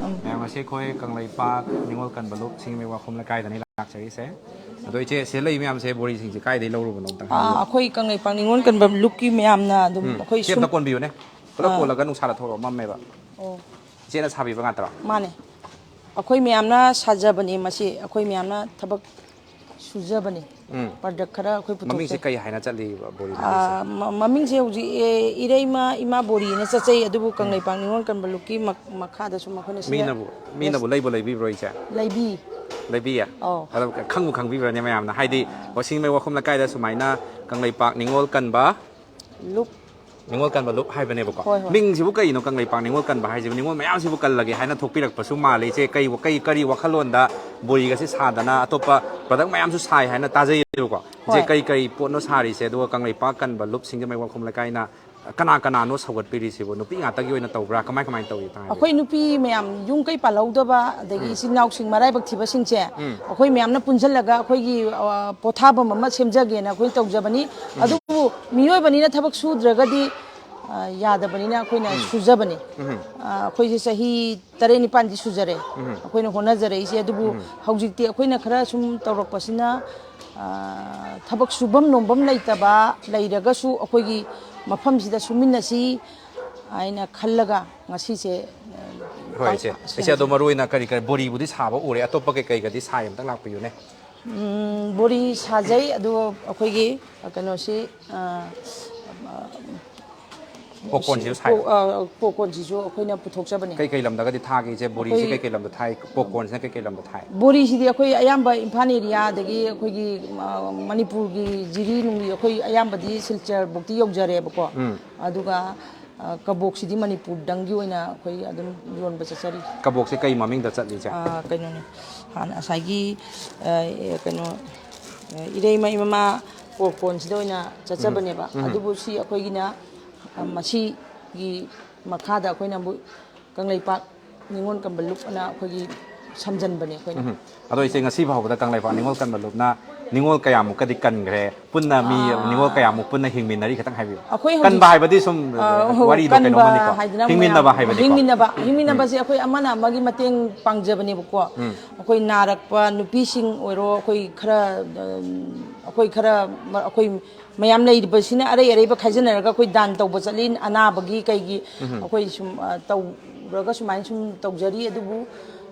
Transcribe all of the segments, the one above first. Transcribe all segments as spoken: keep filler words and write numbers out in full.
ꯃꯌꯥꯝ, ꯉꯁꯤ ꯑꯩꯈꯣꯏ ꯀꯪꯂꯩꯄꯥꯛ ꯅꯤꯉꯣꯜ ꯀꯟꯕ ꯂꯨꯞ ꯁꯤꯡꯖꯃꯩ ꯋꯥꯈꯣꯝ ꯂꯩꯀꯥꯏꯗꯅꯤ ꯂꯥꯛꯆꯔꯤꯁꯦ꯫ ꯑꯗꯣ ꯏꯆꯦ, ꯁꯤꯗ ꯂꯩ ꯃꯌꯥꯝꯁꯦ ꯕꯣꯔꯤꯁꯤꯡꯁꯦ ꯀꯥꯏꯗꯩ ꯂꯧꯔꯨꯕꯅꯣ ꯑꯝꯇꯪ ꯍꯥꯏꯕꯤꯌꯨ꯫ ꯑꯩꯈꯣꯏ ꯀꯪꯂꯩꯄꯥꯛ ꯅꯤꯉꯣꯜ ꯀꯟꯕ ꯂꯨꯞꯀꯤ ꯃꯌꯥꯝꯅ ꯑꯗꯨꯝ ꯎꯝ꯫ ꯑꯩꯈꯣꯏ ꯏꯆꯦ, ꯁꯨꯝ ꯑꯝꯇ ꯀꯣꯟꯕꯤꯌꯨꯅꯦ꯫ ꯄꯨꯂꯞ ꯑꯥ꯫ ꯀꯣꯜꯂꯒ ꯅꯨꯡꯁꯥꯗ ꯊꯣꯛꯂꯛꯑꯣ, ꯃꯝꯃꯦꯕ꯫ ꯑꯣ꯫ ꯏꯆꯦꯅ ꯁꯥꯕꯤꯕ ꯉꯥꯛꯇꯔꯣ? ꯃꯥꯅꯦ꯫ ꯑꯩꯈꯣꯏ ꯃꯌꯥꯝꯅ ꯁꯥꯖꯕꯅꯦ ꯃꯁꯤ꯫ ꯑꯩꯈꯣꯏ ꯃꯌꯥꯝꯅ ꯊꯕꯛ ꯁꯨꯖꯕꯅꯤ꯫ ꯎꯝ꯫ ꯄ꯭ꯔꯗꯛ ꯈꯔ ꯑꯩꯈꯣꯏ ꯄꯨꯊꯣꯛꯆꯩ꯫ ꯃꯃꯤꯡꯁꯦ ꯀꯩ ꯍꯥꯏꯅ ꯆꯠꯂꯤꯕ ꯕꯣꯔꯤ ꯃꯃꯤꯡꯁꯦ? ꯑꯥ, ꯃ-, ꯃꯃꯤꯡꯁꯦ ꯍꯧꯖꯤꯛ, ꯑꯦ, ꯏꯔꯩꯃ ꯏꯃꯥ ꯕꯣꯔꯤꯅ ꯆꯠꯆꯩ, ꯑꯗꯨꯕꯨ ꯎꯝ꯫ ꯀꯪꯂꯩꯄꯥꯛ ꯅꯤꯉꯣꯜ ꯀꯟꯕ ꯂꯨꯞꯀꯤ ꯃꯛ-, ꯃꯈꯥꯗ ꯁꯨꯝ ꯑꯩꯈꯣꯏꯅ ꯁꯤꯗ ꯃꯤꯅꯕꯨ, ꯃꯤꯅꯕꯨ ꯂꯩꯕꯨ ꯂꯩꯕꯤꯕ꯭ꯔꯣ ꯏꯆꯦ? ꯂꯩꯕꯤ꯫ ꯂꯩꯕꯤꯌꯦ? ꯑꯧ꯫ ꯑꯗꯣ ꯈꯪꯕꯨ ꯈꯪꯕꯤꯕ꯭ꯔꯅꯦ ꯃꯌꯥꯝꯅ? ꯍꯥꯏꯗꯤ ꯑꯥ꯫ ꯋꯥꯁꯤꯡ ꯃꯩ ꯋꯥꯈꯣꯝ ꯂꯩꯀꯥꯏꯗ ꯁꯨꯃꯥꯏꯅ ꯀꯪꯂꯩꯄꯥꯛ ꯅꯤꯉꯣꯜ ꯀꯟꯕ ꯂꯨꯞ꯫ ꯅꯤꯉꯣꯜ ꯀꯟꯕ ꯂꯨꯞ ꯍꯥꯏꯕꯅꯦꯕꯀꯣ꯫ ꯍꯣꯏ, ꯍꯣꯏ꯫ ꯃꯤꯡꯁꯤꯕꯨ ꯀꯩꯅꯣ ꯀꯪꯂꯩꯄꯥꯛ ꯅꯤꯉꯣꯜ ꯀꯟꯕ ꯍꯥꯏꯁꯤꯕꯨ? ꯅꯤꯉꯣꯜ ꯃꯌꯥꯝꯁꯤꯕꯨ ꯀꯜꯂꯒꯦ ꯍꯥꯏꯅ ꯊꯣꯛꯄꯤꯔꯛꯄꯁꯨ ꯃꯥꯜꯂꯦ ꯏꯆꯦ꯫ ꯀꯩ, ꯀꯩ, ꯀꯔꯤ ꯋꯥꯈꯜꯂꯣꯟꯗ ꯕꯣꯔꯤꯒꯁꯦ ꯁꯥꯗꯅ ꯑꯇꯣꯞꯄ ꯄ꯭ꯔꯗꯛ ꯃꯌꯥꯝꯁꯨ ꯁꯥꯏ ꯍꯥꯏꯅ ꯇꯥꯖꯩꯌꯦꯕꯀꯣ꯫ ꯏꯆꯦ, ꯍꯣꯏ꯫ ꯀꯩ, ꯀꯩ ꯄꯣꯠꯅꯣ ꯁꯥꯔꯤꯁꯦ? ꯑꯗꯨꯒ ꯀꯪꯂꯩꯄꯥꯛ ꯀꯟꯕ ꯂꯨꯞ ꯁꯤꯡꯖꯃꯩ ꯋꯥꯈꯣꯝ ꯂꯩꯀꯥꯏꯅ ꯀꯅꯥ ꯀꯅꯥꯅꯣ ꯁꯧꯒꯠꯄꯤꯔꯤꯁꯤꯕꯨ? ꯅꯨꯄꯤ ꯉꯥꯛꯇꯒꯤ ꯑꯣꯏꯅ ꯇꯧꯕ꯭ꯔꯥ? ꯀꯃꯥꯏ, ꯀꯃꯥꯏꯅ ꯇꯧꯏ? ꯑꯝꯇ ꯍꯥꯏꯕꯤꯌꯨ꯫ ꯑꯩꯈꯣꯏ ꯅꯨꯄꯤ ꯃꯌꯥꯝ, ꯌꯨꯝ ꯀꯩ ꯄꯥꯜꯍꯧꯗꯕ, ꯑꯗꯒꯤ ꯎꯝ꯫ ꯏꯆꯤꯟ ꯏꯅꯥꯎꯁꯤꯡ ꯃꯔꯥꯏꯕꯛ ꯊꯤꯕꯁꯤꯡꯁꯦ, ꯎꯝ꯫ ꯑꯩꯈꯣꯏ ꯃꯌꯥꯝꯅ ꯄꯨꯟꯁꯤꯜꯂꯒ ꯑꯩꯈꯣꯏꯒꯤ, ꯑ, ꯄꯣꯊꯥꯐꯝ ꯑꯃ ꯁꯦꯝꯖꯒꯦꯅ ꯑꯩꯈꯣꯏ ꯇꯧꯖꯕꯅꯤ꯫ ꯎꯝ꯫ ꯑꯗꯨꯕꯨ ꯃꯤꯑꯣꯏꯕꯅꯤꯅ ꯊꯕꯛ ꯁꯨꯗ꯭ꯔꯒꯗꯤ, ꯑ, ꯌꯥꯗꯕꯅꯤꯅ ꯑꯩꯈꯣꯏꯅ ꯎꯝ꯫ ꯁꯨꯖꯕꯅꯤ꯫ ꯎꯝ꯫ ꯑ, ꯑꯩꯈꯣꯏꯁꯦ ꯆꯍꯤ ꯇꯔꯦꯠ ꯅꯤꯄꯥꯟꯗꯤ ꯁꯨꯖꯔꯦ ꯎꯝ꯫ ꯑꯩꯈꯣꯏꯅ ꯍꯣꯠꯅꯖꯔꯛꯏꯁꯦ꯫ ꯑꯗꯨꯕꯨ ꯎꯝ꯫ ꯍꯧꯖꯤꯛꯇꯤ ꯑꯩꯈꯣꯏꯅ ꯈꯔ ꯁꯨꯝ ꯇꯧꯔꯛꯄꯁꯤꯅ, ꯑ, ꯊꯕꯛ ꯁꯨꯐꯝ ꯅꯣꯝꯐꯝ ꯂꯩꯇꯕ ꯂꯩꯔꯒꯁꯨ ꯑꯩꯈꯣꯏꯒꯤ ꯃꯐꯝꯁꯤꯗ ꯁꯨꯃꯤꯟꯅꯁꯤ ꯍꯥꯏꯅ ꯈꯜꯂꯒ ꯉꯁꯤꯁꯦ, ꯑ, ꯍꯣꯏ, ꯏꯆꯦ꯫ ꯄꯥꯡꯊꯣꯛ-, ꯏꯆꯦ, ꯑꯗꯣ ꯃꯔꯨ ꯑꯣꯏꯅ ꯀꯔꯤ ꯀꯔꯤ ꯕꯣꯔꯤꯕꯨꯗꯤ ꯁꯥꯕ ꯎꯔꯦ, ꯑꯇꯣꯞꯄ ꯀꯩ ꯀꯩꯒꯗꯤ ꯁꯥꯏ? ꯑꯝꯇꯪ ꯂꯥꯛꯄꯤꯌꯨꯅꯦ꯫ ꯎꯝ, ꯕꯣꯔꯤ ꯁꯥꯖꯩ, ꯑꯗꯨꯒ ꯑꯩꯈꯣꯏꯒꯤ, ꯑ, ꯀꯩꯅꯣꯁꯤ, ꯑ, ꯄꯣꯞꯀꯣꯔꯟꯁꯤꯁꯨ ꯁꯥꯏ? ꯄꯣ-, ꯑ, ꯄꯣꯞꯀꯣꯔꯟꯁꯤꯁꯨ ꯑꯩꯈꯣꯏꯅ ꯄꯨꯊꯣꯛꯆꯕꯅꯦ꯫ ꯀꯩ ꯀꯩ ꯂꯝꯗꯒꯗꯤ ꯊꯥꯒꯦ ꯏꯆꯦ? ꯕꯣꯔꯤꯁꯤ ꯑꯩꯈꯣꯏ ꯀꯩ ꯀꯩ ꯂꯝꯗ ꯊꯥꯏ? ꯄꯣꯞꯀꯣꯔꯟꯁꯤꯅ ꯀꯩ ꯀꯩ ꯂꯝꯗ ꯊꯥꯏ? ꯕꯣꯔꯤꯁꯤꯗꯤ ꯑꯩꯈꯣꯏ ꯑꯌꯥꯝꯕ ꯏꯝꯐꯥꯜ area ꯑꯗꯒꯤ ꯑꯩꯈꯣꯏꯒꯤ, ꯑ, ꯃꯅꯤꯄꯨꯔꯒꯤ ꯖꯤꯔꯤ ꯅꯨꯡꯂꯤ ꯑꯩꯈꯣꯏ ꯑꯌꯥꯝꯕꯗꯤ ꯁꯤꯜꯆꯔ ꯕꯨꯛꯇꯤ ꯌꯧꯖꯔꯦꯕꯀꯣ꯫ ꯎꯝ꯫ ꯑꯗꯨꯒ, ꯑ, ꯀꯕꯣꯛꯁꯤꯗꯤ ꯃꯅꯤꯄꯨꯔꯗꯪꯒꯤ ꯑꯣꯏꯅ ꯑꯩꯈꯣꯏ ꯑꯗꯨꯝ ꯌꯣꯟꯕ ꯆꯠꯆꯔꯤ꯫ ꯀꯕꯣꯛꯁꯦ ꯀꯩ ꯃꯃꯤꯡꯗ ꯆꯠꯂꯤ ꯏꯆꯦ? ꯑ, ꯀꯩꯅꯣꯅꯦ, ꯍꯥꯟꯅ ꯉꯁꯥꯏꯒꯤ, ꯑ, ꯀꯩꯅꯣ, ꯑ, ꯏꯔꯩꯃ ꯏꯃꯥ ꯄꯣꯞꯀꯣꯔꯟꯁꯤꯗ ꯑꯣꯏꯅ ꯆꯠꯆꯕꯅꯦꯕ꯫ ꯎꯝ, ꯎꯝ꯫ ꯑꯗꯨꯕꯨ ꯁꯤ ꯑꯩꯈꯣꯏꯒꯤꯅ, ꯑ, ꯃꯁꯤꯒꯤ ꯃꯈꯥꯗ ꯑꯩꯈꯣꯏꯅ ꯑꯃꯨꯛ ꯀꯪꯂꯩꯄꯥꯛ ꯅꯤꯉꯣꯜ ꯀꯟꯕ ꯂꯨꯞ ꯑꯅ ꯑꯩꯈꯣꯏꯒꯤ ꯁꯝꯖꯟꯕꯅꯦ ꯑꯩꯈꯣꯏꯅ꯫ ꯎꯝ꯫ ꯑꯗꯣ ꯏꯆꯦ, ꯉꯁꯤ ꯐꯥꯎꯕꯗ ꯀꯪꯂꯩꯄꯥꯛ ꯅꯤꯉꯣꯜ ꯀꯟꯕ ꯂꯨꯞꯅ ꯅꯤꯉꯣꯜ ꯀꯌꯥꯃꯨꯛꯀꯗꯤ ꯀꯟꯈ꯭ꯔꯦ? ꯄꯨꯟꯅ ꯃꯤ, ꯑꯥ, ꯅꯤꯉꯣꯜ ꯀꯌꯥꯃꯨꯛ ꯄꯨꯟꯅ ꯍꯤꯡꯃꯤꯟꯅꯔꯤ? ꯈꯤꯇꯪ ꯍꯥꯏꯕꯤꯌꯨ꯫ ꯑꯩꯈꯣꯏ ꯍꯧꯖꯤꯛ, ꯀꯟꯕ ꯍꯥꯏꯕꯗꯤ ꯁꯨꯝ, ꯑ, ꯍꯣ, ꯋꯥꯔꯤꯗꯣ ꯀꯟꯕ ꯀꯩꯅꯣꯝꯃꯅꯤꯀꯣ꯫ ꯍꯥꯏꯗꯅ ꯍꯤꯡꯃꯤꯟꯅꯕ ꯃꯌꯥꯝ ꯍꯥꯏꯕꯅꯤꯀꯣ꯫ ꯍꯤꯡꯃꯤꯟꯅꯕ, ꯎꯝ꯫ ꯍꯤꯡꯃꯤꯟꯅꯕꯁꯦ ꯑꯩꯈꯣꯏ ꯑꯃꯅ ꯑꯃꯒꯤ ꯃꯇꯦꯡ ꯄꯥꯡꯖꯕꯅꯦꯕꯀꯣ꯫ ꯎꯝ꯫ ꯑꯩꯈꯣꯏ ꯅꯥꯔꯛꯄ ꯅꯨꯄꯤꯁꯤꯡ ꯑꯣꯏꯔꯣ, ꯑꯩꯈꯣꯏ ꯈꯔ, ꯑ, ꯑꯩꯈꯣꯏ ꯈꯔ, ꯑꯩꯈꯣꯏ ꯃꯌꯥꯝ ꯂꯩꯔꯤꯕꯁꯤꯅ ꯑꯔꯩ ꯑꯔꯩꯕ ꯈꯥꯏꯖꯤꯟꯅꯔꯒ ꯑꯩꯈꯣꯏ ꯗꯥꯟ ꯇꯧꯕ ꯆꯠꯂꯤ, ꯑꯅꯥꯕꯒꯤ ꯀꯩꯒꯤ꯫ ꯎꯝ꯫ ꯑꯩꯈꯣꯏ ꯁꯨꯝ, ꯑ, ꯇꯧꯔꯒ ꯁꯨꯃꯥꯏꯅ ꯁꯨꯝ ꯇꯧꯖꯔꯤ꯫ ꯑꯗꯨꯕꯨ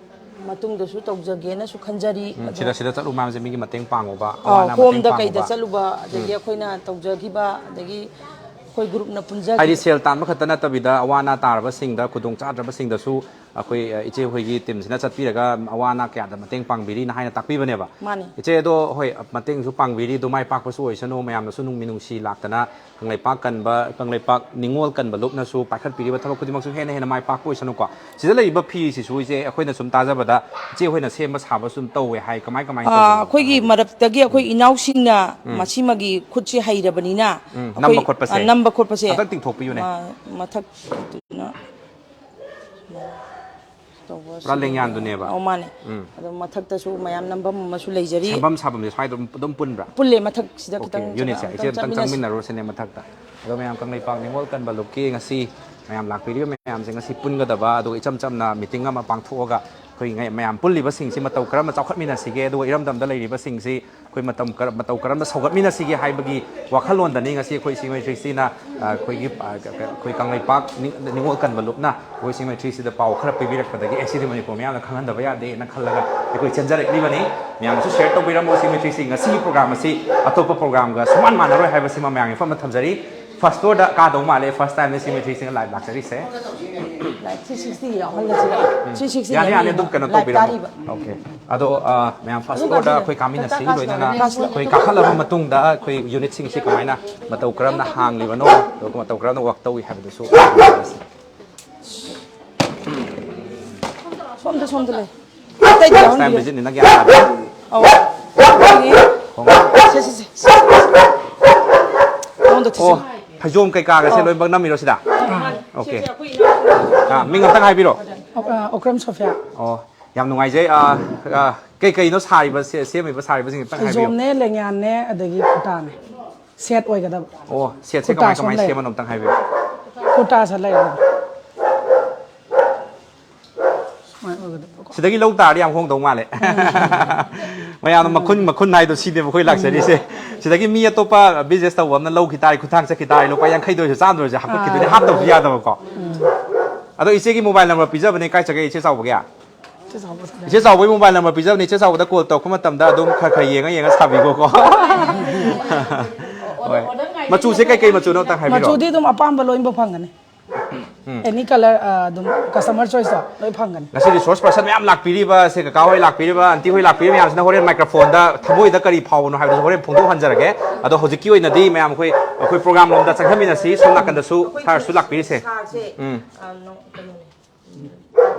ꯃꯇꯨꯡꯗꯁꯨ ꯇꯧꯖꯒꯦꯅꯁꯨ ꯈꯟꯖꯔꯤ꯫ ꯎꯝ, ꯑꯗꯣ, ꯁꯤꯗ, ꯁꯤꯗ ꯆꯠꯂꯨ ꯃꯌꯥꯝꯁꯦ ꯃꯤꯒꯤ ꯃꯇꯦꯡ ꯄꯥꯡꯉꯨꯕ, ꯑ, ꯑꯋꯥ ꯑꯅꯥ ꯃꯇꯦꯡ ꯍꯣꯝꯗ ꯀꯩꯗ ꯄꯥꯡꯉꯨꯕ꯫ ꯆꯠꯂꯨꯕ, ꯑꯗꯒꯤ, ꯎꯝ, ꯑꯩꯈꯣꯏꯅ ꯇꯧꯖꯈꯤꯕ, ꯑꯗꯒꯤ ꯑꯩꯈꯣꯏ ꯒ꯭ꯔꯨꯞꯅ ꯄꯨꯟꯖꯈꯤꯕ꯫ ꯍꯥꯏꯗꯤ ꯁꯦꯜ ꯇꯥꯟꯕ ꯈꯛꯇ ꯅꯠꯇꯕꯤꯗ ꯑꯋꯥ ꯑꯅꯥ ꯇꯥꯔꯕꯁꯤꯡꯗ, ꯈꯨꯗꯣꯡ ꯆꯥꯗ꯭ꯔꯕꯁꯤꯡꯗꯁꯨ ꯑꯩꯈꯣꯏ, ꯑ, ꯏꯆꯦ ꯍꯣꯏꯒꯤ ꯇꯤꯝꯁꯤꯅ ꯆꯠꯄꯤꯔꯒ ꯑꯋꯥ ꯑꯅꯥ ꯀꯌꯥꯗ ꯃꯇꯦꯡ ꯄꯥꯡꯕꯤꯔꯤꯅ ꯍꯥꯏꯅ ꯇꯥꯛꯄꯤꯕꯅꯦꯕ꯫ ꯃꯥꯅꯤ꯫ ꯏꯆꯦ ꯑꯗꯣ, ꯍꯣꯏ, ꯃꯇꯦꯡꯁꯨ ꯄꯥꯡꯕꯤꯔꯤ, ꯑꯗꯨ ꯃꯥꯏ ꯄꯥꯛꯄꯁꯨ ꯑꯣꯏꯁꯅꯨ, ꯃꯌꯥꯝꯅꯁꯨ ꯅꯨꯡꯃꯤ ꯅꯨꯡꯁꯤ ꯂꯥꯛꯇꯅ ꯀꯪꯂꯩꯄꯥꯛ ꯀꯟꯕ, ꯀꯪꯂꯩꯄꯥꯛ ꯅꯤꯉꯣꯜ ꯀꯟꯕ ꯂꯨꯞꯅꯁꯨ ꯄꯥꯏꯈꯠꯄꯤꯔꯤꯕ ꯊꯕꯛ ꯈꯨꯗꯤꯡꯃꯛꯁꯨ ꯍꯦꯟꯅ ꯍꯦꯟꯅ ꯃꯥꯏ ꯄꯥꯛꯄ ꯑꯣꯏꯁꯅꯨꯀꯣ꯫ ꯁꯤꯗ ꯂꯩꯔꯤꯕ ꯐꯤꯁꯤꯁꯨ ꯏꯆꯦ, ꯑꯩꯈꯣꯏꯅ ꯁꯨꯝ ꯇꯥꯖꯕꯗ ꯏꯆꯦ ꯍꯣꯏꯅ ꯁꯦꯝꯕ ꯁꯥꯕ ꯁꯨꯝ ꯇꯧꯋꯦ ꯍꯥꯏ, ꯀꯃꯥꯏ, ꯀꯃꯥꯏꯅ ꯑꯥ, ꯇꯧꯕꯅꯣ? ꯑꯩꯈꯣꯏꯒꯤ ꯃꯔꯛꯇꯒꯤ ꯑꯩꯈꯣꯏ ꯏꯅꯥꯎꯁꯤꯡꯅ ꯎꯝ꯫ ꯃꯁꯤꯃꯒꯤ ꯈꯨꯠꯁꯦ ꯍꯩꯔꯕꯅꯤꯅ ꯎꯝ, ꯑꯩꯈꯣꯏ, ꯅꯝꯕ ꯈꯣꯠꯄꯁꯦ꯫ ꯑ, ꯅꯝꯕ ꯈꯣꯠꯄꯁꯦ꯫ ꯑꯝꯇꯪ ꯇꯤꯡꯊꯣꯛꯄꯤꯌꯨꯅꯦ꯫ ꯃ-, ꯃꯊꯛꯇꯨꯅ ꯇꯧꯕ ꯄꯨꯔꯥ ꯁꯤꯗ ꯂꯦꯡꯌꯥꯟꯗꯨꯅꯦꯕ꯫ ꯑꯧ, ꯃꯥꯅꯦ꯫ ꯎꯝ꯫ ꯑꯗꯣ ꯃꯊꯛꯇꯁꯨ ꯃꯌꯥꯝ ꯅꯝꯐꯝ ꯑꯃꯁꯨ ꯂꯩꯖꯔꯤ꯫ ꯁꯦꯝꯐꯝ ꯁꯥꯐꯝꯁꯦ ꯁ꯭ꯋꯥꯏꯗ ꯑꯗꯨꯝ, ꯑꯗꯨꯝ ꯄꯨꯟꯕ꯭ꯔꯥ? ꯄꯨꯜꯂꯦ, ꯃꯊꯛꯁꯤꯗ ꯑꯣꯀꯦ, ꯈꯤꯇꯪ ꯌꯨꯅꯤꯠꯁꯦ꯫ ꯆꯪꯉ-, ꯏꯆꯦ, ꯑꯝꯇꯪ ꯑꯝꯇꯪ ꯆꯪꯃꯤꯟꯅꯁꯤ꯫ ꯆꯪꯃꯤꯟꯅꯔꯨꯔꯁꯤꯅꯦ ꯃꯊꯛꯇ꯫ ꯑꯗꯣ ꯃꯌꯥꯝ ꯀꯪꯂꯩꯄꯥꯛ ꯅꯤꯉꯣꯜ ꯀꯟꯕ ꯂꯨꯞꯀꯤ ꯉꯁꯤ ꯃꯌꯥꯝ ꯂꯥꯛꯄꯤꯔꯤꯕ ꯃꯌꯥꯝꯁꯦ ꯉꯁꯤ ꯄꯨꯟꯒꯗꯕ, ꯑꯗꯨꯒ ꯏꯆꯝ ꯆꯝꯅ ꯃꯤꯇꯤꯡ ꯑꯃ ꯄꯥꯡꯊꯣꯛꯑꯒ ꯑꯩꯈꯣꯏ ꯉꯩ-, ꯃꯌꯥꯝ ꯄꯨꯜꯂꯤꯕꯁꯤꯡꯁꯤ ꯃꯇꯧ ꯀꯔꯝꯅ ꯆꯥꯎꯈꯠꯃꯤꯟꯅꯁꯤꯒꯦ, ꯑꯗꯨꯒ ꯏꯔꯝꯗꯝꯗ ꯂꯩꯔꯤꯕꯁꯤꯡꯁꯤ ꯑꯩꯈꯣꯏ ꯃꯇꯝ ꯀꯔ-, ꯃꯇꯧ ꯀꯔꯝꯅ ꯁꯧꯒꯠꯃꯤꯟꯅꯁꯤꯒꯦ ꯍꯥꯏꯕꯒꯤ ꯋꯥꯈꯜꯂꯣꯟꯗꯅꯤ ꯉꯁꯤ ꯑꯩꯈꯣꯏ ꯏꯆꯦ ꯃꯩꯇ꯭ꯔꯤꯁꯤꯅ, ꯑ, ꯑꯩꯈꯣꯏꯒꯤ, ꯑ, ꯀ-, ꯀ-, ꯑꯩꯈꯣꯏ ꯀꯪꯂꯩꯄꯥꯛ ꯅꯤꯡ-, ꯅꯤꯉꯣꯜ ꯀꯟꯕ ꯂꯨꯞꯅ ꯑꯩꯈꯣꯏ ꯏꯆꯦ ꯃꯩꯇ꯭ꯔꯤꯁꯤꯗ ꯄꯥꯎ ꯈꯔ ꯄꯤꯕꯤꯔꯛꯄꯗꯒꯤ, "ꯑꯦ, ꯁꯤꯗꯤ ꯃꯅꯤꯄꯨꯔ ꯃꯤꯌꯥꯝꯅ ꯈꯪꯍꯟꯗꯕ ꯌꯥꯗꯦꯅ" ꯈꯜꯂꯒ ꯑꯩꯈꯣꯏ ꯆꯦꯟꯖꯔꯛꯂꯤꯕꯅꯤ꯫ ꯃꯌꯥꯝꯅꯁꯨ ꯁꯤꯌꯔ ꯇꯧꯕꯤꯔꯝꯃꯣ ꯏꯆꯦ ꯃꯩꯇ꯭ꯔꯤꯁꯤ꯫ ꯉꯁꯤꯒꯤ ꯄ꯭ꯔꯣꯒ꯭ꯔꯥꯝ ꯑꯁꯤ ꯑꯇꯣꯞꯄ ꯄ꯭ꯔꯣꯒ꯭ꯔꯥꯝꯒ ꯁꯨꯃꯥꯟ ꯃꯥꯟꯅꯔꯣꯏ ꯍꯥꯏꯕꯁꯤꯃ ꯃꯌꯥꯝꯒꯤ ꯃꯐꯝꯗ ꯊꯝꯖꯔꯤ꯫ ꯐꯥꯔꯁ ꯐ꯭ꯂꯣꯔꯗ ꯀꯥꯗꯧ ꯃꯥꯜꯂꯦ, ꯐꯥꯔꯁ ꯇꯥꯏꯝꯅꯦ ꯏꯆꯦ ꯃꯩꯇ꯭ꯔꯤꯁꯤꯅ ꯂꯥꯏꯚ ꯂꯥꯛꯆꯔꯤꯁꯦ꯫ ꯂꯥꯏꯚ ꯊ꯭ꯔꯤ ꯁꯤꯛꯁꯇꯤ ꯌꯥꯎꯍꯜꯂꯁꯤꯔ? ꯎꯝ꯫ ꯊ꯭ꯔꯤ ꯁꯤꯛꯁꯇꯤ ꯌꯥꯅꯤ, ꯌꯥꯅꯤ, ꯌꯥꯅꯤ, ꯑꯗꯨꯝ ꯀꯩꯅꯣ ꯂꯥꯏꯚ ꯇꯧꯕꯤꯔꯝꯃꯣ꯫ ꯇꯥꯔꯤꯕ꯫ ꯑꯣꯀꯦ꯫ ꯑꯗꯣ, ꯑ, ꯃꯌꯥꯝ ꯐꯥꯔꯁ ꯐ꯭ꯂꯣꯔꯗ ꯑꯩꯈꯣꯏ ꯀꯥꯃꯤꯟꯅꯁꯤ, ꯂꯣꯏꯅꯅ ꯑꯩꯈꯣꯏ ꯀꯥꯈꯠꯂꯕ ꯃꯇꯨꯡꯗ ꯑꯩꯈꯣꯏ ꯌꯨꯅꯤꯠꯁꯤꯡꯁꯤ ꯀꯃꯥꯏꯅ ꯃꯇꯧ ꯀꯔꯝꯅ ꯍꯥꯡꯂꯤꯕꯅꯣ, ꯑꯗꯨꯒ ꯃꯇꯧ ꯀꯔꯝꯅ ꯋꯥꯛ ꯇꯧꯏ ꯍꯥꯏꯕꯗꯨꯁꯨ ꯌꯦꯡꯁꯤ꯫ ꯁꯣꯝꯗ, ꯁꯣꯝꯗ ꯂꯩ꯫ ꯑꯇꯩꯗꯤ ꯐꯥꯔꯁ ꯇꯥꯏꯝ ꯌꯥꯎꯍꯟꯕꯤꯌꯨ꯫ ꯚꯤꯖꯤꯠꯅꯤꯅ ꯒ꯭ꯌꯥꯟ ꯇꯥꯗꯦ꯫ ꯑꯧ꯫ ꯍꯣꯡꯉꯣ꯫ ꯁꯦ, ꯁꯦ, ꯁꯦ꯫ ꯃꯉꯣꯟꯗ ꯑꯣ, ꯊꯤꯖꯤꯟ-, ꯐꯩꯖꯣꯝ ꯀꯩꯀꯥꯒꯁꯦ ꯑꯣ꯫ ꯂꯣꯏꯅꯃꯛ ꯅꯝꯃꯤꯔꯣ ꯁꯤꯗ? ꯑꯥ꯫ ꯑꯣꯀꯦ꯫ ꯑꯥ, ꯃꯤꯡ ꯑꯝꯇꯪ ꯍꯥꯏꯕꯤꯔꯣ꯫ ꯑꯣ-, ꯑꯥ, ꯑꯣꯀ꯭ꯔꯝ ꯁꯣꯐꯤꯌꯥ꯫ ꯑꯣ꯫ ꯌꯥꯝ ꯅꯨꯡꯉꯥꯏꯖꯩ꯫ ꯑ, ꯑ, ꯀꯩ ꯀꯩꯅꯣ ꯁꯥꯔꯤꯕ, ꯁꯦ-, ꯁꯦꯝꯃꯤꯕ ꯁꯥꯔꯤꯕꯁꯤꯡ ꯑꯝꯇꯪ ꯍꯥꯏꯕꯤꯌꯨ꯫ ꯐꯩꯖꯣꯝꯅꯦ, ꯂꯦꯡꯌꯥꯟꯅꯦ, ꯑꯗꯒꯤ ꯀꯨꯔꯇꯥꯅꯦ꯫ ꯁꯦꯠ ꯑꯣꯏꯒꯗꯕ꯫ ꯑꯣ, ꯁꯦꯠꯁꯦ ꯀꯨꯔꯇꯥ ꯀꯃꯥꯏ ꯁꯣꯝ ꯀꯃꯥꯏ ꯂꯩꯔꯦ꯫ ꯁꯦꯝꯕꯅꯣ ꯑꯝꯇꯪ ꯍꯥꯏꯕꯤꯌꯨ꯫ ꯀꯨꯔꯇꯥꯁꯦ ꯂꯩꯔꯦ꯫ ꯁꯨꯃꯥꯏꯅ ꯑꯣꯏꯒꯗꯕꯀꯣ꯫ ꯁꯤꯗꯒꯤ ꯂꯧ ꯇꯥꯔꯗꯤ ꯌꯥꯝ ꯍꯣꯡꯗꯧ ꯃꯥꯜꯂꯦ꯫ ꯃꯌꯥꯝꯅ ꯃꯈꯨꯟ ꯃꯈꯨꯟ ꯍꯥꯏꯗꯣ ꯁꯤꯅꯦꯕ ꯑꯩꯈꯣꯏ ꯂꯥꯛꯆꯔꯤꯁꯦ꯫ ꯁꯤꯗꯒꯤ ꯃꯤ ꯑꯇꯣꯞꯄ ꯕꯤꯖꯤꯅꯦꯁ ꯇꯧꯕ ꯑꯃꯅ ꯂꯧꯈꯤ ꯇꯥꯔꯦ, ꯈꯨꯠꯊꯥꯡ ꯆꯠꯈꯤ ꯇꯥꯔꯦ, ꯂꯨꯄꯥ ꯌꯥꯡꯈꯩꯗ ꯑꯣꯏꯔꯁꯨ ꯆꯥꯝꯗ ꯑꯣꯏꯔꯁꯨ ꯍꯥꯞꯀꯠꯈꯤꯗꯣꯏꯅꯦ, ꯍꯥꯞꯇꯕꯁꯨ ꯌꯥꯗꯕꯀꯣ꯫ ꯑꯗꯣ ꯏꯆꯦꯒꯤ ꯃꯣꯕꯥꯏꯜ ꯅꯝꯕꯔ ꯄꯤꯖꯕꯅꯦ, ꯀꯥꯏ ꯆꯠꯒꯦ ꯏꯆꯦ ꯆꯥꯎꯕꯒꯤ? ꯏꯆꯦ ꯆꯥꯎꯕꯁꯨ ꯂꯩ꯫ ꯏꯆꯦ ꯆꯥꯎꯕꯒꯤ ꯃꯣꯕꯥꯏꯜ ꯅꯝꯕꯔ ꯄꯤꯖꯕꯅꯦ, ꯏꯆꯦ ꯆꯥꯎꯕꯗ ꯀꯣꯜ ꯇꯧꯔꯛꯄ ꯃꯇꯝꯗ ꯑꯗꯨꯝ ꯈꯔ ꯈꯔ ꯌꯦꯡꯉ ꯌꯦꯡꯉ ꯁꯥꯕꯤꯈꯣꯀꯣ꯫ ꯍꯣꯏ꯫ ꯃꯆꯨꯁꯦ ꯀꯩꯀꯩ ꯃꯆꯨꯅꯣ ꯑꯝꯇꯪ ꯍꯥꯏꯕꯤꯔꯣ꯫ ꯃꯆꯨꯗꯤ ꯑꯗꯨꯝ ꯑꯄꯥꯝꯕ ꯂꯣꯏꯅꯃꯛ ꯐꯪꯒꯅꯤ꯫ ꯑꯦꯅꯤ ꯀꯂꯔ ꯑꯗꯨꯝ ꯀꯁꯇꯃꯔ ꯆꯣꯏꯁꯇꯣ ꯂꯣꯏ ꯐꯪꯒꯅꯤ꯫ ꯉꯁꯤ ꯔꯤꯁꯣꯔꯁ ꯄꯔꯁꯟ ꯃꯌꯥꯝ ꯂꯥꯛꯄꯤꯔꯤꯕ, ꯁꯦ ꯀꯀꯥ ꯍꯣꯏ ꯂꯥꯛꯄꯤꯔꯤꯕ, ꯑꯟꯇꯤ ꯍꯣꯏ ꯂꯥꯛꯄꯤꯔꯤꯕ ꯃꯌꯥꯝꯁꯤꯅ ꯍꯣꯔꯦꯟ ꯃꯥꯏꯀ꯭ꯔꯣꯐꯣꯟꯗ ꯊꯃꯣꯏꯗ ꯀꯔꯤ ꯐꯥꯎꯕꯅꯣ ꯍꯥꯏꯕꯗꯨꯁꯨ ꯍꯣꯔꯦꯟ ꯐꯣꯡꯗꯣꯛꯍꯟꯖꯔꯒꯦ꯫ ꯑꯗꯣ ꯍꯧꯖꯤꯛꯀꯤ ꯑꯣꯏꯅꯗꯤ ꯃꯌꯥꯝ ꯑꯩꯈꯣꯏ, ꯑꯩꯈꯣꯏ ꯄ꯭ꯔꯣꯒ꯭ꯔꯥꯝ ꯂꯣꯝꯗ ꯆꯪꯍꯟꯃꯤꯟꯅꯁꯤ꯫ ꯁꯣꯝ ꯅꯥꯀꯟꯗꯁꯨ ꯁꯥꯔꯁꯨ ꯂꯥꯛꯄꯤꯔꯤꯁꯦ꯫ ꯁꯥꯔꯁꯦ, ꯎꯝ꯫ ꯑ, ꯅꯣ-, ꯀꯩꯅꯣꯅꯦ꯫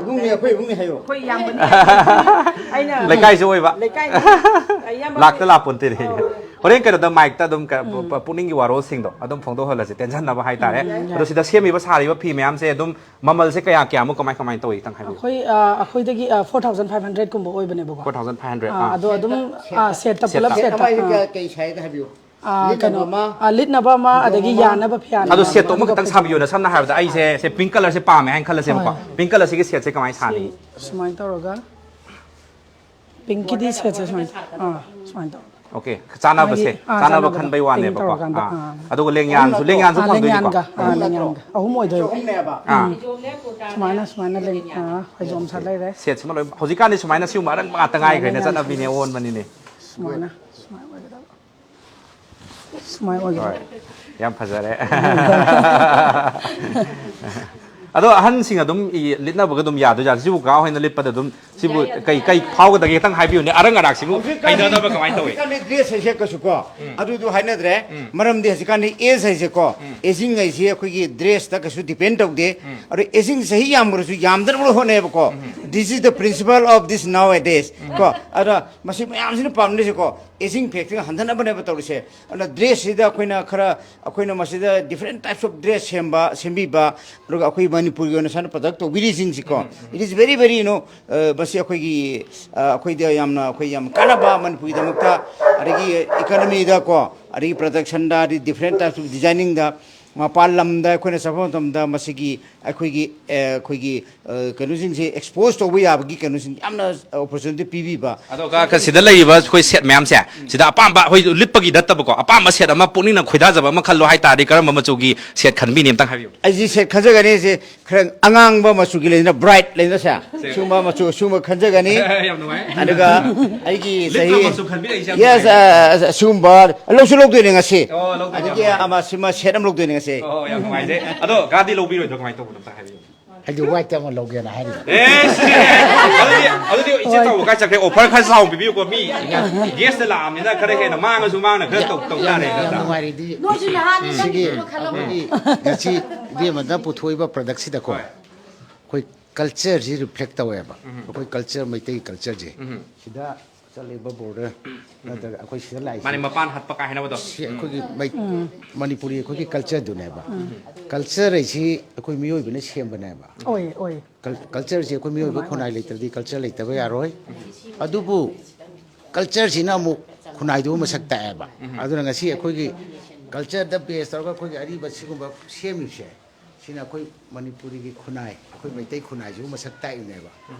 ꯏꯕꯨꯡꯅꯦ, ꯑꯩꯈꯣꯏ ꯏꯕꯨꯡꯅꯦ ꯍꯥꯏꯌꯣ꯫ ꯑꯩꯈꯣꯏ ꯏꯌꯥꯝꯕꯅꯦ꯫ ꯑꯩꯅ ꯂꯩꯀꯥꯏꯁꯨ ꯑꯣꯏꯕ꯫ ꯂꯩꯀꯥꯏ ꯑꯌꯥꯝꯕ ꯂꯥꯛꯇ ꯂꯥꯛꯄꯣꯟꯇꯦꯅꯦ꯫ ꯍꯣꯔꯦꯟ ꯀꯩꯅꯣꯗ ꯃꯥꯏꯛꯇ ꯑꯗꯨꯝ ꯀ-, ꯄꯨ-, ꯄꯨꯛꯅꯤꯡꯒꯤ ꯋꯥꯔꯣꯜꯁꯤꯡꯗꯣ ꯑꯗꯨꯝ ꯐꯣꯡꯗꯣꯛꯍꯜꯂꯁꯤ, ꯇꯦꯟꯁꯟꯅꯕ ꯍꯥꯏꯇꯥꯔꯦ꯫ ꯑꯗꯣ ꯁꯤꯗ ꯁꯦꯝꯃꯤꯕ ꯁꯥꯔꯤꯕ ꯐꯤ ꯃꯌꯥꯝꯁꯦ ꯑꯗꯨꯝ ꯃꯃꯜꯁꯦ ꯀꯌꯥ ꯀꯌꯥꯃꯨꯛ, ꯀꯃꯥꯏ ꯀꯃꯥꯏꯅ ꯇꯧꯏ, ꯈꯤꯇꯪ ꯍꯥꯏꯕꯤꯌꯨ꯫ ꯑꯩꯈꯣꯏ ꯑ, ꯑꯩꯈꯣꯏꯗꯒꯤ ꯐꯣꯔ ꯊꯥꯎꯖꯟ ꯐꯥꯏꯚ ꯍꯟꯗ꯭ꯔꯦꯗꯀꯨꯝꯕ ꯑꯣꯏꯕꯅꯦꯕꯀꯣ꯫ Four thousand five hundred. ꯑꯥ, ꯑꯗꯣ ꯑꯗꯨꯝ ꯑ, ꯁꯦꯠꯇ ꯄꯨꯂꯞ ꯁꯦꯠꯇ꯫ ꯁꯦꯠꯇ꯫ ꯑꯃ ꯑꯩꯁꯦ ꯑꯥ꯫ ꯀꯌꯥ ꯀꯩ ꯁꯥꯏꯗ ꯍꯥꯏꯕꯤꯌꯨ꯫ ꯑ, ꯂꯤꯠꯅꯕ ꯀꯩꯅꯣ, ꯑꯃ, ꯑ, ꯂꯤꯠꯅꯕ ꯑꯃ, ꯑꯗꯒꯤ ꯑꯃ꯫ ꯌꯥꯅꯕ ꯐꯤꯌꯥꯟ ꯑꯗꯣ ꯑꯃ, ꯁꯦꯠꯇꯣ ꯑꯗꯨꯒ ꯑꯃꯈꯛꯇꯪ ꯐꯩꯖꯣꯝ꯫ ꯁꯥꯕꯤꯌꯨꯅ, ꯁꯝꯅ ꯍꯥꯏꯔꯕꯗ ꯑꯩꯁꯦ ꯁꯦ ꯄꯤꯡ ꯀꯂꯔꯁꯦ ꯄꯥꯝꯃꯦ ꯍꯥꯏꯅ ꯈꯜꯂꯁꯦꯕꯀꯣ꯫ ꯍꯣꯏ꯫ ꯄꯤꯡ ꯀꯂꯔꯁꯤꯒꯤ ꯁꯦꯠꯁꯦ ꯀꯃꯥꯏꯅ ꯁꯥꯅꯤ? ꯁꯤ ꯁꯨꯃꯥꯏꯅ ꯇꯧꯔꯒ ꯄꯤꯡꯀꯤꯗꯤ ꯁꯦꯠꯁꯦ ꯁꯨꯃꯥꯏꯅ, ꯑꯥ, ꯁꯨꯃꯥꯏꯅ ꯇꯧꯔꯒ꯫ ꯑꯣꯀꯦ, ꯆꯥꯅꯕꯁꯦ, ꯃꯥꯒꯤ, ꯑꯥ, ꯆꯥꯅꯕ ꯆꯥꯅꯕꯗꯣ ꯈꯟꯕꯩ ꯄꯤꯡ ꯋꯥꯅꯦꯕꯀꯣ꯫ ꯇꯧꯔꯀꯥꯟꯗ, ꯑꯥ꯫ ꯑꯥ꯫ ꯑꯗꯨꯒ ꯂꯦꯡꯌꯥꯟꯁꯨ, ꯂꯦꯡꯌꯥꯟꯁꯨ ꯑꯥ, ꯐꯪꯗꯣꯏꯅꯤꯀꯣ꯫ ꯂꯦꯡꯌꯥꯟꯒ, ꯑꯥ, ꯂꯦꯡꯌꯥꯟꯒ ꯑꯍꯨꯝ ꯑꯣꯏꯗꯣꯏꯕ꯫ ꯑꯍꯨꯝꯅꯦꯕ꯫ ꯑꯥ꯫ ꯁꯨꯃꯥꯏꯅ, ꯁꯨꯃꯥꯏꯅ ꯂꯦꯡ-, ꯑꯥ, ꯐꯩꯖꯣꯝ ꯁꯥ ꯂꯩꯔꯦ꯫ ꯁꯦꯠꯁꯤꯃ ꯂꯣꯏ, ꯍꯧꯖꯤꯛꯀꯥꯟꯗꯤ ꯁꯨꯃꯥꯏꯅ ꯁꯤꯒꯨꯝꯕ ꯑꯔꯪꯕ ꯉꯥꯛꯇ ꯉꯥꯏꯈ꯭ꯔꯦꯅꯦ, ꯆꯠꯅꯕꯤꯅꯦ ꯑꯣꯟꯕꯅꯤꯅꯦ꯫ ꯁꯨꯃꯥꯏꯅ, ꯁꯨꯃꯥꯏꯅ ꯑꯣꯏꯒꯗꯕ꯫ ꯁꯨꯃꯥꯏꯅ ꯑꯣꯏꯒꯗꯕ꯫ ꯍꯣꯏ꯫ ꯌꯥꯝ ꯐꯖꯔꯦ꯫ ꯑꯗꯣ ꯑꯍꯟꯁꯤꯡ ꯑꯗꯨꯝ ꯏ-, ꯂꯤꯠꯅꯕꯒ ꯑꯗꯨꯝ ꯌꯥꯗꯣꯏꯖꯥꯠꯂꯣ? ꯁꯤꯕꯨ ꯀꯀꯥ ꯍꯣꯏꯅ ꯂꯤꯠꯄꯗ ꯑꯗꯨꯝ ꯁꯤꯕꯨ ꯀꯩ, ꯀꯩ ꯐꯥꯎꯒꯗꯒꯦ? ꯈꯤꯇꯪ ꯍꯥꯏꯕꯤꯌꯨꯅꯦ꯫ ꯑꯔꯪ ꯑꯔꯥꯛꯁꯤꯕꯨ ꯍꯩꯅꯗꯕ ꯀꯃꯥꯏꯅ ꯇꯧꯏ? ꯍꯧꯖꯤꯛꯀꯥꯟꯗꯤ ꯗ꯭ꯔꯦꯁ ꯍꯥꯏꯁꯦ ꯀꯩꯁꯨ ꯀꯣ, ꯑꯗꯨꯗꯣ ꯍꯥꯏꯅꯗ꯭ꯔꯦ꯫ ꯃꯔꯝꯗꯤ ꯍꯧꯖꯤꯛꯀꯥꯟꯗꯤ ꯑꯦꯖ ꯍꯥꯏꯁꯦꯀꯣ, ꯑꯦꯖꯤꯡ ꯍꯥꯏꯁꯦ ꯑꯩꯈꯣꯏꯒꯤ ꯗ꯭ꯔꯦꯁꯇ ꯀꯩꯁꯨ ꯗꯤꯄꯦꯟ ꯇꯧꯗꯦ꯫ ꯑꯗꯣ ꯑꯦꯖꯤꯡ ꯆꯍꯤ ꯌꯥꯝꯈ꯭ꯔꯁꯨ ꯌꯥꯝꯗꯅꯕ ꯍꯣꯠꯅꯩꯌꯦꯕꯀꯣ꯫ This is the principle of this nowadays. ꯀꯣ, ꯑꯗ ꯃꯁꯤ ꯃꯌꯥꯝꯁꯤꯅ ꯄꯥꯝꯅꯔꯤꯁꯦꯀꯣ, aging factor ꯍꯟꯊꯅꯕꯅꯦꯕ ꯇꯧꯔꯤꯁꯦ. ꯑꯗꯨꯅ dress ꯁꯤꯗ ꯑꯩꯈꯣꯏꯅ ꯈꯔ, ꯑꯩꯈꯣꯏꯅ ꯃꯁꯤꯗ different types of dress ꯁꯦꯝꯕ, ꯁꯦꯝꯕꯤꯕ, ꯑꯗꯨꯒ ꯑꯩꯈꯣꯏ ꯃꯅꯤꯄꯨꯔꯒꯤ ꯑꯣꯏꯅ ꯁꯨꯃꯥꯏꯅ product ꯇꯧꯕꯤꯔꯤꯁꯤꯡꯁꯤꯀꯣ, it is very, very, you know, ꯑ, ꯃꯁꯤ ꯑꯩꯈꯣꯏꯒꯤ, ꯑ, ꯑꯩꯈꯣꯏꯗ ꯌꯥꯝꯅ, ꯑꯩꯈꯣꯏ ꯌꯥꯝ ꯀꯥꯟꯅꯕ ꯃꯅꯤꯄꯨꯔꯒꯤꯗꯃꯛꯇ, ꯑꯗꯒꯤ economy ꯗꯀꯣ, ꯑꯗꯒꯤ production ꯗ, ꯑꯗꯒꯤ different types of designing ꯗ, ꯃꯄꯥꯟ ꯂꯝꯗ ꯑꯩꯈꯣꯏꯅ ꯆꯠꯄ ꯃꯇꯝꯗ ꯃꯁꯤꯒꯤ ꯑꯩꯈꯣꯏꯒꯤ, ꯑ, ꯑꯩꯈꯣꯏꯒꯤ, ꯑ, ꯀꯩꯅꯣꯁꯤꯡꯁꯦ expose ꯇꯧꯕ ꯌꯥꯕꯒꯤ ꯀꯩꯅꯣꯁꯤꯡ ꯌꯥꯝꯅ opportunity ꯄꯤꯕꯤꯕ꯫ ꯑꯗꯨꯒ ꯁꯤꯗ ꯂꯩꯔꯤꯕ ꯑꯩꯈꯣꯏ set ꯃꯌꯥꯝꯁꯦ, ꯁꯤꯗ ꯑꯄꯥꯝꯕ, ꯑꯩꯈꯣꯏ ꯂꯤꯠꯄꯒꯤ ꯅꯠꯇꯕꯀꯣ, ꯑꯄꯥꯝꯕ set ꯑꯃ ꯄꯨꯛꯅꯤꯡꯅ ꯈꯣꯏꯗꯥꯖꯕ ꯑꯃ ꯈꯜꯂꯣ ꯍꯥꯏ ꯇꯥꯔꯗꯤ, ꯀꯔꯝꯕ ꯃꯆꯨꯒꯤ set ꯈꯟꯕꯤꯅꯤ? ꯑꯝꯇꯪ ꯍꯥꯏꯕꯤꯌꯨ꯫ ꯑꯩꯁꯤ set ꯈꯟꯖꯒꯅꯤ, ꯁꯤ ꯈꯔ ꯑꯉꯥꯡꯕ ꯃꯆꯨꯒꯤ ꯂꯩꯗꯅ, bright ꯂꯩꯗꯅ ꯁꯦ, ꯁꯦ꯫ ꯁꯤꯒꯨꯝꯕ ꯃꯆꯨ, ꯁꯤꯒꯨꯝꯕ ꯈꯟꯖꯒꯅꯤ꯫ ꯌꯥꯝ ꯅꯨꯡꯉꯥꯏ꯫ ꯑꯗꯨꯒ ꯑꯩꯒꯤ ꯂꯤꯠꯄ ꯆꯍꯤ, ꯃꯆꯨ ꯈꯟꯕꯤꯔꯛꯏꯁꯦ ꯌꯥꯝ yes, ꯅꯨꯡꯉꯥꯏ꯫ ꯑ, ꯑ, ꯑꯁꯤꯒꯨꯝꯕ ꯂꯧꯁꯨ ꯂꯧꯗꯣꯏꯅꯦ ꯉꯁꯤ꯫ ꯑꯣ, ꯂꯧꯗꯣꯏꯅꯦ, ꯑꯗꯒꯤ ꯌꯥꯝ ꯅꯨꯡꯉꯥꯏ꯫ ꯑꯃ, ꯁꯤꯃ set ꯑꯃ ꯂꯧꯗꯣꯏꯅꯦ ꯉꯁꯤ꯫ ꯑꯣ, ꯌꯥꯝ ꯅꯨꯡꯉꯥꯏꯖꯩ꯫ ꯑꯗꯣ ꯒꯥꯗꯤ ꯂꯧꯕꯤꯔꯣꯏꯗ꯭ꯔꯣ, ꯀꯃꯥꯏꯅ ꯇꯧꯕꯅꯣ, ꯑꯝꯇ ꯍꯥꯏꯕꯤꯌꯨ꯫ ꯑꯩꯗꯤ white ꯑꯃ ꯂꯧꯒꯦꯅ ꯍꯥꯏꯔꯤꯕ꯫ ꯑꯦ, ꯁꯤ-, ꯑꯗꯨꯗꯤ, ꯑꯗꯨꯗꯤ ꯏꯆꯦ ꯆꯥꯎꯕ ꯀꯥꯏ ꯆꯠꯈ꯭ꯔꯦ? Offer ꯈꯔ ꯆꯥꯎꯅ ꯄꯤꯕꯤꯌꯨꯀꯣ, ꯃꯤ guest ꯂꯥꯛꯑꯕꯅꯤꯅ ꯈꯔ ꯍꯦꯟꯅ ꯃꯥꯡꯉꯁꯨ ꯃꯥꯡꯅ ꯈꯔ ꯇꯧ-, ꯇꯧ ꯌꯥꯔꯦ, ꯌꯥꯝ ꯅꯠꯇ꯭ꯔꯥ? ꯅꯨꯡꯉꯥꯏꯔꯦ, ꯑꯗꯨꯗꯤ꯫ ꯅꯣꯏꯁꯨ ꯅꯍꯥꯅꯤ, ꯁꯤꯒꯤ ꯅꯪꯁꯨ ꯈꯜꯂꯝꯃꯣ꯫ ꯑꯩꯈꯣꯏꯒꯤ ꯉꯁꯤ ꯏꯕꯦꯝꯃꯅ ꯄꯨꯊꯣꯛꯏꯕ product ꯁꯤꯗꯀꯣ, ꯍꯣꯏ꯫ ꯑꯩꯈꯣꯏ culture ꯁꯤ reflect ꯇꯧꯋꯦꯕ꯫ ꯎꯝ꯫ ꯑꯩꯈꯣꯏ culture, ꯃꯩꯇꯩ culture ꯁꯦ꯫ ꯎꯝ꯫ ꯁꯤꯗ ꯆꯠꯂꯤꯕ border ꯅꯠꯇ꯭ꯔꯒ ꯑꯩꯈꯣꯏ ꯁꯤꯗ ꯂꯥꯛꯏꯁꯤ ꯃꯥꯅꯦ, ꯃꯄꯥꯟ ꯍꯠꯄ ꯀꯥꯏ ꯍꯥꯏꯅꯕꯗꯣ꯫ ꯁꯤ ꯑꯩꯈꯣꯏꯒꯤ ꯃꯩ-, ꯃꯅꯤꯄꯨꯔꯤ ꯑꯩꯈꯣꯏꯒꯤ culture ꯗꯨꯅꯦꯕ꯫ Culture ꯍꯥꯏꯁꯤ ꯑꯩꯈꯣꯏ ꯃꯤꯑꯣꯏꯕꯅ ꯁꯦꯝꯕꯅꯦꯕ꯫ ꯑꯣꯏ, ꯑꯣꯏ꯫ Cul-, culture ꯁꯦ ꯑꯩꯈꯣꯏ ꯃꯤꯑꯣꯏꯕ ꯈꯨꯟꯅꯥꯏ ꯂꯩꯇ꯭ꯔꯗꯤ culture ꯂꯩꯇꯕ ꯌꯥꯔꯣꯏ꯫ ꯑꯗꯨꯕꯨ culture ꯁꯤꯅ ꯑꯃꯨꯛ ꯈꯨꯟꯅꯥꯏꯗꯨ ꯃꯁꯛ ꯇꯥꯛꯑꯦꯕ꯫ ꯑꯗꯨꯅ ꯉꯁꯤ ꯑꯩꯈꯣꯏꯒꯤ culture ꯗ base ꯇꯧꯔꯒ ꯑꯩꯈꯣꯏꯒꯤ ꯑꯔꯤꯕ ꯁꯤꯒꯨꯝꯕ ꯁꯦꯝꯃꯤꯕꯁꯦ, ꯁꯤꯅ ꯑꯩꯈꯣꯏ ꯃꯅꯤꯄꯨꯔꯤꯒꯤ ꯈꯨꯟꯅꯥꯏ, ꯑꯩꯈꯣꯏ ꯃꯩꯇꯩ ꯈꯨꯟꯅꯥꯏꯁꯤꯕꯨ ꯃꯁꯛ ꯇꯥꯛꯏꯕꯅꯦꯕ꯫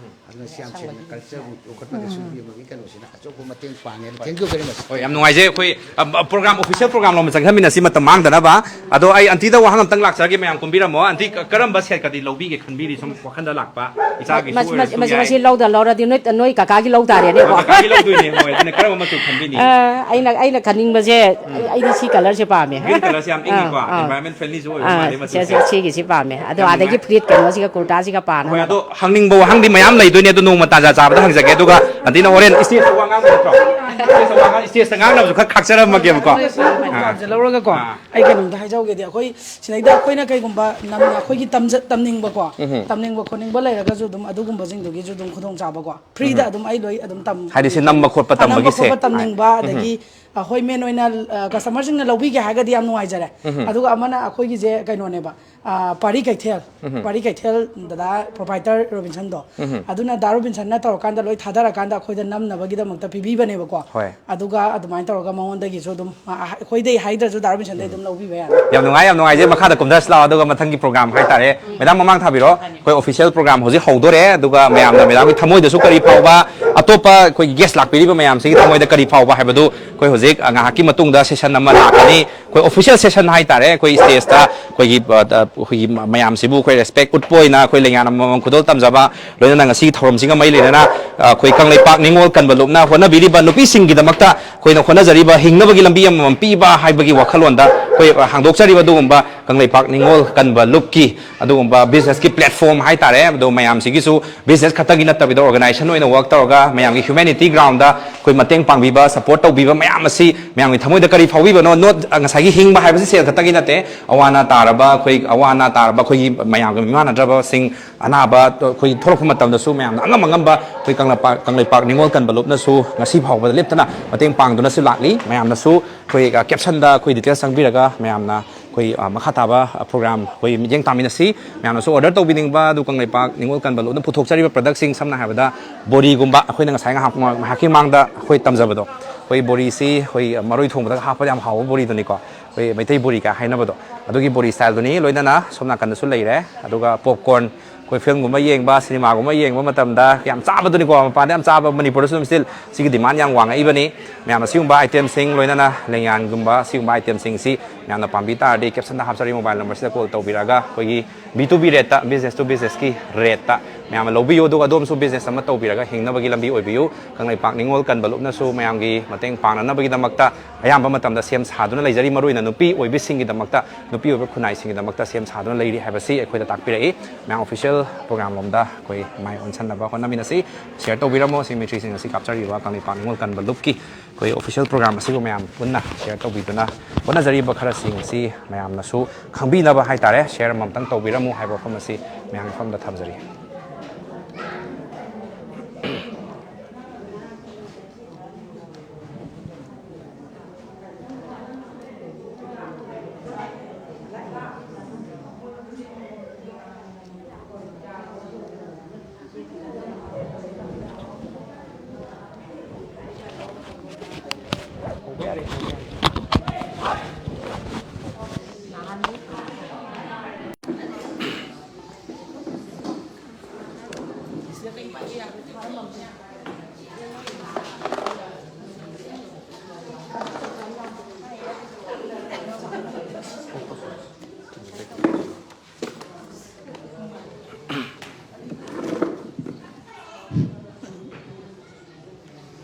ꯑꯗꯨꯅ ꯁꯤ ꯌꯥꯝ ꯁꯦꯡꯅ culture ꯕꯨ ꯌꯣꯛꯈꯠꯄꯗꯁꯨ ꯏꯕꯦꯝꯃꯒꯤ ꯀꯩꯅꯣꯁꯤꯅ ꯑꯆꯧꯕ ꯃꯇꯦꯡ ꯄꯥꯡꯉꯦ꯫ Thank you very much꯫ ꯍꯣꯏ, ꯌꯥꯝ ꯅꯨꯡꯉꯥꯏꯖꯩ꯫ ꯑꯩꯈꯣꯏ, ꯑ, program, official program ꯂꯣꯝꯗ ꯆꯪꯍꯟꯃꯤꯟꯅꯁꯤ ꯃꯇꯝ ꯃꯥꯡꯗꯅꯕ꯫ ꯑꯗꯣ ꯑꯩ aunty ꯗ ꯋꯥꯍꯪ ꯑꯝꯇꯪ ꯂꯥꯛꯆꯔꯒꯦ, ꯃꯌꯥꯝ ꯀꯨꯝꯕꯤꯔꯝꯃꯣ꯫ Aunty, ꯀ-, ꯀꯔꯝꯕ set ꯀꯗꯤ ꯂꯧꯕꯤꯒꯦ ꯈꯟꯕꯤꯔꯤ? ꯁꯨꯝ ꯋꯥꯈꯜꯗ ꯂꯥꯛꯄ, ꯏꯆꯥꯒꯤꯁꯨ ꯃꯁꯤ, ꯑꯣꯏꯔꯁꯨ ꯃꯁꯤ, ꯌꯥꯏ꯫ ꯃꯁꯤ ꯂꯧꯗ ꯂꯧꯔꯗꯤ ꯅꯣꯏ, ꯅꯣꯏ ꯀꯀꯥꯒꯤ ꯂꯧ ꯇꯥꯔꯦꯅꯦꯀꯣ꯫ ꯍꯣꯏ, ꯀꯀꯥꯒꯤ ꯂꯧꯗꯣꯏꯅꯦ꯫ ꯍꯣꯏ, ꯑꯗꯨꯅ ꯀꯔꯝꯕ ꯃꯆꯨ ꯈꯟꯕꯤꯅꯤ? ꯑ, ꯑꯩꯅ, ꯑꯩꯅ ꯈꯟꯅꯤꯡꯕꯁꯦ, ꯎꯝ꯫ ꯑꯩꯗꯤ ꯁꯤ colour ꯁꯦ ꯄꯥꯝꯃꯦ꯫ Green colour ꯁꯦ ꯌꯥꯝ ꯑꯥ, ꯏꯪꯉꯤꯀꯣ, ꯑꯥ꯫ Environment friendly ꯁꯨ ꯑꯣꯏꯕ ꯑꯥ, ꯃꯥꯜꯂꯦ ꯁꯦ, ꯃꯆꯨꯁꯦ꯫ ꯁꯦ, ꯁꯤꯒꯤꯁꯤ ꯄꯥꯝꯃꯦ꯫ ꯑꯗꯣ ꯌꯥꯝ ꯑꯥꯗꯒꯤ ꯅꯨꯡꯉꯥꯏ꯫ ꯐꯨꯔꯤꯠ ꯀꯩꯅꯣꯁꯤꯒ ꯀꯨꯔꯇꯥꯁꯤꯒ ꯄꯥꯅꯕ꯫ ꯍꯣꯏ, ꯑꯗꯣ ꯍꯪꯅꯤꯡꯕ ꯋꯥꯍꯪꯗꯤ ꯃꯌꯥꯝ ꯂꯩꯗꯣꯏꯅꯦ, ꯑꯗꯣ ꯅꯣꯡꯃ ꯇꯥꯟꯖꯥ ꯆꯥꯕꯗ ꯍꯪꯖꯒꯦ꯫ ꯑꯗꯨꯒ ꯑꯟꯇꯤꯅ ꯍꯣꯔꯦꯟ ꯁ꯭ꯇꯦꯖꯇ ꯋꯥ ꯉꯥꯡꯕ ꯅꯠꯇ꯭ꯔꯣ? ꯁ꯭ꯇꯦꯖꯇ ꯋꯥ ꯉꯥꯡ- ꯁ꯭ꯇꯦꯖꯇ ꯉꯥꯡꯅꯕꯁꯨ ꯈꯔ ꯈꯥꯛꯆꯔꯝꯃꯒꯦꯕꯀꯣ꯫ ꯑꯥ꯫ ꯂꯧꯔꯒꯀꯣ꯫ ꯑꯥ꯫ ꯑꯩ ꯀꯩꯅꯣꯝꯇ ꯍꯥꯏꯖꯍꯧꯒꯦꯗꯤ, ꯑꯩꯈꯣꯏ ꯁꯤꯗꯩꯗ ꯑꯩꯈꯣꯏꯅ ꯀꯩꯒꯨꯝꯕ ꯅꯝ- ꯑꯩꯈꯣꯏꯒꯤ ꯇꯝꯖ- ꯇꯝꯅꯤꯡꯕꯀꯣ, ꯎꯝꯍꯨꯝ꯫ ꯇꯝꯅꯤꯡꯕ ꯈꯣꯠꯅꯤꯡꯕ ꯂꯩꯔꯒꯁꯨ ꯑꯗꯨꯝ ꯑꯗꯨꯒꯨꯝꯕꯁꯤꯡꯗꯨꯒꯤꯁꯨ ꯑꯗꯨꯝ ꯈꯨꯗꯣꯡꯆꯥꯕꯀꯣ, ꯐ꯭ꯔꯤꯗ ꯎꯝꯍꯨꯝ꯫ ꯑꯗꯨꯝ ꯑꯩ ꯂꯣꯏ ꯑꯗꯨꯝ ꯇꯝ- ꯍꯥꯏꯗꯤ ꯁꯤ ꯅꯝꯕ ꯈꯣꯠꯄ ꯅꯝꯕ ꯇꯝꯕꯒꯤꯁꯦ? ꯈꯣꯠꯄ ꯇꯝꯅꯤꯡꯕ, ꯎꯝꯍꯨꯝ꯫ ꯑꯗꯒꯤ ꯑꯩꯈꯣꯏ ꯃꯦꯟ ꯑꯣꯏꯅ ꯀꯁꯇꯃꯔꯁꯤꯡꯅ ꯂꯧꯕꯤꯒꯦ ꯍꯥꯏꯔꯒꯗꯤ ꯌꯥꯝ ꯅꯨꯡꯉꯥꯏꯖꯔꯦ꯫ ꯎꯝꯍꯨꯝ꯫ ꯑꯗꯨꯒ ꯑꯃꯅ ꯑꯩꯈꯣꯏꯒꯤꯁꯦ ꯀꯩꯅꯣꯅꯦꯕ, ꯑ, ꯄꯥꯔꯤ ꯀꯩꯊꯦꯜ, ꯎꯝꯍꯨꯝ꯫ ꯄꯥꯔꯤ ꯀꯩꯊꯦꯜ ꯗꯗꯥ ꯄ꯭ꯔꯣꯄꯥꯏꯇꯔ ꯔꯣꯕꯤꯟꯁꯟꯗꯣ, ꯎꯝꯍꯨꯝ꯫ ꯑꯗꯨꯅ ꯗꯥ ꯔꯣꯕꯤꯟꯁꯟꯅ ꯇꯧꯔꯀꯥꯟꯗ ꯂꯣꯏ ꯊꯥꯗꯔꯀꯥꯟꯗ ꯑꯩꯈꯣꯏꯗ ꯅꯝꯅꯕꯒꯤꯗꯃꯛꯇ ꯄꯤꯕꯤꯕꯅꯦꯕꯀꯣ꯫ ꯍꯣꯏ꯫ ꯑꯗꯨꯒ ꯑꯗꯨꯃꯥꯏꯅ ꯇꯧꯔꯒ ꯃꯉꯣꯟꯗꯒꯤꯁꯨ ꯑꯗꯨꯝ, ꯑ, ꯑ, ꯑꯩꯈꯣꯏꯗꯩ ꯍꯥꯏꯗ꯭ꯔꯁꯨ ꯗꯥ ꯔꯣꯕꯤꯟꯁꯟꯗꯩ ꯑꯗꯨꯝ ꯂꯧꯕꯤꯕ ꯌꯥꯅꯤ꯫ ꯌꯥꯝ ꯅꯨꯡꯉꯥꯏ, ꯌꯥꯝ ꯅꯨꯡꯉꯥꯏꯖꯩ꯫ ꯃꯈꯥꯗ ꯀꯨꯝꯊꯔꯁꯤ ꯂꯥꯛꯑꯣ, ꯑꯗꯨꯒ ꯃꯊꯪꯒꯤ ꯄ꯭ꯔꯣꯒ꯭ꯔꯥꯝ ꯍꯥꯏꯇꯥꯔꯦ꯫ ꯃꯦꯗꯥꯝ, ꯃꯃꯥꯡ ꯊꯥꯕꯤꯔꯣ꯫ ꯑꯩꯈꯣꯏ ꯑꯣꯐꯤꯁꯤꯌꯦꯜ ꯄ꯭ꯔꯣꯒ꯭ꯔꯥꯝ ꯍꯧꯖꯤꯛ ꯍꯧꯗꯣꯔꯦ, ꯑꯗꯨꯒ ꯃꯌꯥꯝꯅ ꯃꯦꯗꯥꯝꯒꯤ ꯊꯃꯣꯏꯗꯁꯨ ꯀꯔꯤ ꯐꯥꯎꯕ, ꯑꯇꯣꯞꯄ ꯑꯩꯈꯣꯏꯒꯤ ꯒꯦꯁ ꯂꯥꯛꯄꯤꯔꯤꯕ ꯃꯌꯥꯝꯁꯤꯒꯤ ꯊꯃꯣꯏꯗ ꯀꯔꯤ ꯐꯥꯎꯕ ꯍꯥꯏꯕꯗꯨ ꯑꯩꯈꯣꯏ ꯍꯧꯖꯤꯛ, ꯑ, ꯉꯥꯏꯍꯥꯛꯀꯤ ꯃꯇꯨꯡꯗ ꯁꯦꯁꯟ ꯑꯃ ꯂꯥꯛꯀꯅꯤ꯫ ꯑꯩꯈꯣꯏ ꯑꯣꯐꯤꯁꯤꯌꯦꯜ ꯁꯦꯁꯟ ꯍꯥꯏꯇꯥꯔꯦ, ꯑꯩꯈꯣꯏ ꯁ꯭ꯇꯦꯖꯇ ꯑꯩꯈꯣꯏꯒꯤ, ꯑ, ꯑ, ꯑꯩꯈꯣꯏꯒꯤ ꯃꯌꯥꯝꯁꯤꯕꯨ ꯑꯩꯈꯣꯏ ꯔꯦꯁꯄꯦꯛ ꯎꯠꯄ ꯑꯣꯏꯅ ꯑꯩꯈꯣꯏ ꯂꯦꯡꯌꯥꯟ ꯑꯃꯃꯝ ꯈꯨꯗꯣꯜ ꯇꯝꯖꯕ, ꯂꯣꯏꯅꯅ ꯉꯁꯤꯒꯤ ꯊꯧꯔꯝꯁꯤꯒ ꯃꯔꯤ ꯂꯩꯅꯅ, ꯑ, ꯑꯩꯈꯣꯏ ꯀꯪꯂꯩꯄꯥꯛ ꯅꯤꯉꯣꯜ ꯀꯟꯕ ꯂꯨꯞꯅ ꯍꯣꯠꯅꯕꯤꯔꯤꯕ ꯅꯨꯄꯤꯁꯤꯡꯒꯤꯗꯃꯛꯇ ꯑꯩꯈꯣꯏꯅ ꯍꯣꯠꯅꯖꯔꯤꯕ ꯍꯤꯡꯅꯕꯒꯤ ꯂꯝꯕꯤ ꯑꯃꯃꯝ ꯄꯤꯕ ꯍꯥꯏꯕꯒꯤ ꯋꯥꯈꯜꯂꯣꯟꯗ ꯑꯩꯈꯣꯏ, ꯑ, ꯍꯥꯡꯗꯣꯛꯆꯔꯤꯕ ꯑꯗꯨꯒꯨꯝꯕ ꯀꯪꯂꯩꯄꯥꯛ ꯅꯤꯉꯣꯜ ꯀꯟꯕ ꯂꯨꯞꯀꯤ ꯑꯗꯨꯒꯨꯝꯕ ꯕꯤꯖꯤꯅꯦꯁꯀꯤ ꯄ꯭ꯂꯦꯠꯐꯣꯝ ꯍꯥꯏꯇꯥꯔꯦ, ꯑꯗꯣ ꯃꯌꯥꯝꯁꯤꯒꯤꯁꯨ ꯕꯤꯖꯤꯅꯦꯁ ꯈꯛꯇꯒꯤ ꯅꯠꯇꯕꯤꯗ ꯑꯣꯔꯒꯅꯥꯏꯖꯦꯁꯟ ꯑꯣꯏꯅ ꯋꯥꯔꯛ ꯇꯧꯔꯒ ꯃꯌꯥꯝꯒꯤ ꯍ꯭ꯌꯨꯃꯦꯅꯤꯇꯤ ꯒ꯭ꯔꯥꯎꯟꯗ ꯑꯩꯈꯣꯏ ꯃꯇꯦꯡ ꯄꯥꯡꯕꯤꯕ, ꯁꯄꯣꯔꯠ ꯇꯧꯕꯤꯕ ꯃꯌꯥꯝ ꯑꯁꯤ ꯃꯌꯥꯝꯒꯤ ꯊꯃꯣꯏꯗ ꯀꯔꯤ ꯐꯥꯎꯕꯤꯕꯅꯣ? ꯅꯣꯠ, ꯉꯁꯥꯏꯒꯤ ꯍꯤꯡꯕ ꯍꯥꯏꯕꯁꯤ ꯁꯦꯜ ꯈꯛꯇꯒꯤ ꯅꯠꯇꯦ, ꯑꯋꯥ ꯑꯅꯥ ꯇꯥꯔꯕ ꯑꯩꯈꯣꯏ, ꯑꯋꯥ ꯑꯅꯥ ꯇꯥꯔꯕ ꯑꯩꯈꯣꯏꯒꯤ ꯃꯌꯥꯝꯒ ꯃꯤꯃꯥꯟꯅꯗ꯭ꯔꯕꯁꯤꯡ, ꯑꯅꯥꯕ ꯑꯩꯈꯣꯏ ꯊꯣꯛꯂꯛꯄ ꯃꯇꯝꯗꯁꯨ ꯃꯌꯥꯝꯅ ꯑꯉꯝ ꯑꯉꯝꯕ ꯑꯩꯈꯣꯏ ꯀꯪꯂꯩꯄꯥꯛ, ꯀꯪꯂꯩꯄꯥꯛ ꯅꯤꯉꯣꯜ ꯀꯟꯕ ꯂꯨꯞꯅꯁꯨ ꯉꯁꯤ ꯐꯥꯎꯕꯗ ꯂꯦꯞꯇꯅ ꯃꯇꯦꯡ ꯄꯥꯡꯗꯨꯅꯁꯨ ꯂꯥꯛꯂꯤ꯫ ꯃꯌꯥꯝꯅꯁꯨ ꯑꯩꯈꯣꯏ, ꯑ, ꯀꯦꯞꯁꯟꯗ ꯑꯩꯈꯣꯏ ꯗꯤꯇꯦꯜꯁ ꯆꯪꯕꯤꯔꯒ ꯃꯌꯥꯝꯅ ꯑꯩꯈꯣꯏ, ꯑ, ꯃꯈꯥ ꯇꯥꯕ, ꯑ, ꯄ꯭ꯔꯣꯒ꯭ꯔꯥꯝ ꯑꯩꯈꯣꯏ ꯃꯤꯠꯌꯦꯡ ꯇꯥꯃꯤꯟꯅꯁꯤ꯫ ꯃꯌꯥꯝꯅꯁꯨ ꯑꯣꯔꯗꯔ ꯇꯧꯕꯤꯅꯤꯡꯕ, ꯑꯗꯨ ꯀꯪꯂꯩꯄꯥꯛ ꯅꯤꯉꯣꯜ ꯀꯟꯕ ꯂꯨꯞꯅ ꯄꯨꯊꯣꯛꯆꯔꯤꯕ ꯄ꯭ꯔꯗꯛꯁꯤꯡ, ꯁꯝꯅ ꯍꯥꯏꯔꯕꯗ ꯕꯣꯔꯤꯒꯨꯝꯕ, ꯑꯩꯈꯣꯏꯅ ꯉꯁꯥꯏ ꯉꯥꯏꯍꯥꯛ, ꯉꯥꯏꯍꯥꯛꯀꯤ ꯃꯃꯥꯡꯗ ꯑꯩꯈꯣꯏ ꯇꯝꯖꯕꯗꯣ, ꯑꯩꯈꯣꯏ ꯕꯣꯔꯤꯁꯤ ꯑꯩꯈꯣꯏ ꯃꯔꯣꯏ ꯊꯣꯡꯕꯗꯒ ꯍꯥꯞꯄꯗ ꯌꯥꯝ ꯍꯥꯎꯕ ꯕꯣꯔꯤꯗꯨꯅꯤꯀꯣ, ꯑꯩꯈꯣꯏ ꯃꯩꯇꯩ ꯕꯣꯔꯤꯒ ꯍꯥꯏꯅꯕꯗꯣ, ꯑꯗꯨꯒꯤ ꯕꯣꯔꯤ ꯁ꯭ꯇꯥꯏꯜꯗꯨꯅꯤ꯫ ꯂꯣꯏꯅꯅ ꯁꯣꯝ ꯅꯥꯀꯟꯗꯁꯨ ꯂꯩꯔꯦ꯫ ꯑꯗꯨꯒ ꯄꯣꯞꯀꯣꯔꯟ, ꯑꯩꯈꯣꯏ ꯐꯤꯂꯝꯒꯨꯝꯕ ꯌꯦꯡꯕ, ꯁꯤꯅꯦꯃꯥꯒꯨꯝꯕ ꯌꯦꯡꯕ ꯃꯇꯝꯗ ꯌꯥꯝ ꯆꯥꯕꯗꯨꯅꯤꯀꯣ, ꯃꯄꯥꯟꯗ ꯌꯥꯝ ꯆꯥꯕ, ꯃꯅꯤꯄꯨꯔꯗꯁꯨ ꯑꯗꯨꯝ ꯁ꯭ꯇꯤꯜ ꯁꯤꯒꯤ ꯗꯤꯃꯥꯟ ꯌꯥꯝ ꯋꯥꯡꯉꯛꯏꯕꯅꯤ꯫ ꯃꯌꯥꯝ ꯑꯁꯤꯒꯨꯝꯕ ꯑꯥꯏꯇꯦꯝꯁꯤꯡ, ꯂꯣꯏꯅꯅ ꯂꯦꯡꯌꯥꯟꯒꯨꯝꯕ, ꯁꯤꯒꯨꯝꯕ ꯑꯥꯏꯇꯦꯝꯁꯤꯡꯁꯤ ꯃꯌꯥꯝꯅ ꯄꯥꯝꯕꯤ ꯇꯥꯔꯗꯤ ꯀꯦꯞꯁꯟꯗ ꯍꯥꯞꯆꯔꯤ ꯃꯣꯕꯥꯏꯜ ꯅꯝꯕꯔꯁꯤꯗ ꯀꯣꯜ ꯇꯧꯕꯤꯔꯛꯑꯒ ꯑꯩꯈꯣꯏꯒꯤ ꯕꯤ ꯇꯨ ꯕꯤ ꯔꯦꯠꯇ, ꯕꯤꯖꯤꯅꯦꯁ ꯇꯨ ꯕꯤꯖꯤꯅꯦꯁꯀꯤ ꯔꯦꯠꯇ ꯃꯌꯥꯝꯅ ꯂꯧꯕꯤꯌꯨ, ꯑꯗꯨꯒ ꯑꯗꯣꯝꯁꯨ business ꯑꯃ ꯇꯧꯕꯤꯔꯒ ꯍꯤꯡꯅꯕꯒꯤ ꯂꯝꯕꯤ ꯑꯣꯏꯕꯤꯌꯨ꯫ ꯀꯪꯂꯩꯄꯥꯛ ꯅꯤꯉꯣꯜ ꯀꯟꯕ ꯂꯨꯞꯅꯁꯨ ꯃꯌꯥꯝꯒꯤ ꯃꯇꯦꯡ ꯄꯥꯡꯅꯅꯕꯒꯤꯗꯃꯛꯇ ꯑꯌꯥꯝꯕ ꯃꯇꯝꯗ ꯁꯦꯝ ꯁꯥꯗꯨꯅ ꯂꯩꯖꯔꯤ, ꯃꯔꯨꯑꯣꯏꯅ ꯅꯨꯄꯤ ꯑꯣꯏꯕꯤꯁꯤꯡꯒꯤꯗꯃꯛꯇ, ꯅꯨꯄꯤ ꯑꯣꯏꯕ ꯈꯨꯟꯅꯥꯏꯁꯤꯡꯒꯤꯗꯃꯛꯇ ꯁꯦꯝ ꯁꯥꯗꯨꯅ ꯂꯩꯔꯤ ꯍꯥꯏꯕꯁꯤ ꯑꯩꯈꯣꯏꯗ ꯇꯥꯛꯄꯤꯔꯛꯏ꯫ ꯃꯌꯥꯝ official program ꯂꯣꯝꯗ ꯑꯩꯈꯣꯏ ꯃꯥꯏ ꯑꯣꯟꯁꯤꯟꯅꯕ ꯍꯣꯠꯅꯃꯤꯟꯅꯁꯤ꯫ Share ꯇꯧꯕꯤꯔꯝꯃꯣ, ꯁꯤ ꯃꯤꯇ꯭ꯔꯤꯁꯤꯡ ꯑꯁꯤ ꯀꯥꯞꯆꯔꯤꯕ ꯀꯪꯂꯩꯄꯥꯛ ꯅꯤꯉꯣꯜ ꯀꯟꯕ ꯂꯨꯞꯀꯤ ꯑꯩꯈꯣꯏ official program ꯑꯁꯤꯕꯨ ꯃꯌꯥꯝ ꯄꯨꯟꯅ share ꯇꯧꯕꯤꯗꯨꯅ ꯍꯣꯠꯅꯖꯔꯤꯕ ꯈꯔꯁꯤꯡ ꯑꯁꯤ ꯃꯌꯥꯝꯅꯁꯨ ꯈꯪꯕꯤꯅꯕ ꯍꯥꯏꯇꯥꯔꯦ, share ꯑꯃꯃꯝꯇꯪ ꯇꯧꯕꯤꯔꯝꯃꯨ ꯍꯥꯏꯕ ꯋꯥꯐꯝ ꯑꯁꯤ ꯃꯌꯥꯝꯒꯤ ꯃꯐꯝꯗ ꯊꯝꯖꯔꯤ꯫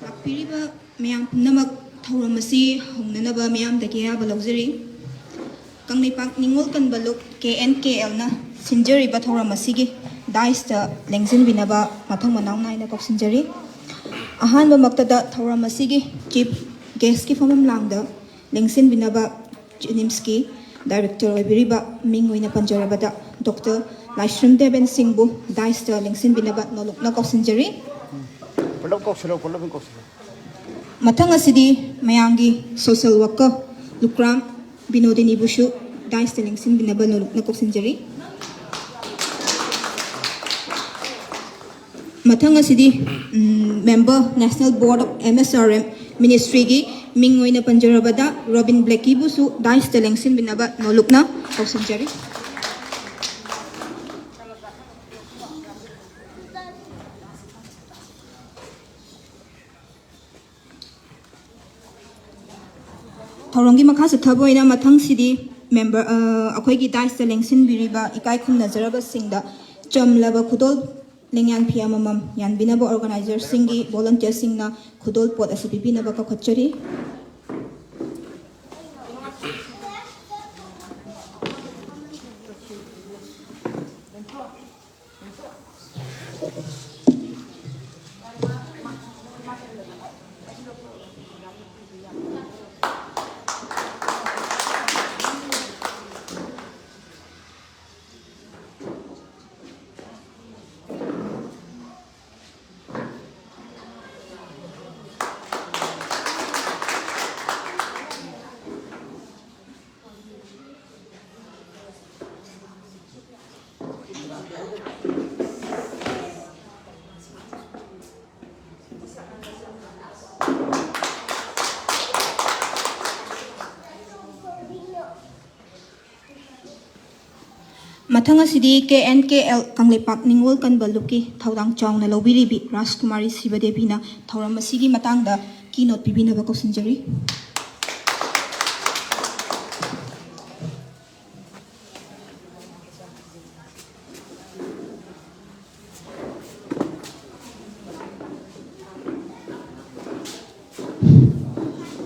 ꯂꯥꯛꯄꯤꯔꯤꯕ ꯃꯌꯥꯝ ꯄꯨꯝꯅꯃꯛ, ꯊꯧꯔꯝ ꯑꯁꯤ ꯍꯧꯅꯅꯕ ꯃꯤꯌꯥꯝꯗꯒꯤ ꯑꯌꯥꯕ ꯂꯧꯖꯔꯤ꯫ ꯀꯪꯂꯩꯄꯥꯛ ꯅꯤꯉꯣꯜ ꯀꯟꯕ ꯂꯨꯞ, ꯀꯦ ꯑꯦꯟ ꯀꯦ ꯑꯦꯜꯅ ꯁꯤꯟꯖꯔꯤꯕ ꯊꯧꯔꯝ ꯑꯁꯤꯒꯤ ꯗꯥꯏꯁꯇ ꯂꯦꯡꯁꯤꯟꯕꯤꯅꯕ ꯃꯊꯪ ꯃꯅꯥꯎ ꯅꯥꯏꯅ ꯀꯧꯁꯤꯟꯖꯔꯤ꯫ ꯑꯍꯥꯟꯕꯃꯛꯇꯗ ꯊꯧꯔꯝ ꯑꯁꯤꯒꯤ ꯆꯤꯐ ꯒꯦꯁꯀꯤ ꯐꯝꯐꯝ ꯂꯥꯡꯗ ꯂꯦꯡꯁꯤꯟꯕꯤꯅꯕ JNIMSꯀꯤ ꯗꯥꯏꯔꯦꯛꯇꯔ ꯑꯣꯏꯕꯤꯔꯤꯕ ꯃꯤꯡ ꯑꯣꯏꯅ ꯄꯟꯖꯔꯕꯗ ꯗꯣꯛꯇꯔ ꯂꯥꯏꯁ꯭ꯔꯝ ꯗꯦꯕꯦꯟ ꯁꯤꯡꯕꯨ ꯗꯥꯏꯁꯇ ꯂꯦꯡꯁꯤꯟꯕꯤꯅꯕ ꯅꯣꯂꯨꯛꯅ ꯀꯧꯁꯤꯟꯖꯔꯤ꯫ ꯄꯨꯂꯞ ꯀꯧꯁꯤꯜꯂꯣ, ꯄꯨꯂꯞ ꯑꯗꯨꯝ ꯀꯧꯁꯤꯜꯂꯣ꯫ ꯃꯊꯪ ꯑꯁꯤꯗꯤ ꯃꯌꯥꯝꯒꯤ social worker ꯂꯨꯀ꯭ꯔꯥꯝ ꯕꯤꯅꯣꯗꯤꯅꯤꯕꯨꯁꯨ ꯗꯥꯏꯁꯇ ꯂꯦꯡꯁꯤꯟꯕꯤꯅꯕ ꯅꯣꯂꯨꯛꯅ ꯀꯧꯁꯤꯟꯖꯔꯤ꯫ ꯃꯊꯪ ꯑꯁꯤꯗꯤ, ꯎꯝ, member National Board of M S R M Ministryꯒꯤ ꯃꯤꯡ ꯑꯣꯏꯅ ꯄꯟꯖꯔꯕꯗ ꯔꯣꯕꯤꯟ ꯕ꯭ꯂꯦꯀꯤꯕꯨꯁꯨ ꯗꯥꯏꯁꯇ ꯂꯦꯡꯁꯤꯟꯕꯤꯅꯕ ꯅꯣꯂꯨꯛꯅ ꯀꯧꯁꯤꯟꯖꯔꯤ꯫ ꯊꯧꯔꯝꯒꯤ ꯃꯈꯥ ꯆꯠꯊꯕ ꯑꯣꯏꯅ ꯃꯊꯪꯁꯤꯗꯤ member, ꯑ, ꯑꯩꯈꯣꯏꯒꯤ ꯗꯥꯏꯁꯇ ꯂꯦꯡꯁꯤꯟꯕꯤꯔꯤꯕ ꯏꯀꯥꯏ ꯈꯨꯝꯅꯖꯔꯕꯁꯤꯡꯗ ꯆꯝꯂꯕ ꯈꯨꯗꯣꯜ ꯂꯦꯡꯌꯥꯟ ꯐꯤ ꯑꯃꯃꯝ ꯌꯥꯟꯕꯤꯅꯕ ꯑꯣꯔꯒꯅꯥꯏꯖꯔꯁꯤꯡꯒꯤ ꯚꯣꯂꯟꯇꯤꯌꯔꯁꯤꯡꯅ ꯈꯨꯗꯣꯜ ꯄꯣꯠ ꯑꯁꯤ ꯄꯤꯕꯤꯅꯕ ꯀꯧꯈꯠꯆꯔꯤ꯫ ꯃꯊꯪ ꯑꯁꯤꯗꯤ ꯀꯦ ꯑꯦꯟ ꯀꯦ ꯑꯦꯜ ꯀꯪꯂꯩꯄꯥꯛ ꯅꯤꯉꯣꯜ ꯀꯟꯕ ꯂꯨꯞꯀꯤ ꯊꯧꯗꯥꯡ ꯆꯥꯎꯅ ꯂꯧꯕꯤꯔꯤꯕꯤ ꯔꯥꯖꯀꯨꯃꯥꯔꯤ ꯁꯤꯕꯗꯦꯕꯤꯅ ꯊꯧꯔꯝ ꯑꯁꯤꯒꯤ ꯃꯇꯥꯡꯗ ꯀꯤ ꯅꯣꯠ ꯄꯤꯕꯤꯅꯕ ꯀꯧꯁꯤꯟꯖꯔꯤ꯫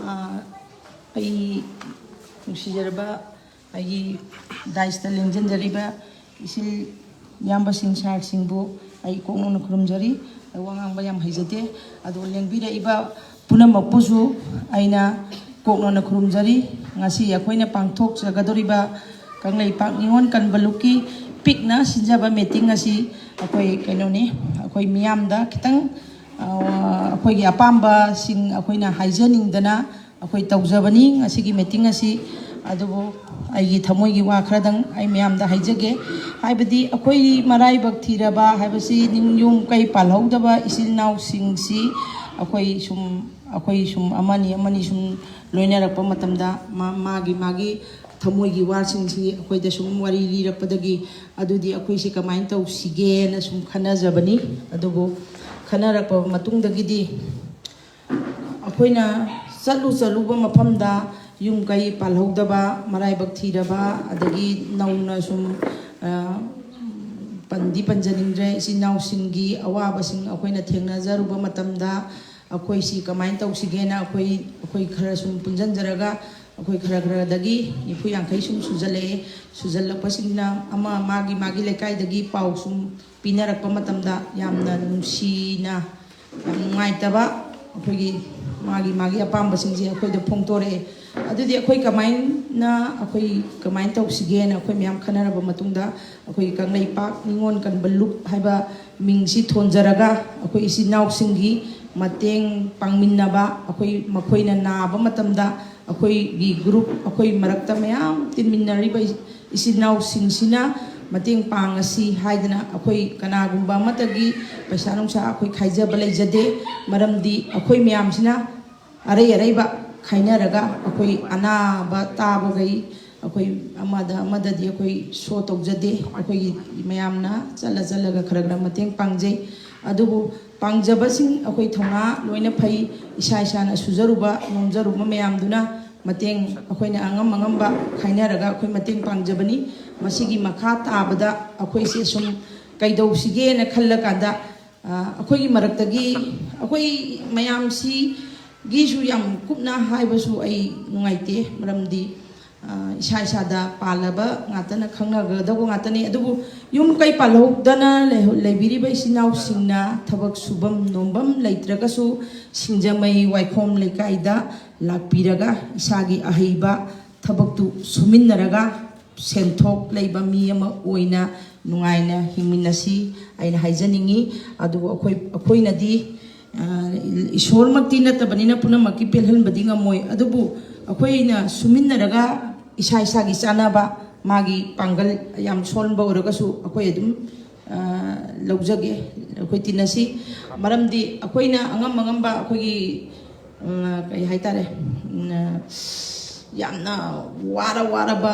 ꯑꯥ, ꯑꯩ ꯅꯨꯡꯁꯤꯖꯔꯕ ꯑꯩꯒꯤ ꯗꯥꯏꯁꯇ ꯂꯦꯡꯖꯟꯖꯔꯤꯕ ꯏꯆꯤꯜ ꯏꯌꯥꯝꯕꯁꯤꯡ, ꯁꯥꯔꯁꯤꯡꯕꯨ ꯑꯩ ꯀꯣꯛꯅꯅ ꯈꯨꯔꯨꯝꯖꯔꯤ꯫ ꯑꯩ ꯋꯥ ꯉꯥꯡꯕ ꯌꯥꯝ ꯍꯩꯖꯗꯦ, ꯑꯗꯨ ꯂꯦꯡꯕꯤꯔꯛꯏꯕ ꯄꯨꯝꯅꯃꯛꯄꯨꯁꯨ ꯑꯩꯅ ꯀꯣꯛꯅꯅ ꯈꯨꯔꯨꯝꯖꯔꯤ꯫ ꯉꯁꯤ ꯑꯩꯈꯣꯏꯅ ꯄꯥꯡꯊꯣꯛꯆꯒꯗꯧꯔꯤꯕ ꯀꯪꯂꯩꯄꯥꯛ ꯅꯤꯉꯣꯜ ꯀꯟꯕ ꯂꯨꯞꯀꯤ ꯄꯤꯛꯅ ꯁꯤꯟꯖꯕ ꯃꯤꯇꯤꯡ ꯑꯁꯤ ꯑꯩꯈꯣꯏ ꯀꯩꯅꯣꯅꯤ, ꯑꯩꯈꯣꯏ ꯃꯤꯌꯥꯝꯗ ꯈꯤꯇꯪ, ꯑ, ꯑꯩꯈꯣꯏꯒꯤ ꯑꯄꯥꯝꯕꯁꯤꯡ ꯑꯩꯈꯣꯏꯅ ꯍꯥꯏꯖꯅꯤꯡꯗꯅ ꯑꯩꯈꯣꯏ ꯇꯧꯖꯕꯅꯤ ꯉꯁꯤꯒꯤ ꯃꯤꯇꯤꯡ ꯑꯁꯤ꯫ ꯑꯗꯨꯕꯨ ꯑꯩꯒꯤ ꯊꯃꯣꯏꯒꯤ ꯋꯥ ꯈꯔꯗꯪ ꯑꯩ ꯃꯌꯥꯝꯗ ꯍꯥꯏꯖꯒꯦ꯫ ꯍꯥꯏꯕꯗꯤ ꯑꯩꯈꯣꯏ ꯃꯔꯥꯏꯕꯛ ꯊꯤꯔꯕ ꯍꯥꯏꯕꯁꯤ ꯅꯤꯡ-, ꯌꯨꯝ ꯀꯩ ꯄꯥꯜꯍꯧꯗꯕ ꯏꯆꯤꯜ ꯏꯅꯥꯎꯁꯤꯡꯁꯤ ꯑꯩꯈꯣꯏ ꯁꯨꯝ, ꯑꯩꯈꯣꯏ ꯁꯨꯝ ꯑꯃꯅꯤ ꯑꯃꯅꯤ ꯁꯨꯝ ꯂꯣꯏꯅꯔꯛꯄ ꯃꯇꯝꯗ ꯃꯥ-, ꯃꯥꯒꯤ ꯃꯥꯒꯤ ꯊꯃꯣꯏꯒꯤ ꯋꯥꯁꯤꯡꯁꯤ ꯑꯩꯈꯣꯏꯗ ꯁꯨꯝ ꯋꯥꯔꯤ ꯂꯤꯔꯛꯄꯗꯒꯤ ꯑꯗꯨꯗꯤ ꯑꯩꯈꯣꯏꯁꯦ ꯀꯃꯥꯏꯅ ꯇꯧꯁꯤꯒꯦꯅ ꯁꯨꯝ ꯈꯟꯅꯖꯕꯅꯤ꯫ ꯑꯗꯨꯕꯨ ꯈꯟꯅꯔꯛꯄ ꯃꯇꯨꯡꯗꯒꯤꯗꯤ ꯑꯩꯈꯣꯏꯅ ꯆꯠꯂꯨ ꯆꯠꯂꯨꯕ ꯃꯐꯝꯗ ꯌꯨꯝ ꯀꯩ ꯄꯥꯜꯍꯧꯗꯕ, ꯃꯔꯥꯏꯕꯛ ꯊꯤꯔꯕ, ꯑꯗꯒꯤ ꯅꯧꯅ ꯁꯨꯝ, ꯑ, ꯄꯟꯗꯤ ꯄꯟꯖꯅꯤꯡꯗ꯭ꯔꯦ꯫ ꯏꯆꯤꯟ ꯏꯅꯥꯎꯁꯤꯡꯒꯤ ꯑꯋꯥꯕꯁꯤꯡ ꯑꯩꯈꯣꯏꯅ ꯊꯦꯡꯅꯖꯔꯨꯕ ꯃꯇꯝꯗ ꯑꯩꯈꯣꯏꯁꯤ ꯀꯃꯥꯏꯅ ꯇꯧꯁꯤꯒꯦꯅ ꯑꯩꯈꯣꯏ ꯑꯩꯈꯣꯏ ꯈꯔ ꯁꯨꯝ ꯄꯨꯟꯁꯤꯟꯖꯔꯒ ꯑꯩꯈꯣꯏ ꯈꯔ ꯈꯔꯗꯒꯤ ꯅꯤꯐꯨ ꯌꯥꯡꯈꯩ ꯁꯨꯝ ꯁꯨꯖꯜꯂꯛꯑꯦ꯫ ꯁꯨꯖꯜꯂꯛꯄꯁꯤꯡꯅ ꯑꯃ ꯃꯥꯒꯤ ꯃꯥꯒꯤ ꯂꯩꯀꯥꯏꯗꯒꯤ ꯄꯥꯎ ꯁꯨꯝ ꯄꯤꯅꯔꯛꯄ ꯃꯇꯝꯗ ꯌꯥꯝꯅ ꯅꯨꯡꯁꯤꯅ, ꯌꯥꯝ ꯅꯨꯡꯉꯥꯏꯇꯕ, ꯑꯩꯈꯣꯏꯒꯤ ꯃꯥꯒꯤ ꯃꯥꯒꯤ ꯑꯄꯥꯝꯕꯁꯤꯡꯁꯦ ꯑꯩꯈꯣꯏꯗ ꯐꯣꯡꯗꯣꯔꯛꯑꯦ꯫ ꯑꯗꯨꯗꯤ ꯑꯩꯈꯣꯏ ꯀꯃꯥꯏꯅ ꯑꯩꯈꯣꯏ ꯀꯃꯥꯏꯅ ꯇꯧꯁꯤꯒꯦꯅ ꯑꯩꯈꯣꯏ ꯃꯌꯥꯝ ꯈꯟꯅꯔꯕ ꯃꯇꯨꯡꯗ ꯑꯩꯈꯣꯏꯒꯤ ꯀꯪꯂꯩꯄꯥꯛ ꯅꯤꯉꯣꯜ ꯀꯟꯕ ꯂꯨꯞ ꯍꯥꯏꯕ ꯃꯤꯡꯁꯤ ꯊꯣꯟꯖꯔꯒ ꯑꯩꯈꯣꯏ ꯏꯆꯤꯟ ꯏꯅꯥꯎꯁꯤꯡꯒꯤ ꯃꯇꯦꯡ ꯄꯥꯡꯃꯤꯟꯅꯕ, ꯑꯩꯈꯣꯏ ꯃꯈꯣꯏꯅ ꯅꯥꯕ ꯃꯇꯝꯗ ꯑꯩꯈꯣꯏꯒꯤ ꯒ꯭ꯔꯨꯞ, ꯑꯩꯈꯣꯏ ꯃꯔꯛꯇ ꯃꯌꯥꯝ ꯇꯤꯟꯃꯤꯟꯅꯔꯤꯕ ꯏꯆꯤꯟ ꯏꯅꯥꯎꯁꯤꯡꯁꯤꯅ ꯃꯇꯦꯡ ꯄꯥꯡꯉꯁꯤ ꯍꯥꯏꯗꯅ ꯑꯩꯈꯣꯏ ꯀꯅꯥꯒꯨꯝꯕ ꯑꯃꯠꯇꯒꯤ ꯄꯩꯁꯥ ꯅꯨꯡꯁꯥ ꯑꯩꯈꯣꯏ ꯈꯥꯏꯖꯕ ꯂꯩꯖꯗꯦ꯫ ꯃꯔꯝꯗꯤ ꯑꯩꯈꯣꯏ ꯃꯌꯥꯝꯁꯤꯅ ꯑꯔꯩ ꯑꯔꯩꯕ ꯈꯥꯏꯅꯔꯒ ꯑꯩꯈꯣꯏ ꯑꯅꯥꯕ ꯇꯥꯕꯈꯩ ꯑꯩꯈꯣꯏ ꯑꯃꯗ ꯑꯃꯗꯗꯤ ꯑꯩꯈꯣꯏ ꯁꯣ ꯇꯧꯖꯗꯦ꯫ ꯑꯩꯈꯣꯏꯒꯤ ꯃꯌꯥꯝꯅ ꯆꯠꯂ ꯆꯠꯂꯒ ꯈꯔ ꯈꯔ ꯃꯇꯦꯡ ꯄꯥꯡꯖꯩ꯫ ꯑꯗꯨꯕꯨ ꯄꯥꯡꯖꯕꯁꯤꯡ ꯑꯩꯈꯣꯏ ꯊꯧꯅꯥ ꯂꯣꯏꯅ ꯐꯩ꯫ ꯏꯁꯥ ꯏꯁꯥꯅ ꯁꯨꯖꯔꯨꯕ ꯅꯣꯝꯖꯔꯨꯕ ꯃꯌꯥꯝꯗꯨꯅ ꯃꯇꯦꯡ ꯑꯩꯈꯣꯏꯅ ꯑꯉꯝ ꯑꯉꯝꯕ ꯈꯥꯏꯅꯔꯒ ꯑꯩꯈꯣꯏ ꯃꯇꯦꯡ ꯄꯥꯡꯖꯕꯅꯤ꯫ ꯃꯁꯤꯒꯤ ꯃꯈꯥ ꯇꯥꯕꯗ ꯑꯩꯈꯣꯏꯁꯦ ꯁꯨꯝ ꯀꯩꯗꯧꯁꯤꯒꯦꯅ ꯈꯜꯂꯀꯥꯟꯗ, ꯑ, ꯑꯩꯈꯣꯏꯒꯤ ꯃꯔꯛꯇꯒꯤ ꯑꯩꯈꯣꯏ ꯃꯌꯥꯝꯁꯤꯒꯤꯁꯨ ꯌꯥꯝ ꯀꯨꯞꯅ ꯍꯥꯏꯕꯁꯨ ꯑꯩ ꯅꯨꯡꯉꯥꯏꯇꯦ꯫ ꯃꯔꯝꯗꯤ, ꯑ, ꯏꯁꯥ ꯏꯁꯥꯗ ꯄꯥꯜꯂꯕ ꯉꯥꯛꯇꯅ ꯈꯪꯅꯒꯗꯧꯕ ꯉꯥꯛꯇꯅꯤ꯫ ꯑꯗꯨꯕꯨ ꯌꯨꯝ ꯀꯩ ꯄꯥꯜꯍꯧꯗꯅ ꯂꯩꯍꯧ-, ꯂꯩꯕꯤꯔꯤꯕ ꯏꯆꯤꯟ ꯏꯅꯥꯎꯁꯤꯡꯅ ꯊꯕꯛ ꯁꯨꯐꯝ ꯅꯣꯝꯐꯝ ꯂꯩꯇ꯭ꯔꯒꯁꯨ ꯁꯤꯡꯖꯃꯩ ꯋꯥꯏꯈꯣꯝ ꯂꯩꯀꯥꯏꯗ ꯂꯥꯛꯄꯤꯔꯒ ꯏꯁꯥꯒꯤ ꯑꯍꯩꯕ ꯊꯕꯛꯇꯨ ꯁꯨꯃꯤꯟꯅꯔꯒ ꯁꯦꯟꯊꯣꯛ ꯂꯩꯕ ꯃꯤ ꯑꯃ ꯑꯣꯏꯅ ꯅꯨꯡꯉꯥꯏꯅ ꯍꯤꯡꯃꯤꯟꯅꯁꯤ ꯑꯩꯅ ꯍꯥꯏꯖꯅꯤꯡꯉꯤ꯫ ꯑꯗꯨꯕꯨ ꯑꯩꯈꯣꯏ, ꯑꯩꯈꯣꯏꯅꯗꯤ, ꯑ, ꯏꯁꯣꯔꯃꯛꯇꯤ ꯅꯠꯇꯕꯅꯤꯅ ꯄꯨꯝꯅꯃꯛꯀꯤ ꯄꯦꯜꯍꯟꯕꯗꯤ ꯉꯝꯃꯣꯏ꯫ ꯑꯗꯨꯕꯨ ꯑꯩꯈꯣꯏꯅ ꯁꯨꯃꯤꯟꯅꯔꯒ ꯏꯁꯥ ꯏꯁꯥꯒꯤ ꯆꯥꯅꯕ, ꯃꯥꯒꯤ ꯄꯥꯡꯒꯜ ꯌꯥꯝ ꯁꯣꯟꯕ ꯑꯣꯏꯔꯒꯁꯨ ꯑꯩꯈꯣꯏ ꯑꯗꯨꯝ, ꯑ, ꯂꯧꯖꯒꯦ, ꯑꯩꯈꯣꯏ ꯇꯤꯟꯅꯁꯤ꯫ ꯃꯔꯝꯗꯤ ꯑꯩꯈꯣꯏꯅ ꯑꯉꯝ ꯑꯉꯝꯕ ꯑꯩꯈꯣꯏꯒꯤ, ꯎꯝ, ꯀꯩ ꯍꯥꯏꯇꯥꯔꯦ, ꯎꯝ, ꯌꯥꯝꯅ ꯋꯥꯔ ꯋꯥꯔꯕ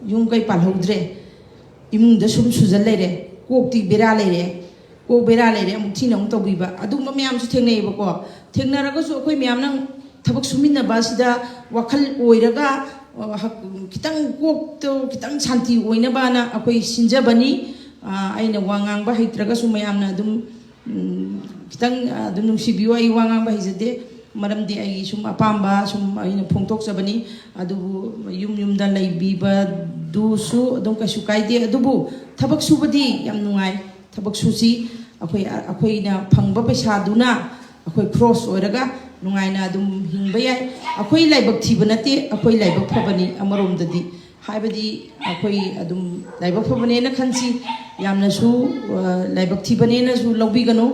ꯌꯨꯝ ꯀꯩ ꯄꯥꯜꯍꯧꯗ꯭ꯔꯦ, ꯏꯃꯨꯡꯗ ꯁꯨꯝ ꯁꯨꯖꯜ ꯂꯩꯔꯦ, ꯀꯣꯛꯇꯤ ꯕꯦꯔꯥ ꯂꯩꯔꯦ, ꯀꯣꯛ ꯕꯦꯔꯥ ꯂꯩꯔꯦ, ꯑꯃꯨꯛ ꯊꯤꯅ ꯑꯃꯨꯛ ꯇꯧꯕꯤꯕ, ꯑꯗꯨꯒꯨꯝꯕ ꯃꯌꯥꯝꯁꯨ ꯊꯦꯡꯅꯩꯌꯦꯕꯀꯣ꯫ ꯊꯦꯡꯅꯔꯒꯁꯨ ꯑꯩꯈꯣꯏ ꯃꯌꯥꯝꯅ ꯊꯕꯛ ꯁꯨꯃꯤꯟꯅꯕ ꯑꯁꯤꯗ ꯋꯥꯈꯜ ꯑꯣꯏꯔꯒ, ꯑ, ꯍꯛ-, ꯈꯤꯇꯪ ꯀꯣꯛꯇꯣ ꯈꯤꯇꯪ ꯁꯥꯟꯇꯤ ꯑꯣꯏꯅꯕꯅ ꯑꯩꯈꯣꯏ ꯁꯤꯟꯖꯕꯅꯤ꯫ ꯑꯩꯅ ꯋꯥ ꯉꯥꯡꯕ ꯍꯩꯇ꯭ꯔꯒꯁꯨ ꯃꯌꯥꯝꯅ ꯑꯗꯨꯝ ꯈꯤꯇꯪ ꯑꯗꯨꯝ ꯅꯨꯡꯁꯤꯕꯤꯌꯨ꯫ ꯑꯩ ꯋꯥ ꯉꯥꯡꯕ ꯍꯩꯖꯗꯦ, ꯃꯔꯝꯗꯤ ꯑꯩꯒꯤ ꯁꯨꯝ ꯑꯄꯥꯝꯕ ꯁꯨꯝ ꯑꯩꯅ ꯐꯣꯡꯗꯣꯛꯆꯕꯅꯤ꯫ ꯑꯗꯨꯕꯨ ꯌꯨꯝ ꯌꯨꯝꯗ ꯂꯩꯕꯤꯕꯗꯨꯁꯨ ꯑꯗꯨꯝ ꯀꯩꯁꯨ ꯀꯥꯏꯗꯦ꯫ ꯑꯗꯨꯕꯨ ꯊꯕꯛ ꯁꯨꯕꯗꯤ ꯌꯥꯝ ꯅꯨꯡꯉꯥꯏ꯫ ꯊꯕꯛ ꯁꯨꯁꯤ꯫ ꯑꯩꯈꯣꯏ ꯑꯩꯈꯣꯏꯅ ꯐꯪꯕ ꯄꯩꯁꯥꯗꯨꯅ ꯑꯩꯈꯣꯏ ꯈ꯭ꯔꯣꯁ ꯑꯣꯏꯔꯒ ꯅꯨꯡꯉꯥꯏꯅ ꯑꯗꯨꯝ ꯍꯤꯡꯕ ꯌꯥꯏ꯫ ꯑꯩꯈꯣꯏ ꯂꯥꯏꯕꯛ ꯊꯤꯕ ꯅꯠꯇꯦ, ꯑꯩꯈꯣꯏ ꯂꯥꯏꯕꯛ ꯐꯕꯅꯤ꯫ ꯑꯃꯔꯣꯝꯗꯗꯤ ꯍꯥꯏꯕꯗꯤ ꯑꯩꯈꯣꯏ ꯑꯗꯨꯝ ꯂꯥꯏꯕꯛ ꯐꯕꯅꯦꯅ ꯈꯟꯁꯤ꯫ ꯌꯥꯝꯅꯁꯨ ꯂꯥꯏꯕꯛ ꯊꯤꯕꯅꯦꯅꯁꯨ ꯂꯧꯕꯤꯒꯅꯨ꯫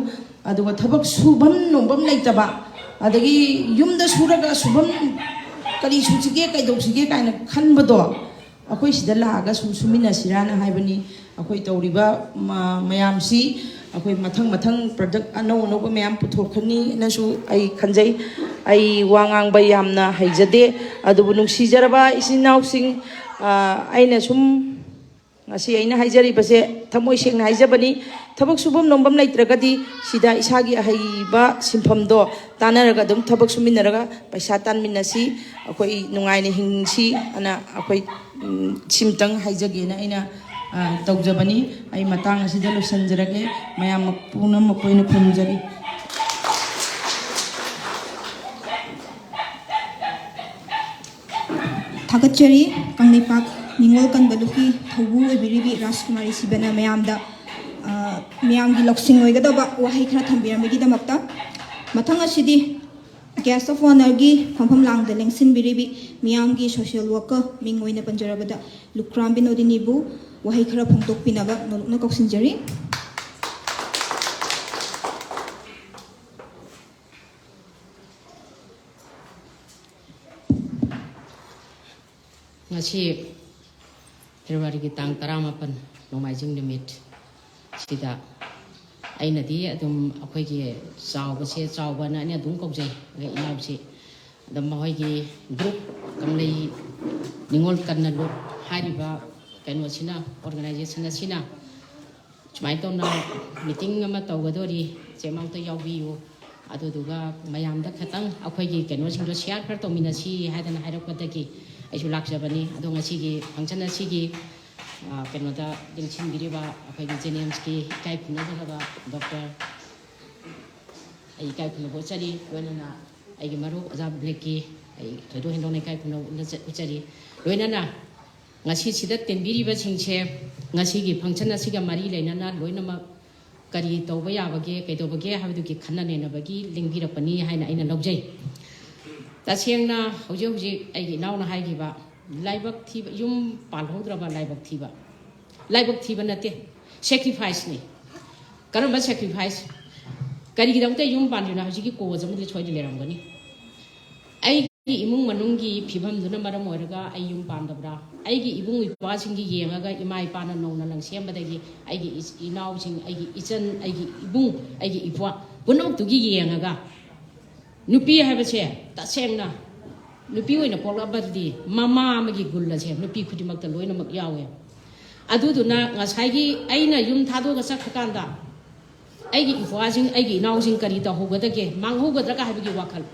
ꯑꯗꯨꯒ ꯊꯕꯛ ꯁꯨꯐꯝ ꯅꯣꯝꯐꯝ ꯂꯩꯇꯕ, ꯑꯗꯒꯤ ꯌꯨꯝꯗ ꯁꯨꯔꯒ ꯁꯨꯐꯝ, ꯀꯔꯤ ꯁꯨꯁꯤꯒꯦ, ꯀꯩꯗꯧꯁꯤꯒꯦ ꯀꯥꯏꯅ ꯈꯟꯕꯗꯣ, ꯑꯩꯈꯣꯏ ꯁꯤꯗ ꯂꯥꯛꯑꯒ ꯁꯨꯝ ꯁꯨꯃꯤꯟꯅꯁꯤꯔꯥꯅ ꯍꯥꯏꯕꯅꯤ꯫ ꯑꯩꯈꯣꯏ ꯇꯧꯔꯤꯕ ꯃꯌꯥꯝꯁꯤ ꯑꯩꯈꯣꯏ ꯃꯊꯪ ꯃꯊꯪ ꯄ꯭ꯔꯗꯛ ꯑꯅꯧ ꯑꯅꯧꯕ ꯃꯌꯥꯝ ꯄꯨꯊꯣꯛꯀꯅꯤꯅꯁꯨ ꯑꯩ ꯈꯟꯖꯩ꯫ ꯑꯩ ꯋꯥ ꯉꯥꯡꯕ ꯌꯥꯝꯅ ꯍꯩꯖꯗꯦ, ꯑꯗꯨꯕꯨ ꯅꯨꯡꯁꯤꯖꯔꯕ ꯏꯆꯤꯟ ꯏꯅꯥꯎꯁꯤꯡ, ꯑꯩꯅ ꯁꯨꯝ ꯉꯁꯤ ꯑꯩꯅ ꯍꯥꯏꯖꯔꯤꯕꯁꯦ ꯊꯃꯣꯏ ꯁꯦꯡꯅ ꯍꯥꯏꯖꯕꯅꯤ꯫ ꯊꯕꯛ ꯁꯨꯐꯝ ꯅꯣꯝꯐꯝ ꯂꯩꯇ꯭ꯔꯒꯗꯤ ꯁꯤꯗ ꯏꯁꯥꯒꯤ ꯑꯍꯩꯕ ꯁꯤꯟꯐꯝꯗꯣ ꯇꯥꯟꯅꯔꯒ ꯑꯗꯨꯝ ꯊꯕꯛ ꯁꯨꯃꯤꯟꯅꯔꯒ ꯄꯩꯁꯥ ꯇꯥꯟꯃꯤꯟꯅꯁꯤ꯫ ꯑꯩꯈꯣꯏ ꯅꯨꯡꯉꯥꯏꯅ ꯍꯤꯡꯁꯤ ꯑꯅ ꯑꯩꯈꯣꯏ ꯁꯤꯝꯇꯪ ꯍꯥꯏꯖꯒꯦꯅ ꯑꯩꯅ ꯇꯧꯖꯕꯅꯤ꯫ ꯑꯩ ꯃꯇꯥꯡ ꯑꯁꯤꯗ ꯂꯣꯏꯁꯤꯟꯖꯔꯒꯦ꯫ ꯃꯌꯥꯝ ꯄꯨꯝꯅꯃꯛꯄꯨ ꯑꯩꯅ ꯈꯨꯔꯨꯝꯖꯔꯤ꯫ ꯊꯥꯒꯠꯆꯔꯤ꯫ ꯀꯪꯂꯩꯄꯥꯛ ꯅꯤꯉꯣꯜ ꯀꯟꯕ ꯂꯨꯞꯀꯤ ꯊꯧꯕꯨ ꯑꯣꯏꯕꯤꯔꯤꯕꯤ ꯔꯥꯖꯀꯨꯃꯥꯔꯤ ꯁꯤꯕꯅ ꯃꯌꯥꯝꯗ ꯃꯤꯌꯥꯝꯒꯤ ꯂꯧꯁꯤꯡ ꯑꯣꯏꯒꯗꯕ ꯋꯥꯍꯩ ꯈꯔ ꯊꯝꯕꯤꯔꯝꯕꯒꯤꯗꯃꯛꯇ꯫ ꯃꯊꯪ ꯑꯁꯤꯗꯤ guest of honourꯒꯤ ꯐꯝꯐꯝ ꯂꯥꯡꯗ ꯂꯦꯡꯁꯤꯟꯕꯤꯔꯤꯕꯤ ꯃꯤꯌꯥꯝꯒꯤ social worker, ꯃꯤꯡ ꯑꯣꯏꯅ ꯄꯟꯖꯔꯕꯗ ꯂꯨꯈ꯭ꯔꯥꯝ ꯕꯤꯅꯣꯗꯤꯅꯤꯕꯨ ꯋꯥꯍꯩ ꯈꯔ ꯐꯣꯡꯗꯣꯛꯄꯤꯅꯕ ꯅꯣꯂꯨꯛꯅ ꯀꯧꯁꯤꯟꯖꯔꯤ꯫ ꯉꯁꯤ Februaryꯒꯤ ꯇꯥꯡ ꯇꯔꯥꯃꯥꯄꯟ, ꯅꯣꯡꯃꯥꯏꯖꯤꯡ ꯅꯨꯃꯤꯠ ꯁꯤꯗ ꯑꯩꯅꯗꯤ ꯑꯗꯨꯝ ꯑꯩꯈꯣꯏꯒꯤ ꯆꯥꯎꯕꯁꯦ, ꯆꯥꯎꯕꯅ ꯑꯩꯅ ꯑꯗꯨꯝ ꯀꯧꯖꯩ, ꯑꯩꯈꯣꯏ ꯏꯅꯥꯎꯁꯤ꯫ ꯑꯗꯨꯝ ꯃꯈꯣꯏꯒꯤ group, ꯀꯪꯂꯩ ꯅꯤꯉꯣꯜ ꯀꯟꯅ ꯂꯨꯞ ꯍꯥꯏꯔꯤꯕ ꯀꯩꯅꯣꯁꯤꯅ, organization ꯑꯁꯤꯅ ꯁꯨꯃꯥꯏꯅ ꯇꯧꯅ meeting ꯑꯃ ꯇꯧꯒꯗꯣꯔꯤ, ꯆꯦ ꯑꯃꯨꯛꯇ ꯌꯥꯎꯕꯤꯌꯨ꯫ ꯑꯗꯨꯗꯨꯒ ꯃꯌꯥꯝꯗ ꯈꯤꯇꯪ ꯑꯩꯈꯣꯏꯒꯤ ꯀꯩꯅꯣꯁꯤꯡꯗꯣ share ꯈꯔ ꯇꯧꯃꯤꯟꯅꯁꯤ ꯍꯥꯏꯗꯅ ꯍꯥꯏꯔꯛꯄꯗꯒꯤ ꯑꯩꯁꯨ ꯂꯥꯛꯆꯕꯅꯤ꯫ ꯑꯗꯣ ꯉꯁꯤꯒꯤ function ꯑꯁꯤꯒꯤ ꯑ, ꯀꯩꯅꯣꯗ ꯌꯦꯡꯁꯤꯟꯕꯤꯔꯤꯕ ꯑꯩꯈꯣꯏꯒꯤ ꯖꯦꯅꯤꯝꯁꯀꯤ ꯏꯀꯥꯏ ꯈꯨꯝꯅꯖꯔꯕ ꯗꯣꯛꯇꯔ, ꯑꯩ ꯏꯀꯥꯏ ꯈꯨꯝꯅꯕ ꯎꯠꯆꯔꯤ꯫ ꯂꯣꯏꯅꯅ ꯑꯩꯒꯤ ꯃꯔꯨꯞ ꯑꯣꯖꯥ ꯕ꯭ꯂꯦꯛꯀꯤ ꯑꯩ ꯊꯣꯏꯗꯣꯛ ꯍꯦꯟꯗꯣꯛꯅ ꯏꯀꯥꯏ ꯈꯨꯝꯅꯕ ꯎꯠꯅꯖ-, ꯎꯠꯆꯔꯤ꯫ ꯂꯣꯏꯅꯅ ꯉꯁꯤ ꯁꯤꯗ ꯇꯤꯟꯕꯤꯔꯤꯕꯁꯤꯡꯁꯦ ꯉꯁꯤꯒꯤ function ꯑꯁꯤꯒ ꯃꯔꯤ ꯂꯩꯅꯅ ꯂꯣꯏꯅꯃꯛ ꯀꯔꯤ ꯇꯧꯕ ꯌꯥꯕꯒꯦ, ꯀꯩꯗꯧꯕꯒꯦ ꯍꯥꯏꯕꯗꯨꯒꯤ ꯈꯟꯅ ꯅꯩꯅꯕꯒꯤ ꯂꯦꯡꯕꯤꯔꯛꯄꯅꯤ ꯍꯥꯏꯅ ꯑꯩꯅ ꯂꯧꯖꯩ꯫ ꯇꯁꯦꯡꯅ ꯍꯧꯖꯤꯛ ꯍꯧꯖꯤꯛ ꯑꯩꯒꯤ ꯏꯅꯥꯎꯅ ꯍꯥꯏꯈꯤꯕ, ꯂꯥꯏꯕꯛ ꯊꯤꯕ, ꯌꯨꯝ ꯄꯥꯜꯍꯧꯗ꯭ꯔꯕ ꯂꯥꯏꯕꯛ ꯊꯤꯕ, ꯂꯥꯏꯕꯛ ꯊꯤꯕ ꯅꯠꯇꯦ, sacrificeꯅꯤ꯫ ꯀꯔꯝꯕ sacrifice? ꯀꯔꯤꯒꯤꯗꯃꯛꯇ ꯌꯨꯝ ꯄꯥꯟꯗ꯭ꯔꯤꯅꯣ? ꯍꯧꯖꯤꯛꯀꯤ cause ꯑꯃꯗꯤ ꯁꯣꯏꯗꯅ ꯂꯩꯔꯝꯒꯅꯤ꯫ ꯑꯩꯒꯤ ꯏꯃꯨꯡ ꯃꯅꯨꯡꯒꯤ ꯐꯤꯕꯝꯗꯨꯅ ꯃꯔꯝ ꯑꯣꯏꯔꯒ ꯑꯩ ꯌꯨꯝ ꯄꯥꯟꯗꯕ꯭ꯔꯥ? ꯑꯩꯒꯤ ꯏꯕꯨꯡ ꯏꯄ꯭ꯋꯥꯁꯤꯡꯒꯤ ꯌꯦꯡꯉꯒ, ꯏꯃꯥ ꯏꯄꯥꯅ ꯅꯧꯅ ꯂꯪꯁꯦꯝꯕꯗꯒꯤ ꯑꯩꯒꯤ ꯏꯆ-, ꯏꯅꯥꯎꯁꯤꯡ, ꯑꯩꯒꯤ ꯏꯆꯟ, ꯑꯩꯒꯤ ꯏꯕꯨꯡ, ꯑꯩꯒꯤ ꯏꯄ꯭ꯋꯥ ꯄꯨꯝꯅꯃꯛꯇꯨꯒꯤ ꯌꯦꯡꯉꯒ, ꯅꯨꯄꯤ ꯍꯥꯏꯕꯁꯦ ꯇꯁꯦꯡꯅ ꯅꯨꯄꯤ ꯑꯣꯏꯅ ꯄꯣꯛꯂꯛꯑꯕꯗꯤ ꯃꯃꯥ ꯑꯃꯒꯤ ꯒꯨꯟ ꯑꯁꯦ ꯅꯨꯄꯤ ꯈꯨꯗꯤꯡꯃꯛꯇ ꯂꯣꯏꯅꯃꯛ ꯌꯥꯎꯋꯦ꯫ ꯑꯗꯨꯗꯨꯅ ꯉꯁꯥꯏꯒꯤ ꯑꯩꯅ ꯌꯨꯝ ꯊꯥꯗꯣꯛꯑꯒ ꯆꯠꯈ꯭ꯔꯀꯥꯟꯗ ꯑꯩꯒꯤ ꯏꯄ꯭ꯋꯥꯁꯤꯡ, ꯑꯩꯒꯤ ꯏꯅꯥꯎꯁꯤꯡ ꯀꯔꯤ ꯇꯧꯍꯧꯒꯗꯒꯦ, ꯃꯥꯡꯍꯧꯒꯗ꯭ꯔꯒ ꯍꯥꯏꯕꯒꯤ ꯋꯥꯈꯜ,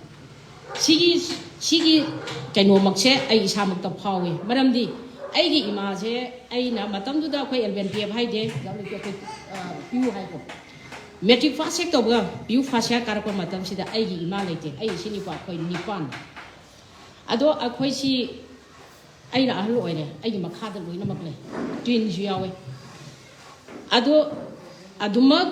ꯁꯤꯒꯤ, ꯁꯤꯒꯤ ꯀꯩꯅꯣꯃꯛꯁꯦ ꯑꯩ ꯏꯁꯥꯃꯛꯇ ꯐꯥꯎꯏ꯫ ꯃꯔꯝꯗꯤ ꯑꯩꯒꯤ ꯏꯃꯥꯁꯦ ꯑꯩꯅ ꯃꯇꯝꯗꯨꯗ ꯑꯩꯈꯣꯏ eleven twelve ꯍꯥꯏꯗꯦ, ꯑꯩꯈꯣꯏ, ꯑ, ꯄꯤꯌꯨ ꯍꯥꯏꯀꯣ, matric pass ꯍꯦꯛ ꯇꯧꯕꯒ, ꯄꯤꯌꯨ first year ꯀꯥꯔꯛꯄ ꯃꯇꯝꯁꯤꯗ ꯑꯩꯒꯤ ꯏꯃꯥ ꯂꯩꯇꯦ꯫ ꯑꯩ ꯏꯆꯤꯟ ꯏꯄ꯭ꯋꯥ ꯑꯩꯈꯣꯏ ꯅꯤꯄꯥꯟ꯫ ꯑꯗꯣ ꯑꯩꯈꯣꯏꯁꯤ, ꯑꯩꯅ ꯑꯍꯜ ꯑꯣꯏꯔꯦ, ꯑꯩꯒꯤ ꯃꯈꯥꯗ ꯂꯣꯏꯅꯃꯛ ꯂꯩ, twinꯁꯨ ꯌꯥꯎꯋꯦ꯫ ꯑꯗꯣ ꯑꯗꯨꯃꯛ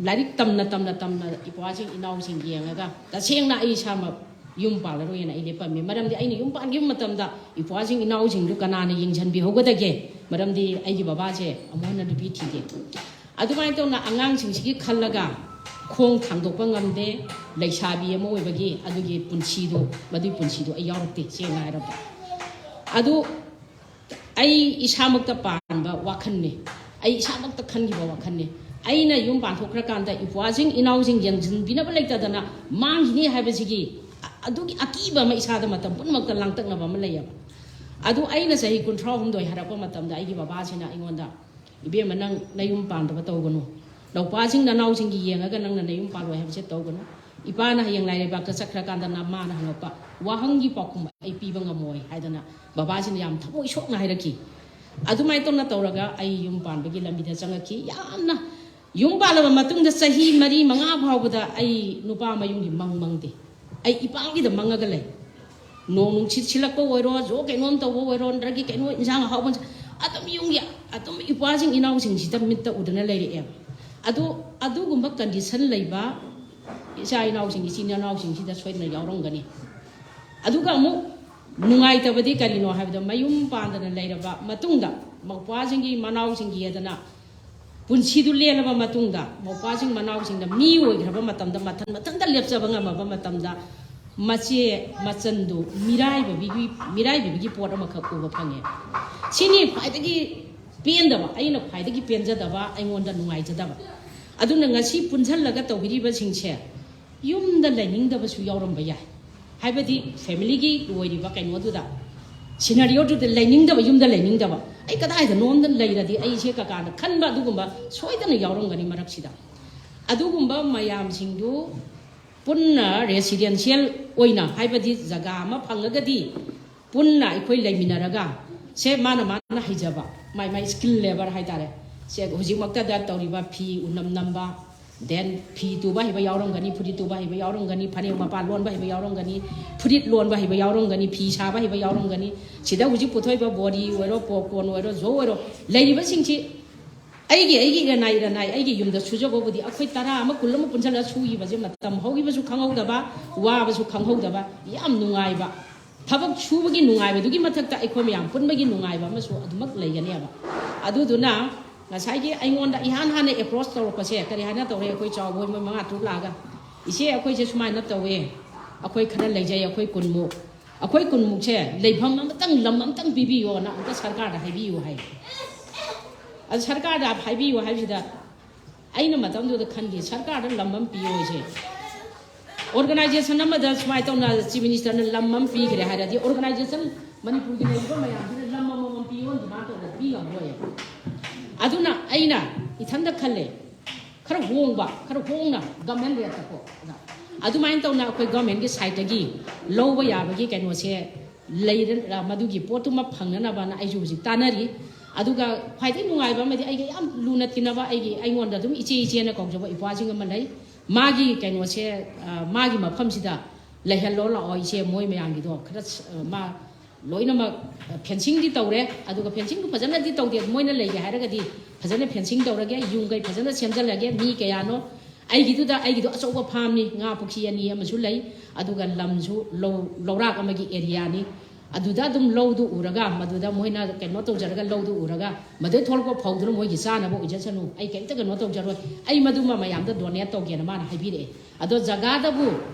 ꯂꯥꯏꯔꯤꯛ ꯇꯝꯅ ꯇꯝꯅ ꯇꯝꯅ ꯏꯄ꯭ꯋꯥꯁꯤꯡ ꯏꯅꯥꯎꯁꯤꯡ ꯌꯦꯡꯉꯒ ꯇꯁꯦꯡꯅ ꯑꯩ ꯏꯁꯥꯃꯛ ꯌꯨꯝ ꯄꯥꯜꯂꯔꯣꯏꯅ ꯑꯩ ꯂꯦꯞꯄꯝꯃꯤ꯫ ꯃꯔꯝꯗꯤ ꯑꯩꯅ ꯌꯨꯝ ꯄꯥꯟꯈꯤꯕ ꯃꯇꯝꯗ ꯏꯄ꯭ꯋꯥꯁꯤꯡ ꯏꯅꯥꯎꯁꯤꯡꯗꯨ ꯀꯅꯥꯅ ꯌꯦꯡꯁꯤꯟꯕꯤꯍꯧꯒꯗꯒꯦ? ꯃꯔꯝꯗꯤ ꯑꯩꯒꯤ ꯕꯕꯥꯁꯦ ꯑꯃꯨꯛ ꯍꯟꯅ ꯅꯨꯄꯤ ꯊꯤꯗꯦ꯫ ꯑꯗꯨꯃꯥꯏꯅ ꯇꯧꯅ ꯑꯉꯥꯡꯁꯤꯡꯁꯤꯒꯤ ꯈꯜꯂꯒ ꯈꯣꯡ ꯊꯥꯡꯗꯣꯛꯄ ꯉꯝꯗꯦ꯫ ꯂꯩꯁꯥꯕꯤ ꯑꯃ ꯑꯣꯏꯕꯒꯤ ꯑꯗꯨꯒꯤ ꯄꯨꯟꯁꯤꯗꯣ, ꯃꯗꯨꯒꯤ ꯄꯨꯟꯁꯤꯗꯣ ꯑꯩ ꯌꯥꯎꯔꯛꯇꯦ, ꯁꯦꯡꯅ ꯍꯥꯏꯔꯕꯗ꯫ ꯑꯗꯨ ꯑꯩ ꯏꯁꯥꯃꯛꯇ ꯄꯥꯟꯕ ꯋꯥꯈꯜꯅꯤ, ꯑꯩ ꯏꯁꯥꯃꯛꯇ ꯈꯟꯈꯤꯕ ꯋꯥꯈꯜꯅꯤ꯫ ꯑꯩꯅ ꯌꯨꯝ ꯄꯥꯟꯊꯣꯛꯈ꯭ꯔꯀꯥꯟꯗ ꯏꯄ꯭ꯋꯥꯁꯤꯡ ꯏꯅꯥꯎꯁꯤꯡ ꯌꯦꯡꯁꯤꯟꯕꯤꯅꯕ ꯂꯩꯇꯗꯅ ꯃꯥꯡꯈꯤꯅꯤ ꯍꯥꯏꯕꯁꯤꯒꯤ ꯑ-, ꯑꯗꯨꯒꯤ ꯑꯀꯤꯕ ꯑꯃ ꯏꯁꯥꯗ ꯃꯇꯝ ꯄꯨꯝꯅꯃꯛꯇ ꯂꯥꯡꯇꯛꯅꯕ ꯑꯃ ꯂꯩꯌꯦꯕ꯫ ꯑꯗꯨ ꯑꯩꯅ ꯆꯍꯤ ꯀꯨꯟꯊ꯭ꯔꯥ ꯍꯨꯝꯗꯣꯏ ꯍꯥꯏꯔꯛꯄ ꯃꯇꯝꯗ ꯑꯩꯒꯤ ꯕꯕꯥꯁꯤꯅ ꯑꯩꯉꯣꯟꯗ, "ꯏꯕꯦꯝꯃ, ꯅꯪ ꯅꯌꯨꯝ ꯄꯥꯟꯗꯕ ꯇꯧꯒꯅꯨ꯫ ꯅꯧꯄꯥꯁꯤꯡ ꯅꯅꯥꯎꯁꯤꯡꯒꯤ ꯌꯦꯡꯉꯒ ꯅꯪꯅ ꯅꯌꯨꯝ ꯄꯥꯜꯂꯣꯏ ꯍꯥꯏꯕꯁꯦ ꯇꯧꯒꯅꯨ꯫ ꯏꯄꯥꯅ ꯍꯌꯦꯡ ꯂꯥꯏꯔꯩꯕꯥꯛꯇ ꯆꯠꯈ꯭ꯔꯀꯥꯟꯗ ꯅꯃꯥꯅ ꯍꯪꯉꯛꯄ ꯋꯥꯍꯪꯒꯤ ꯄꯥꯎꯈꯨꯝ ꯑꯩ ꯄꯤꯕ ꯉꯝꯃꯣꯏ" ꯍꯥꯏꯗꯅ ꯕꯕꯥꯁꯤꯅ ꯌꯥꯝ ꯊꯃꯣꯏ ꯁꯣꯛꯅ ꯍꯥꯏꯔꯛꯈꯤ꯫ ꯑꯗꯨꯃꯥꯏꯅ ꯇꯧꯅ ꯇꯧꯔꯒ ꯑꯩ ꯌꯨꯝ ꯄꯥꯟꯕꯒꯤ ꯂꯝꯕꯤꯗ ꯆꯪꯉꯛꯈꯤ꯫ ꯌꯥꯝꯅ ꯌꯨꯝ ꯄꯥꯜꯂꯕ ꯃꯇꯨꯡꯗ ꯆꯍꯤ ꯃꯔꯤ ꯃꯉꯥ ꯐꯥꯎꯕꯗ ꯑꯩ ꯅꯨꯄꯥ ꯃꯌꯨꯝꯒꯤ ꯃꯪ ꯃꯪꯗꯦ꯫ ꯑꯩ ꯏꯄꯥꯝꯒꯤꯗ ꯃꯪꯉꯒ ꯂꯩ꯫ ꯅꯣꯡ ꯅꯨꯡꯁꯤꯠ ꯁꯤꯜꯂꯛꯄ ꯑꯣꯏꯔꯣ, ꯖꯣ ꯀꯩꯅꯣꯝ ꯇꯧꯕ ꯑꯣꯏꯔꯣ, ꯅꯠꯇ꯭ꯔꯒ ꯀꯩꯅꯣ ꯏꯟꯁꯥꯡ ꯑꯍꯥꯎꯕ, ꯑꯗꯨꯝ ꯌꯨꯝꯒꯤ ꯑꯗꯨꯝ ꯏꯄ꯭ꯋꯥꯁꯤꯡ ꯏꯅꯥꯎꯁꯤꯡꯁꯤꯗ ꯃꯤꯠꯇ ꯎꯗꯅ ꯂꯩꯔꯛꯑꯦꯕ꯫ ꯑꯗꯨ ꯑꯗꯨꯒꯨꯝꯕ ꯀꯟꯗꯤꯁꯟ ꯂꯩꯕ ꯏꯆꯥ ꯏꯅꯥꯎꯁꯤꯡ, ꯏꯆꯤꯟ ꯏꯅꯥꯎꯁꯤꯡꯁꯤꯗ ꯁꯣꯏꯗꯅ ꯌꯥꯎꯔꯝꯒꯅꯤ꯫ ꯑꯗꯨꯒ ꯑꯃꯨꯛ ꯅꯨꯡꯉꯥꯏꯇꯕꯗꯤ ꯀꯔꯤꯅꯣ ꯍꯥꯏꯕꯗ, ꯃꯌꯨꯝ ꯄꯥꯟꯗꯅ ꯂꯩꯔꯕ ꯃꯇꯨꯡꯗ, ꯃꯧꯄ꯭ꯋꯥꯁꯤꯡꯒꯤ ꯃꯅꯥꯎꯁꯤꯡꯒꯤ ꯍꯥꯏꯗꯅ ꯄꯨꯟꯁꯤꯗꯨ ꯂꯦꯜꯂꯕ ꯃꯇꯨꯡꯗ, ꯃꯧꯄ꯭ꯋꯥꯁꯤꯡ ꯃꯅꯥꯎꯁꯤꯡꯅ ꯃꯤ ꯑꯣꯏꯈ꯭ꯔꯕ ꯃꯇꯝꯗ, ꯃꯊꯟ ꯃꯊꯟꯇ ꯂꯦꯞꯆꯕ ꯉꯝꯃꯕ ꯃꯇꯝꯗ, ꯃꯆꯦ ꯃꯆꯟꯗꯨ ꯃꯤꯔꯥꯏꯕꯤꯕꯒꯤ, ꯃꯤꯔꯥꯏꯕꯤꯕꯒꯤ ꯄꯣꯠ ꯑꯃꯈꯛ ꯎꯕ ꯐꯪꯉꯦ꯫ ꯁꯤꯅꯤ ꯈ꯭ꯋꯥꯏꯗꯒꯤ ꯄꯦꯟꯗꯕ, ꯑꯩꯅ ꯈ꯭ꯋꯥꯏꯗꯒꯤ ꯄꯦꯟꯖꯗꯕ, ꯑꯩꯉꯣꯟꯗ ꯅꯨꯡꯉꯥꯏꯖꯗꯕ꯫ ꯑꯗꯨꯅ ꯉꯁꯤ ꯄꯨꯟꯁꯤꯜꯂꯒ ꯇꯧꯕꯤꯔꯤꯕꯁꯤꯡꯁꯦ ꯌꯨꯝꯗ ꯂꯩꯅꯤꯡꯗꯕꯁꯨ ꯌꯥꯎꯔꯝꯕ ꯌꯥꯏ꯫ ꯍꯥꯏꯕꯗꯤ ꯐꯦꯃꯤꯂꯤꯒꯤ ꯑꯣꯏꯔꯤꯕ ꯀꯩꯅꯣꯗꯨꯗ, ꯁꯤꯅꯔꯤꯑꯣꯗꯨꯗ ꯂꯩꯅꯤꯡꯗꯕ, ꯌꯨꯝꯗ ꯂꯩꯅꯤꯡꯗꯕ, "ꯑꯩ ꯀꯗꯥꯏꯗꯅꯣꯝꯗ ꯂꯩꯔꯗꯤ ꯑꯩꯁꯦ ꯀꯀꯥꯅ" ꯈꯟꯕ ꯑꯗꯨꯒꯨꯝꯕ ꯁꯣꯏꯗꯅ ꯌꯥꯎꯔꯝꯒꯅꯤ ꯃꯔꯛꯁꯤꯗ꯫ ꯑꯗꯨꯒꯨꯝꯕ ꯃꯌꯥꯝꯁꯤꯡꯗꯨ ꯄꯨꯟꯅ ꯔꯦꯁꯤꯗꯦꯟꯁꯤꯌꯦꯜ ꯑꯣꯏꯅ, ꯍꯥꯏꯕꯗꯤ ꯖꯒꯥ ꯑꯃ ꯐꯪꯉꯒꯗꯤ ꯄꯨꯟꯅ ꯑꯩꯈꯣꯏ ꯂꯩꯃꯤꯟꯅꯔꯒ, ꯁꯦ ꯃꯥꯅ ꯃꯥꯅ ꯍꯩꯖꯕ, ꯃꯥꯏ ꯃꯥꯏ ꯁ꯭ꯀꯤꯜ ꯂꯦꯕꯔ ꯍꯥꯏꯇꯥꯔꯦ, ꯁꯦ ꯍꯧꯖꯤꯛꯃꯛꯇꯗ ꯇꯧꯔꯤꯕ ꯐꯤ ꯎꯅꯝ ꯅꯝꯕ, ꯗꯦꯟ ꯐꯤ ꯇꯨꯕ ꯍꯩꯕ ꯌꯥꯎꯔꯝꯒꯅꯤ, ꯐꯨꯔꯤꯠ ꯇꯨꯕ ꯍꯩꯕ ꯌꯥꯎꯔꯝꯒꯅꯤ, ꯐꯅꯦꯛ ꯃꯄꯥꯟ ꯂꯣꯟꯕ ꯍꯩꯕ ꯌꯥꯎꯔꯝꯒꯅꯤ, ꯐꯨꯔꯤꯠ ꯂꯣꯟꯕ ꯍꯩꯕ ꯌꯥꯎꯔꯝꯒꯅꯤ, ꯐꯤ ꯁꯥꯕ ꯍꯩꯕ ꯌꯥꯎꯔꯝꯒꯅꯤ꯫ ꯁꯤꯗ ꯍꯧꯖꯤꯛ ꯄꯨꯊꯣꯛꯏꯕ ꯕꯣꯗꯤ ꯑꯣꯏꯔꯣ, ꯄꯣꯞꯀꯣꯔꯟ ꯑꯣꯏꯔꯣ, ꯖꯣ ꯑꯣꯏꯔꯣ, ꯂꯩꯔꯤꯕꯁꯤꯡꯁꯤ ꯑꯩꯒꯤ, ꯑꯩꯒꯤ ꯏꯔꯅꯥꯏ, ꯏꯔꯅꯥꯏ, ꯑꯩꯒꯤ ꯌꯨꯝꯗ ꯁꯨꯖꯕꯕꯨꯗꯤ ꯑꯩꯈꯣꯏ ꯇꯔꯥ ꯑꯃ, ꯀꯨꯟ ꯑꯃ ꯄꯨꯟꯁꯤꯜꯂꯒ ꯁꯨꯈꯤꯕꯁꯦ ꯃꯇꯝ ꯍꯧꯈꯤꯕꯁꯨ ꯈꯪꯍꯧꯗꯕ, ꯋꯥꯕꯁꯨ ꯈꯪꯍꯧꯗꯕ, ꯌꯥꯝ ꯅꯨꯡꯉꯥꯏꯕ꯫ ꯊꯕꯛ ꯁꯨꯕꯒꯤ ꯅꯨꯡꯉꯥꯏꯕꯗꯨꯒꯤ ꯃꯊꯛꯇ ꯑꯩꯈꯣꯏ ꯃꯌꯥꯝ ꯄꯨꯟꯕꯒꯤ ꯅꯨꯡꯉꯥꯏꯕ ꯑꯃꯁꯨ ꯑꯗꯨꯃꯛ ꯂꯩꯒꯅꯦꯕ꯫ ꯑꯗꯨꯗꯨꯅ ꯉꯁꯥꯏꯒꯤ ꯑꯩꯉꯣꯟꯗ ꯏꯍꯥꯟ ꯍꯥꯟꯅ ꯑꯦꯄ꯭ꯔꯣꯆ ꯇꯧꯔꯛꯄꯁꯦ ꯀꯔꯤ ꯍꯥꯏꯅ ꯇꯧꯔꯦ? ꯑꯩꯈꯣꯏ ꯆꯥꯎꯕ ꯍꯣꯏ ꯃꯣꯏ ꯃꯉꯥ ꯇꯔꯨꯛ ꯂꯥꯛꯑꯒ, "ꯏꯆꯦ, ꯑꯩꯈꯣꯏꯁꯦ ꯁꯨꯃꯥꯏꯅ ꯇꯧꯋꯦ, ꯑꯩꯈꯣꯏ ꯈꯔ ꯂꯩꯖꯩ, ꯑꯩꯈꯣꯏ ꯀꯨꯟꯃꯨꯛ, ꯑꯩꯈꯣꯏ ꯀꯨꯟꯃꯨꯛꯁꯦ ꯂꯩꯐꯝ ꯑꯃꯇꯪ, ꯂꯝ ꯑꯃꯇꯪ ꯄꯤꯕꯤꯌꯣꯅ ꯑꯝꯇ ꯁꯔꯀꯥꯔꯗ ꯍꯥꯏꯕꯤꯌꯨ" ꯍꯥꯏ꯫ ꯑꯗꯨ ꯁꯔꯀꯥꯔꯗ ꯍꯥꯏꯕꯤꯌꯨ ꯍꯥꯏꯕꯁꯤꯗ ꯑꯩꯅ ꯃꯇꯝꯗꯨꯗ ꯈꯟꯈꯤ, ꯁꯔꯀꯥꯔꯗ ꯂꯝ ꯑꯃ ꯄꯤꯌꯣ ꯍꯥꯏꯁꯦ꯫ ꯑꯣꯔꯒꯅꯥꯏꯖꯦꯁꯟ ꯑꯃꯗ ꯁꯨꯃꯥꯏꯅ ꯇꯧꯅ ꯆꯤꯐ ꯃꯤꯅꯤꯁꯇꯔꯅ ꯂꯝ ꯑꯃ ꯄꯤꯈ꯭ꯔꯦ ꯍꯥꯏꯔꯗꯤ, ꯑꯣꯔꯒꯅꯥꯏꯖꯦꯁꯟ ꯃꯅꯤꯄꯨꯔꯒꯤ ꯂꯩꯔꯤꯕ ꯃꯌꯥꯝꯁꯤꯅ ꯂꯝ ꯑꯃꯃꯝ ꯄꯤꯌꯣꯅ ꯗꯤꯃꯥꯟ ꯇꯧꯕꯗ ꯄꯤ ꯉꯝꯃꯣꯏ꯫ ꯑꯗꯨꯅ ꯑꯩꯅ ꯏꯊꯟꯗ ꯈꯜꯂꯦ, ꯈꯔ ꯍꯣꯡꯕ, ꯈꯔ ꯍꯣꯡꯅ ꯒꯚꯔꯟꯃꯦꯟ ꯔꯦꯠꯇꯀꯣ, ꯑꯗꯨꯃꯥꯏꯅ ꯇꯧꯅ ꯑꯩꯈꯣꯏ ꯒꯚꯔꯟꯃꯦꯟꯒꯤ ꯁꯥꯏꯠꯇꯒꯤ ꯂꯧꯕ ꯌꯥꯕꯒꯤ ꯀꯩꯅꯣꯁꯦ ꯂꯩꯔ ꯃꯗꯨꯒꯤ ꯄꯣꯠꯇꯨꯃ ꯐꯪꯅꯅꯕꯅ ꯑꯩꯁꯨ ꯍꯧꯖꯤꯛ ꯇꯥꯟꯅꯔꯤ꯫ ꯑꯗꯨꯒ ꯈ꯭ꯋꯥꯏꯗꯒꯤ ꯅꯨꯡꯉꯥꯏꯕ ꯑꯃꯗꯤ ꯑꯩꯒ ꯌꯥꯝ ꯂꯨꯅ ꯇꯤꯟꯅꯕ ꯑꯩꯒꯤ, ꯑꯩꯉꯣꯟꯗ ꯑꯗꯨꯝ ꯏꯆꯦ ꯏꯆꯦꯅ ꯀꯧꯖꯕ ꯏꯄ꯭ꯋꯥꯁꯤꯡ ꯑꯃ ꯂꯩ꯫ ꯃꯥꯒꯤ ꯀꯩꯅꯣꯁꯦ, ꯑ, ꯃꯥꯒꯤ ꯃꯐꯝꯁꯤꯗ ꯂꯩꯍꯜꯂꯣ ꯂꯥꯛꯑꯣ ꯏꯆꯦ, ꯃꯣꯏ ꯃꯌꯥꯝꯒꯤꯗꯣ ꯈꯔ ꯁ-, ꯑ, ꯃꯥ ꯂꯣꯏꯅꯃꯛ, ꯑ, ꯐꯦꯟꯁꯤꯡꯗꯤ ꯇꯧꯔꯦ, ꯑꯗꯨꯒ ꯐꯦꯟꯁꯤꯡꯗꯨ ꯐꯖꯅꯗꯤ ꯇꯧꯗꯦ꯫ ꯃꯣꯏꯅ ꯂꯩꯒꯦ ꯍꯥꯏꯔꯒꯗꯤ ꯐꯖꯅ ꯐꯦꯟꯁꯤꯡ ꯇꯧꯔꯒꯦ, ꯌꯨꯝ ꯀꯩ ꯐꯖꯅ ꯁꯦꯝꯖꯤꯜꯂꯒꯦ꯫ ꯃꯤ ꯀꯌꯥꯅꯣ? ꯑꯩꯒꯤꯗꯨꯗ, ꯑꯩꯒꯤꯗꯣ ꯑꯆꯧꯕ ꯐꯥꯝꯅꯤ, ꯉꯥ ꯄꯨꯈ꯭ꯔꯤ ꯑꯅꯤ ꯑꯃꯁꯨ ꯂꯩ, ꯑꯗꯨꯒ ꯂꯝꯁꯨ ꯂꯧ, ꯂꯧꯔꯥꯛ ꯑꯃꯒꯤ ꯑꯦꯔꯤꯌꯥꯅꯤ꯫ ꯑꯗꯨꯗ ꯑꯗꯨꯝ ꯂꯧꯗꯨ ꯎꯔꯒ, ꯃꯗꯨꯗ ꯃꯣꯏꯅ ꯀꯩꯅꯣ ꯇꯧꯖꯔꯒ, ꯂꯧꯗꯨ ꯎꯔꯒ, ꯃꯗꯨꯗꯩ ꯊꯣꯛꯂꯛꯄ ꯐꯧꯗꯨꯅ ꯃꯣꯏꯒꯤ ꯆꯥꯅꯕ ꯑꯣꯏꯖꯁꯅꯨ, ꯑꯩ ꯀꯩꯝꯇ ꯀꯩꯅꯣ ꯇꯧꯖꯔꯣꯏ, ꯑꯩ ꯃꯗꯨꯃ ꯃꯌꯥꯝꯗ ꯗꯣꯅꯦꯠ ꯇꯧꯒꯦꯅ ꯃꯥꯅ ꯍꯥꯏꯕꯤꯔꯛꯑꯦ꯫ ꯑꯗꯣ ꯖꯒꯥꯗꯕꯨ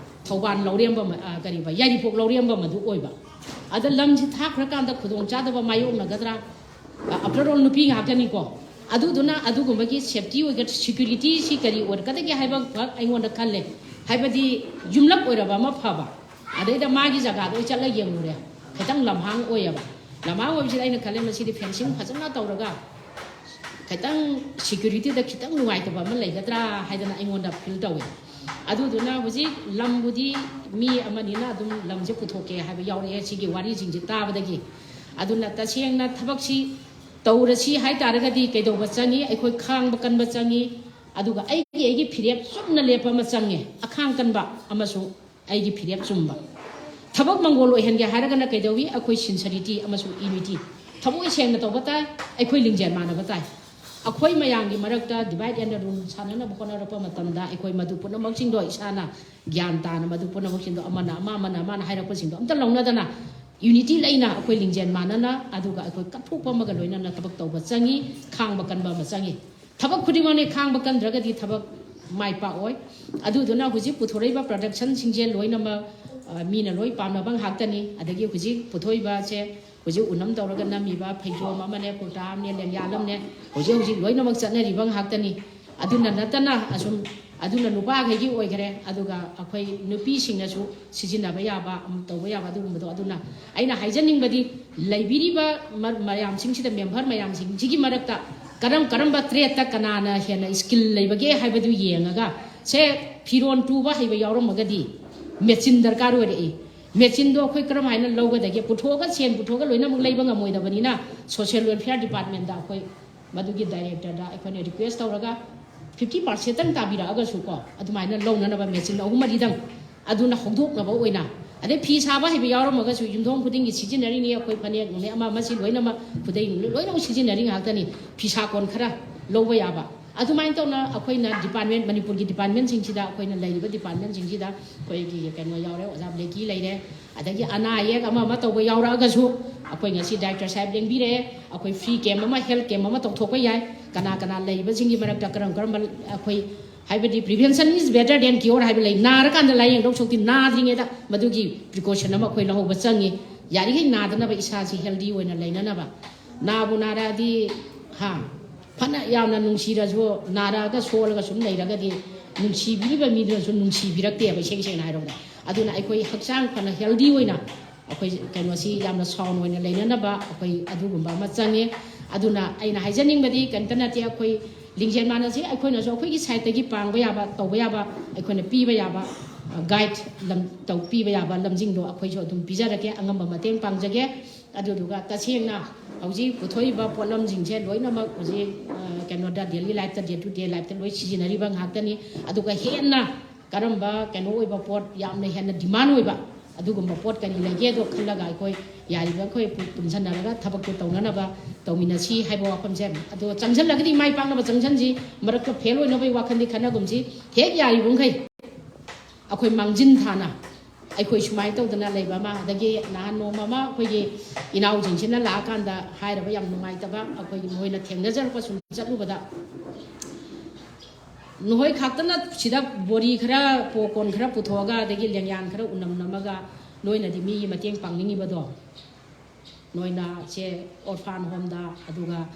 ꯊꯧꯕꯥꯜ ꯂꯧꯔꯦꯝꯕ ꯑꯃ, ꯑ, ꯀꯔꯤꯕ, ꯌꯥꯏꯔꯤꯄꯣꯛ ꯂꯧꯔꯦꯝꯕ ꯑꯃꯗꯨ ꯑꯣꯏꯕ꯫ ꯑꯗ ꯂꯝꯁꯤ ꯊꯥꯈ꯭ꯔꯀꯥꯟꯗ ꯈꯨꯗꯣꯡꯆꯥꯗꯕ ꯃꯥꯌꯣꯛꯅꯒꯗ꯭ꯔꯥ? ꯑ, after all ꯅꯨꯄꯤ ꯉꯥꯛꯇꯅꯤꯀꯣ꯫ ꯑꯗꯨꯗꯨꯅ ꯑꯗꯨꯒꯨꯝꯕꯒꯤ ꯁꯦꯐꯇꯤ ꯑꯣꯏꯒ-, ꯁꯦꯀ꯭ꯌꯨꯔꯤꯇꯤꯁꯤ ꯀꯔꯤ ꯑꯣꯏꯔꯛꯀꯗꯒꯦ ꯍꯥꯏꯕ ꯈꯛ ꯑꯩꯉꯣꯟꯗ ꯈꯜꯂꯦ꯫ ꯍꯥꯏꯕꯗꯤ ꯌꯨꯝꯂꯛ ꯑꯣꯏꯔꯕ ꯑꯃ ꯐꯕ, ꯑꯗꯩꯗ ꯃꯥꯒꯤ ꯖꯒꯥꯗꯣ ꯑꯩ ꯆꯠꯂ ꯌꯦꯡꯉꯨꯔꯦ, ꯈꯤꯇꯪ ꯂꯝꯍꯥꯡ ꯑꯣꯏꯌꯦꯕ꯫ ꯂꯝꯍꯥꯡ ꯑꯣꯏꯕꯁꯤꯗ ꯑꯩꯅ ꯈꯜꯂꯦ, ꯃꯁꯤꯗꯤ ꯐꯦꯟꯁꯤꯡ ꯐꯖꯅ ꯇꯧꯔꯒ ꯈꯤꯇꯪ ꯁꯦꯀ꯭ꯌꯨꯔꯤꯇꯤꯗ ꯈꯤꯇꯪ ꯅꯨꯡꯉꯥꯏꯇꯕ ꯑꯃ ꯂꯩꯒꯗ꯭ꯔꯥ ꯍꯥꯏꯗꯅ ꯑꯩꯉꯣꯟꯗ ꯐꯤꯜ ꯇꯧꯋꯦ꯫ ꯑꯗꯨꯗꯨꯅ ꯍꯧꯖꯤꯛ ꯂꯝꯕꯨꯗꯤ ꯃꯤ ꯑꯃꯅꯤꯅ ꯑꯗꯨꯝ ꯂꯝꯁꯦ ꯄꯨꯊꯣꯛꯀꯦ ꯍꯥꯏꯕ ꯌꯥꯎꯔꯛꯑꯦ ꯁꯤꯒꯤ ꯋꯥꯔꯤꯁꯤꯡꯁꯦ ꯇꯥꯕꯗꯒꯤ꯫ ꯑꯗꯨꯅ ꯇꯁꯦꯡꯅ ꯊꯕꯛꯁꯤ ꯇꯧꯔꯁꯤ ꯍꯥꯏꯇꯥꯔꯒꯗꯤ ꯀꯩꯗꯧꯕ ꯆꯪꯉꯤ? ꯑꯩꯈꯣꯏ ꯈꯥꯡꯕ ꯀꯟꯕ ꯆꯪꯉꯤ꯫ ꯑꯗꯨꯒ ꯑꯩꯒꯤ, ꯑꯩꯒꯤ ꯐꯤꯔꯦꯞ ꯆꯨꯝꯅ ꯂꯦꯞꯄ ꯑꯃ ꯆꯪꯉꯦ, ꯑꯈꯥꯡ ꯀꯟꯕ ꯑꯃꯁꯨ꯫ ꯑꯩꯒꯤ ꯐꯤꯔꯦꯞ ꯆꯨꯝꯕ꯫ ꯊꯕꯛ ꯃꯪꯒꯣꯜ ꯑꯣꯏꯍꯟꯒꯦ ꯍꯥꯏꯔꯒꯅ ꯀꯩꯗꯧꯏ? ꯑꯩꯈꯣꯏ ꯁꯤꯟꯁꯔꯤꯇꯤ ꯑꯃꯁꯨꯡ ꯌꯨꯅꯤꯇꯤ, ꯊꯃꯣꯏ ꯁꯦꯡꯅ ꯇꯧꯕ ꯇꯥꯏ꯫ ꯑꯩꯈꯣꯏ ꯂꯤꯡꯖꯦꯜ ꯃꯥꯟꯅꯕ ꯇꯥꯏ꯫ ꯑꯩꯈꯣꯏ ꯃꯌꯥꯝꯒꯤ ꯃꯔꯛꯇ divide and rule ꯁꯥꯟꯅꯅꯕ ꯍꯣꯠꯅꯔꯛꯄ ꯃꯇꯝꯗ ꯑꯩꯈꯣꯏ ꯃꯗꯨ ꯄꯨꯝꯅꯃꯛꯁꯤꯡꯗꯣ ꯏꯁꯥꯅ ꯒ꯭ꯌꯥꯟ ꯇꯥꯅ, ꯃꯗꯨ ꯄꯨꯝꯅꯃꯛꯁꯤꯡꯗꯣ ꯑꯃꯅ ꯑꯃ, ꯑꯃꯅ ꯑꯃꯅ ꯍꯥꯏꯔꯛꯄꯁꯤꯡꯗꯣ ꯑꯝꯇ ꯂꯧꯅꯗꯅ, ꯌꯨꯅꯤꯇꯤ ꯂꯩꯅ ꯑꯩꯈꯣꯏ ꯂꯤꯡꯖꯦꯜ ꯃꯥꯟꯅꯅ, ꯑꯗꯨꯒ ꯑꯩꯈꯣꯏ ꯀꯠꯊꯣꯛꯄ ꯑꯃꯒ ꯂꯣꯏꯅꯅ ꯊꯕꯛ ꯇꯧꯕ ꯆꯪꯉꯤ, ꯈꯥꯡꯕ ꯀꯟꯕ ꯑꯃ ꯆꯪꯉꯤ꯫ ꯊꯕꯛ ꯈꯨꯗꯤꯡꯃꯛꯅꯤ, ꯈꯥꯡꯕ ꯀꯟꯗ꯭ꯔꯒꯗꯤ ꯊꯕꯛ ꯃꯥꯏ ꯄꯥꯛꯑꯣꯏ꯫ ꯑꯗꯨꯗꯨꯅ ꯍꯧꯖꯤꯛ ꯄꯨꯊꯣꯔꯛꯏꯕ productionꯁꯤꯡꯁꯦ ꯂꯣꯏꯅꯃꯛ, ꯑ, ꯃꯤꯅ ꯂꯣꯏ ꯄꯥꯝꯅꯕ ꯉꯥꯛꯇꯅꯤ꯫ ꯑꯗꯒꯤ ꯍꯧꯖꯤꯛ ꯄꯨꯊꯣꯛꯏꯕꯁꯦ, ꯍꯧꯖꯤꯛ ꯎꯅꯝ ꯇꯧꯔꯒ ꯅꯝꯃꯤꯕ ꯐꯩꯖꯣꯝ ꯑꯃꯅꯦ, ꯀꯨꯔꯇꯥ ꯑꯃꯅꯦ, ꯂꯦꯡꯌꯥꯜ ꯑꯃꯅꯦ, ꯍꯧꯖꯤꯛ ꯍꯧꯖꯤꯛ ꯂꯣꯏꯅꯃꯛ ꯆꯠꯅꯔꯤꯕ ꯉꯥꯛꯇꯅꯤ꯫ ꯑꯗꯨꯅ ꯅꯠꯇꯅ ꯑꯁꯨꯝ, ꯑꯗꯨꯅ ꯅꯨꯄꯥꯈꯩꯒꯤ ꯑꯣꯏꯈꯔꯦ, ꯑꯗꯨꯒ ꯑꯩꯈꯣꯏ ꯅꯨꯄꯤꯁꯤꯡꯅꯁꯨ ꯁꯤꯖꯤꯟꯅꯕ ꯌꯥꯕ, ꯑꯝ, ꯇꯧꯕ ꯌꯥꯕ ꯑꯗꯨꯒꯨꯝꯕꯗꯣ꯫ ꯑꯗꯨꯅ ꯑꯩꯅ ꯍꯥꯏꯖꯅꯤꯡꯕꯗꯤ, ꯂꯩꯕꯤꯔꯤꯕ ꯃ-, ꯃꯌꯥꯝꯁꯤꯡꯁꯤꯗ, member ꯃꯌꯥꯝꯁꯤꯡꯁꯤꯒꯤ ꯃꯔꯛꯇ ꯀꯔꯝ ꯀꯔꯝꯕ tradeꯇ ꯀꯅꯥꯅ ꯍꯦꯟꯅ skill ꯂꯩꯕꯒꯦ ꯍꯥꯏꯕꯗꯨ ꯌꯦꯡꯉꯒ, ꯁꯦ, ꯐꯤꯔꯣꯟ ꯇꯨꯕ ꯍꯩꯕ ꯌꯥꯎꯔꯝꯃꯒꯗꯤ machine ꯗꯔꯀꯥꯔ ꯑꯣꯏꯔꯛꯏ꯫ ꯃꯦꯆꯤꯟꯗꯣ ꯑꯩꯈꯣꯏ ꯀꯔꯝ ꯍꯥꯏꯅ ꯂꯧꯒꯗꯒꯦ? ꯄꯨꯊꯣꯛꯑꯒ, ꯁꯦꯟ ꯄꯨꯊꯣꯛꯑꯒ ꯂꯣꯏꯅꯃꯛ ꯂꯩꯕ ꯉꯝꯃꯣꯏꯗꯕꯅꯤꯅ, ꯁꯣꯁꯤꯌꯦꯜ ꯋꯦꯜꯐꯤꯌꯥꯔ ꯗꯤꯄꯥꯔꯠꯃꯦꯟꯗ ꯑꯩꯈꯣꯏ ꯃꯗꯨꯒꯤ ꯗꯥꯏꯔꯦꯛꯇꯔꯗ ꯑꯩꯈꯣꯏꯅ ꯔꯤꯀ꯭ꯋꯦꯁ ꯇꯧꯔꯒ, ꯐꯤꯐꯇꯤ ꯄꯥꯔꯁꯦꯟꯇꯪ ꯇꯥꯕꯤꯔꯛꯑꯒꯁꯨ ꯀꯣ, ꯑꯗꯨꯃꯥꯏꯅ ꯂꯧꯅꯅꯕ ꯃꯦꯆꯤꯟ ꯑꯍꯨꯝ ꯃꯔꯤꯗꯪ ꯑꯗꯨꯅ ꯍꯧꯗꯣꯛꯅꯕ ꯑꯣꯏꯅ, ꯑꯗꯩ ꯐꯤ ꯁꯥꯕ ꯍꯩꯕ ꯌꯥꯎꯔꯝꯃꯒꯁꯨ, ꯌꯨꯝꯊꯣꯡ ꯈꯨꯗꯤꯡꯒꯤ ꯁꯤꯖꯤꯟꯅꯔꯤꯅꯤ, ꯑꯩꯈꯣꯏ ꯐꯅꯦꯛ ꯅꯨꯡꯅꯦꯛ ꯑꯃ ꯑꯃꯁꯤ ꯂꯣꯏꯅꯃꯛ, ꯈꯨꯗꯩ ꯅꯨꯡꯅꯦꯛ ꯂꯣꯏꯅꯃꯛ ꯁꯤꯖꯤꯟꯅꯔꯤ ꯉꯥꯛꯇꯅꯤ, ꯐꯤꯁꯥ ꯀꯣꯟ ꯈꯔ ꯂꯧꯕ ꯌꯥꯕ꯫ ꯑꯗꯨꯃꯥꯏꯅ ꯇꯧꯅ ꯑꯩꯈꯣꯏꯅ ꯗꯤꯄꯥꯔꯠꯃꯦꯟ, ꯃꯅꯤꯄꯨꯔꯒꯤ ꯗꯤꯄꯥꯔꯠꯃꯦꯟꯁꯤꯡꯁꯤꯗ, ꯑꯩꯈꯣꯏꯅ ꯂꯩꯔꯤꯕ ꯗꯤꯄꯥꯔꯠꯃꯦꯟꯁꯤꯡꯁꯤꯗ ꯑꯩꯈꯣꯏꯒꯤ ꯀꯩꯅꯣ ꯌꯥꯎꯔꯦ, ꯑꯣꯖꯥ ꯕ꯭ꯂꯦꯀꯤ ꯂꯩꯔꯦ, ꯑꯗꯒꯤ ꯑꯅꯥ ꯑꯌꯦꯛ ꯑꯃ ꯑꯃ ꯇꯧꯕ ꯌꯥꯎꯔꯛꯑꯒꯁꯨ, ꯑꯩꯈꯣꯏ ꯉꯁꯤ ꯗꯥꯏꯔꯦꯛꯇꯔ ꯁꯥꯍꯦꯕ ꯂꯦꯡꯕꯤꯔꯛꯑꯦ, ꯑꯩꯈꯣꯏ ꯐ꯭ꯔꯤ ꯀꯦꯝ ꯑꯃ, ꯍꯦꯜꯊ ꯀꯦꯝ ꯑꯃ ꯇꯧꯊꯣꯛꯄ ꯌꯥꯏ꯫ ꯀꯅꯥ ꯀꯅꯥ ꯂꯩꯕꯁꯤꯡꯒꯤ ꯃꯔꯛꯇ ꯀꯔꯝ ꯀꯔꯝꯕ, ꯑꯩꯈꯣꯏ ꯍꯥꯏꯕꯗꯤ prevention is better than cure ꯍꯥꯏꯕ ꯂꯩ꯫ ꯅꯥꯔꯀꯥꯟꯗ ꯂꯥꯏꯌꯦꯡꯗꯧ ꯁꯔꯨꯛꯇꯤ ꯅꯥꯗ꯭ꯔꯤꯉꯩꯗ ꯃꯗꯨꯒꯤ ꯄ꯭ꯔꯤꯀꯣꯁꯟ ꯑꯃ ꯑꯩꯈꯣꯏ ꯂꯧꯍꯧꯕ ꯆꯪꯉꯤ꯫ ꯌꯥꯔꯤꯈꯩ ꯅꯥꯗꯅꯕ, ꯏꯁꯥꯁꯤ ꯍꯦꯜꯗꯤ ꯑꯣꯏꯅ ꯂꯩꯅꯅꯕ꯫ ꯅꯥꯕꯨ ꯅꯥꯔꯛꯑꯗꯤ, ꯍꯥ, ꯐꯅ ꯌꯥꯝꯅ ꯅꯨꯡꯁꯤꯔꯁꯨ, ꯅꯥꯔꯛꯑꯒ ꯁꯣꯜꯂꯒ ꯁꯨꯝ ꯂꯩꯔꯒꯗꯤ ꯅꯨꯡꯁꯤꯕꯤꯔꯤꯕ ꯃꯤꯗꯨꯅꯁꯨ ꯅꯨꯡꯁꯤꯕꯤꯔꯛꯇꯦꯕ, ꯏꯁꯦꯡ ꯁꯦꯡꯅ ꯍꯥꯏꯔꯕꯗ꯫ ꯑꯗꯨꯅ ꯑꯩꯈꯣꯏ ꯍꯛꯆꯥꯡ ꯐꯅ ꯍꯦꯜꯗꯤ ꯑꯣꯏꯅ ꯑꯩꯈꯣꯏ ꯀꯩꯅꯣꯁꯤ ꯌꯥꯝꯅ ꯁꯥꯎꯟ ꯑꯣꯏꯅ ꯂꯩꯅꯅꯕ ꯑꯩꯈꯣꯏ ꯑꯗꯨꯒꯨꯝꯕ ꯑꯃ ꯆꯪꯉꯦ꯫ ꯑꯗꯨꯅ ꯑꯩꯅ ꯍꯥꯏꯖꯅꯤꯡꯕꯗꯤ ꯀꯔꯤꯝꯇ ꯅꯠꯇꯦ, ꯑꯩꯈꯣꯏ ꯂꯤꯡꯖꯦꯜ ꯃꯥꯟꯅꯁꯤ, ꯑꯩꯈꯣꯏꯅꯁꯨ ꯑꯩꯈꯣꯏꯒꯤ ꯁꯥꯏꯠꯇꯒꯤ ꯄꯥꯡꯕ ꯌꯥꯕ, ꯇꯧꯕ ꯌꯥꯕ, ꯑꯩꯈꯣꯏꯅ ꯄꯤꯕ ꯌꯥꯕ ꯒꯥꯏꯗ ꯂꯝ ꯇꯧ ꯄꯤꯕ ꯌꯥꯕ ꯂꯝꯁꯤꯡꯗꯣ ꯑꯩꯈꯣꯏꯁꯨ ꯑꯗꯨꯝ ꯄꯤꯖꯔꯛꯀꯦ, ꯑꯉꯝꯕ ꯃꯇꯦꯡ ꯄꯥꯡꯖꯒꯦ꯫ ꯑꯗꯨꯗꯨꯒ ꯇꯁꯦꯡꯅ ꯍꯧꯖꯤꯛ ꯄꯨꯊꯣꯛꯏꯕ ꯄꯣꯠꯂꯝꯁꯤꯡꯁꯦ ꯂꯣꯏꯅꯃꯛ ꯍꯧꯖꯤꯛ, ꯑ, ꯀꯩꯅꯣꯗ, ꯗꯦꯂꯤ ꯂꯥꯏꯐꯇ, ꯗꯦ ꯇꯨ ꯗꯦ ꯂꯥꯏꯐꯇ ꯂꯣꯏ ꯁꯤꯖꯤꯟꯅꯔꯤꯕ ꯉꯥꯛꯇꯅꯤ꯫ ꯑꯗꯨꯒ ꯍꯦꯟꯅ ꯀꯔꯝꯕ ꯀꯩꯅꯣ ꯑꯣꯏꯕ ꯄꯣꯠ, ꯌꯥꯝꯅ ꯍꯦꯟꯅ ꯗꯤꯃꯥꯟ ꯑꯣꯏꯕ ꯑꯗꯨꯒꯨꯝꯕ ꯄꯣꯠ ꯀꯔꯤ ꯂꯩꯒꯦꯗꯣ ꯈꯜꯂꯒ ꯑꯩꯈꯣꯏ ꯌꯥꯔꯤꯕ ꯑꯩꯈꯣꯏ ꯄꯨ-, ꯄꯨꯟꯁꯟꯅꯔꯒ ꯊꯕꯛꯇꯣ ꯇꯧꯅꯅꯕ ꯇꯧꯃꯤꯟꯅꯁꯤ ꯍꯥꯏꯕ ꯋꯥꯐꯝꯁꯦ꯫ ꯑꯗꯣ ꯆꯪꯁꯤꯜꯂꯒꯗꯤ ꯃꯥꯏ ꯄꯥꯛꯅꯕ ꯆꯪꯁꯤꯟꯁꯤ, ꯃꯔꯛꯇ ꯐꯦꯜ ꯑꯣꯏꯅꯕꯒꯤ ꯋꯥꯈꯜꯗꯤ ꯈꯟꯅꯒꯨꯝꯁꯤ꯫ ꯍꯦꯛ ꯌꯥꯔꯤꯕ ꯃꯈꯩ ꯑꯩꯈꯣꯏ ꯃꯥꯡꯖꯤꯟ ꯊꯥꯅ ꯑꯩꯈꯣꯏ ꯁꯨꯃꯥꯏꯅ ꯇꯧꯗꯅ ꯂꯩꯕ ꯑꯃ, ꯑꯗꯒꯤ ꯅꯍꯥꯟ ꯅꯣꯡꯃ ꯑꯃ ꯑꯩꯈꯣꯏꯒꯤ ꯏꯅꯥꯎꯁꯤꯡꯁꯤꯅ ꯂꯥꯛꯑꯀꯥꯟꯗ ꯍꯥꯏꯔꯕ ꯌꯥꯝ ꯅꯨꯡꯉꯥꯏꯇꯕ, ꯑꯩꯈꯣꯏꯒꯤ ꯃꯣꯏꯅ ꯊꯦꯡꯅꯖꯔꯛꯄ ꯁꯨꯝ ꯆꯠꯂꯨꯕꯗ, ꯅꯈꯣꯏ ꯈꯛꯇꯅ ꯁꯤꯗ ꯕꯣꯔꯤ ꯈꯔ, ꯄꯣꯀꯣꯟ ꯈꯔ ꯄꯨꯊꯣꯛꯑꯒ, ꯑꯗꯒꯤ ꯂꯦꯡꯌꯥꯟ ꯈꯔ ꯎꯅꯝ ꯅꯝꯃꯒ, ꯅꯣꯏꯅꯗꯤ ꯃꯤꯒꯤ ꯃꯇꯦꯡ ꯄꯥꯡꯅꯤꯡꯉꯤꯕꯗꯣ, ꯅꯣꯏꯅ ꯁꯦ ꯑꯣꯔꯐꯥꯟ ꯍꯣꯝꯗ, ꯑꯗꯨꯒ,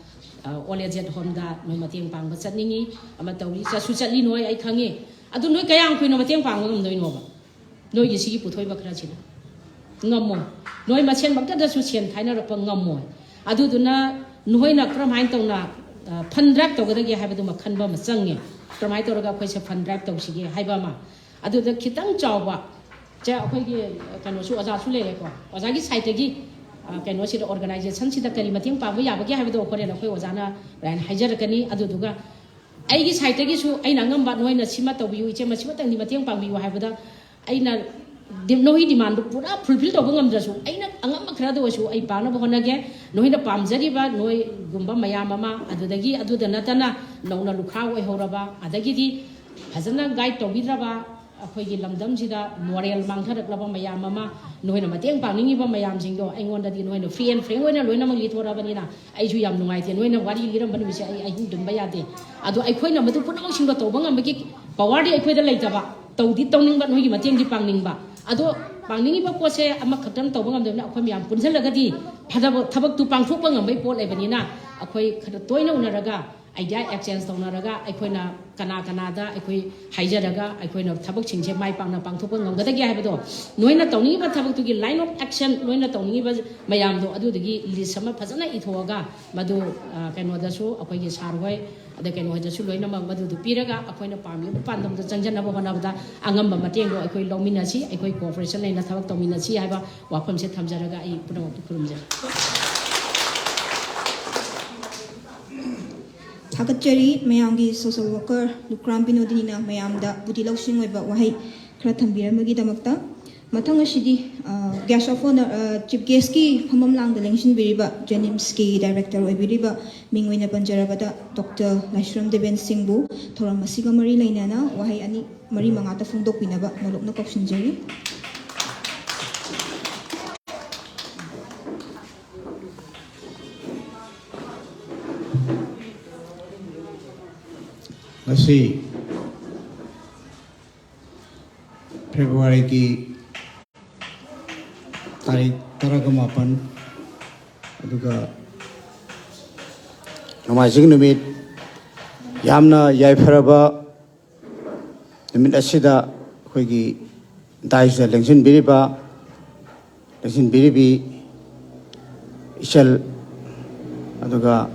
ꯑ, ꯑꯣꯜ ꯑꯦꯖꯦꯗ ꯍꯣꯝꯗ ꯅꯣꯏ ꯃꯇꯦꯡ ꯄꯥꯡꯕ ꯆꯠꯅꯤꯡꯉꯤ, ꯑꯃ ꯇꯧꯔꯤ, ꯆꯠꯁꯨ ꯆꯠꯂꯤ ꯅꯣꯏ, ꯑꯩ ꯈꯪꯉꯤ꯫ ꯑꯗꯨ ꯅꯣꯏ ꯀꯌꯥꯝ ꯀꯨꯏꯅ ꯃꯇꯦꯡ ꯄꯥꯡꯕ ꯉꯝꯗꯣꯏꯅꯣꯕ? ꯅꯣꯏꯒꯤ ꯁꯤꯒꯤ ꯄꯨꯊꯣꯛꯏꯕ ꯈꯔꯁꯤꯅ ꯉꯝꯃꯣꯏ꯫ ꯅꯣꯏ ꯃꯁꯦꯟꯃꯛꯇꯗꯁꯨ ꯁꯦꯟ ꯈꯥꯏꯅꯔꯛꯄ ꯉꯝꯃꯣꯏ꯫ ꯑꯗꯨꯗꯨꯅ ꯅꯈꯣꯏꯅ ꯀꯔꯝꯍꯥꯏꯅ ꯇꯧꯅ, ꯑ, ꯐꯟ ꯗ꯭ꯔꯥꯏꯚ ꯇꯧꯒꯗꯒꯦ ꯍꯥꯏꯕꯗꯨꯃ ꯈꯟꯕ ꯑꯃ ꯆꯪꯉꯦ꯫ ꯀꯔꯝꯍꯥꯏꯅ ꯇꯧꯔꯒ ꯑꯩꯈꯣꯏꯁꯦ ꯐꯟ ꯗ꯭ꯔꯥꯏꯚ ꯇꯧꯁꯤꯒꯦ ꯍꯥꯏꯕ ꯑꯃ꯫ ꯑꯗꯨꯗ ꯈꯤꯇꯪ ꯆꯥꯎꯕ ꯁꯦ ꯑꯩꯈꯣꯏꯒꯤ ꯀꯩꯅꯣꯁꯨ, ꯑꯣꯖꯥꯁꯨ ꯂꯩꯔꯦꯀꯣ꯫ ꯑꯣꯖꯥꯒꯤ ꯁꯥꯏꯠꯇꯒꯤ, ꯑ, ꯀꯩꯅꯣꯁꯤꯗ, ꯑꯣꯔꯒꯅꯥꯏꯖꯦꯁꯟꯁꯤꯗ ꯀꯔꯤ ꯃꯇꯦꯡ ꯄꯥꯡꯕ ꯌꯥꯕꯒꯦ ꯍꯥꯏꯕꯗꯣ ꯍꯣꯔꯦꯟ ꯑꯩꯈꯣꯏ ꯑꯣꯖꯥꯅ ꯍꯣꯔꯦꯟ ꯍꯥꯏꯖꯔꯛꯀꯅꯤ꯫ ꯑꯗꯨꯗꯨꯒ ꯑꯩꯒꯤ ꯁꯥꯏꯠꯇꯒꯤꯁꯨ ꯑꯩꯅ ꯑꯉꯝꯕ, "ꯅꯣꯏꯅ ꯁꯤꯃ ꯇꯧꯕꯤꯌꯨ, ꯏꯆꯦ, ꯃꯁꯤꯃꯇꯪꯗꯤ ꯃꯇꯦꯡ ꯄꯥꯡꯕꯤꯌꯨ" ꯍꯥꯏꯕꯗ, ꯑꯩꯅ ꯗꯤ-, ꯅꯣꯏꯒꯤ ꯗꯤꯃꯥꯟꯗꯨ ꯄꯨꯔꯥ ꯐꯨꯜꯐꯤꯜ ꯇꯧꯕ ꯉꯝꯗ꯭ꯔꯁꯨ, ꯑꯩꯅ ꯑꯉꯝꯕ ꯈꯔꯗ ꯑꯣꯏꯔꯁꯨ ꯑꯩ ꯄꯥꯡꯅꯕ ꯍꯣꯠꯅꯒꯦ꯫ ꯅꯣꯏꯅ ꯄꯥꯝꯖꯔꯤꯕ ꯅꯣꯏꯒꯨꯝꯕ ꯃꯌꯥꯝ ꯑꯃ, ꯑꯗꯨꯗꯒꯤ ꯑꯗꯨꯗ ꯅꯠꯇꯅ ꯅꯧꯅ ꯂꯨꯈ꯭ꯔꯥ ꯑꯣꯏꯍꯧꯔꯕ, ꯑꯗꯒꯤꯗꯤ ꯐꯖꯅ ꯒꯥꯏꯗ ꯇꯧꯕꯤꯗ꯭ꯔꯕ, ꯑꯩꯈꯣꯏꯒꯤ ꯂꯝꯗꯝꯁꯤꯗ ꯃꯣꯔꯦꯜ ꯃꯥꯡꯊꯔꯛꯂꯕ ꯃꯌꯥꯝ ꯑꯃ, ꯅꯣꯏꯅ ꯃꯇꯦꯡ ꯄꯥꯡꯅꯤꯡꯉꯤꯕ ꯃꯌꯥꯝꯁꯤꯡꯗꯣ ꯑꯩꯉꯣꯟꯗꯗꯤ ꯅꯣꯏꯅ ꯐ꯭ꯔꯤ ꯑꯦꯟ ꯐ꯭ꯔꯦꯡ ꯑꯣꯏꯅ ꯂꯣꯏꯅꯃꯛ ꯂꯤꯊꯣꯔꯛꯑꯕꯅꯤꯅ, ꯑꯩꯁꯨ ꯌꯥꯝ ꯅꯨꯡꯉꯥꯏꯇꯦ꯫ ꯅꯣꯏꯅ ꯋꯥꯔꯤ ꯂꯤꯔꯝꯕ ꯅꯨꯃꯤꯠꯁꯦ ꯑꯩ ꯑꯍꯤꯡ ꯇꯨꯝꯕ ꯌꯥꯗꯦ꯫ ꯑꯗꯣ ꯑꯩꯈꯣꯏꯅ ꯃꯗꯨ ꯄꯨꯝꯅꯃꯛꯁꯤꯡꯗꯣ ꯇꯧꯕ ꯉꯝꯕꯒꯤ ꯄꯋꯥꯔꯗꯤ ꯑꯩꯈꯣꯏꯗ ꯂꯩꯇꯕ, ꯇꯧꯗꯤ ꯇꯧꯅꯤꯡꯕ, ꯅꯣꯏꯒꯤ ꯃꯇꯦꯡꯗꯤ ꯄꯥꯡꯅꯤꯡꯕ꯫ ꯑꯗꯣ ꯄꯥꯡꯅꯤꯡꯉꯤꯕ ꯄꯣꯠꯁꯦ ꯑꯃꯈꯛꯇꯪ ꯇꯧꯕ ꯉꯝꯗꯕꯅꯤꯅ, ꯑꯩꯈꯣꯏ ꯃꯌꯥꯝ ꯄꯨꯟꯁꯤꯜꯂꯒꯗꯤ ꯐꯖꯕ ꯊꯕꯛꯇꯨ ꯄꯥꯡꯊꯣꯛꯄ ꯉꯝꯕꯒꯤ ꯄꯣꯠ ꯂꯩꯕꯅꯤꯅ, ꯑꯩꯈꯣꯏ ꯈꯔ ꯇꯣꯏꯅ ꯎꯅꯔꯒ, ꯑꯥꯏꯗꯤꯌꯥ ꯑꯦꯛꯁꯆꯦꯟꯖ ꯇꯧꯅꯔꯒ, ꯑꯩꯈꯣꯏꯅ ꯀꯅꯥ ꯀꯅꯥꯗ ꯑꯩꯈꯣꯏ ꯍꯥꯏꯖꯔꯒ ꯑꯩꯈꯣꯏꯅ ꯊꯕꯛꯁꯤꯡꯁꯦ ꯃꯥꯏ ꯄꯥꯛꯅ ꯄꯥꯡꯊꯣꯛꯄ ꯉꯝꯒꯗꯒꯦ ꯍꯥꯏꯕꯗꯣ, ꯅꯣꯏꯅ ꯇꯧꯅꯤꯡꯉꯤꯕ ꯊꯕꯛꯇꯨꯒꯤ line of action, ꯅꯣꯏꯅ ꯇꯧꯅꯤꯡꯉꯤꯕ ꯃꯌꯥꯝꯗꯣ, ꯑꯗꯨꯗꯨꯒꯤ ꯂꯤꯁ ꯑꯃ ꯐꯖꯅ ꯏꯊꯣꯛꯑꯒ, ꯃꯗꯨ, ꯑ, ꯀꯩꯅꯣꯗꯁꯨ, ꯑꯩꯈꯣꯏꯒꯤ ꯁꯥꯔ ꯍꯣꯏ, ꯑꯗꯩ ꯀꯩꯅꯣ ꯍꯣꯏꯗꯁꯨ ꯂꯣꯏꯅꯃꯛ ꯃꯗꯨꯗꯨ ꯄꯤꯔꯒ, ꯑꯩꯈꯣꯏꯅ ꯄꯥꯝꯃꯤꯕ ꯄꯥꯟꯗꯝꯗꯣ ꯆꯪꯖꯅꯕ ꯍꯣꯠꯅꯕꯗ ꯑꯉꯝꯕ ꯃꯇꯦꯡꯗꯣ ꯑꯩꯈꯣꯏ ꯂꯧꯃꯤꯟꯅꯁꯤ, ꯑꯩꯈꯣꯏ ꯀꯣꯑꯣꯄꯔꯦꯁꯟ ꯂꯩꯅ ꯊꯕꯛ ꯇꯧꯃꯤꯟꯅꯁꯤ ꯍꯥꯏꯕ ꯋꯥꯐꯝꯁꯦ ꯊꯝꯖꯔꯒ ꯑꯩ ꯄꯨꯝꯅꯃꯛꯄꯨ ꯈꯨꯔꯨꯝꯖꯔꯤ꯫ ꯊꯥꯒꯠꯆꯔꯤ꯫ ꯃꯌꯥꯝꯒꯤ ꯁꯣꯁꯦꯜ ꯋꯥꯔꯀꯔ ꯂꯨꯀ꯭ꯔꯥꯝ ꯕꯤꯅꯣꯗꯤꯅꯤꯅ ꯃꯌꯥꯝꯗ ꯕꯨꯙꯤ ꯂꯧꯁꯤꯡ ꯑꯣꯏꯕ ꯋꯥꯍꯩ ꯈꯔ ꯊꯝꯕꯤꯔꯝꯕꯒꯤꯗꯃꯛꯇ꯫ ꯃꯊꯪ ꯑꯁꯤꯗꯤ, ꯑ, guest of honour, ꯑ, ꯆꯤꯐ ꯒꯦꯁꯀꯤ ꯐꯝꯐꯝ ꯂꯥꯡꯗ ꯂꯦꯡꯁꯤꯟꯕꯤꯔꯤꯕ ꯖꯦꯅꯤꯝꯁꯀꯤ ꯗꯥꯏꯔꯦꯛꯇꯔ ꯑꯣꯏꯕꯤꯔꯤꯕ ꯃꯤꯡ ꯑꯣꯏꯅ ꯄꯟꯖꯔꯕꯗ ꯗꯣꯛꯇꯔ ꯂꯥꯏꯁ꯭ꯔꯝ ꯗꯦꯕꯦꯟ ꯁꯤꯡꯕꯨ ꯊꯧꯔꯝ ꯑꯁꯤꯒ ꯃꯔꯤ ꯂꯩꯅꯅ ꯋꯥꯍꯩ ꯑꯅꯤ ꯃꯔꯤ ꯃꯉꯥꯇ ꯐꯣꯡꯗꯣꯛꯄꯤꯅꯕ ꯅꯣꯂꯨꯛꯅ ꯀꯧꯁꯤꯟꯖꯔꯤ꯫ ꯉꯁꯤ ꯐꯦꯕ꯭ꯔꯨꯋꯥꯔꯤꯒꯤ ꯇꯥꯔꯤꯛ ꯇꯔꯥꯒ ꯃꯥꯄꯟ, ꯑꯗꯨꯒ ꯅꯣꯡꯃꯥꯏꯖꯤꯡ ꯅꯨꯃꯤꯠ, ꯌꯥꯝꯅ ꯌꯥꯏꯐꯔꯕ ꯅꯨꯃꯤꯠ ꯑꯁꯤꯗ ꯑꯩꯈꯣꯏꯒꯤ ꯗꯥꯏꯁꯇ ꯂꯦꯡꯁꯤꯟꯕꯤꯔꯤꯕ, ꯂꯦꯡꯁꯤꯟꯕꯤꯔꯤꯕꯤ ꯏꯆꯜ, ꯑꯗꯨꯒ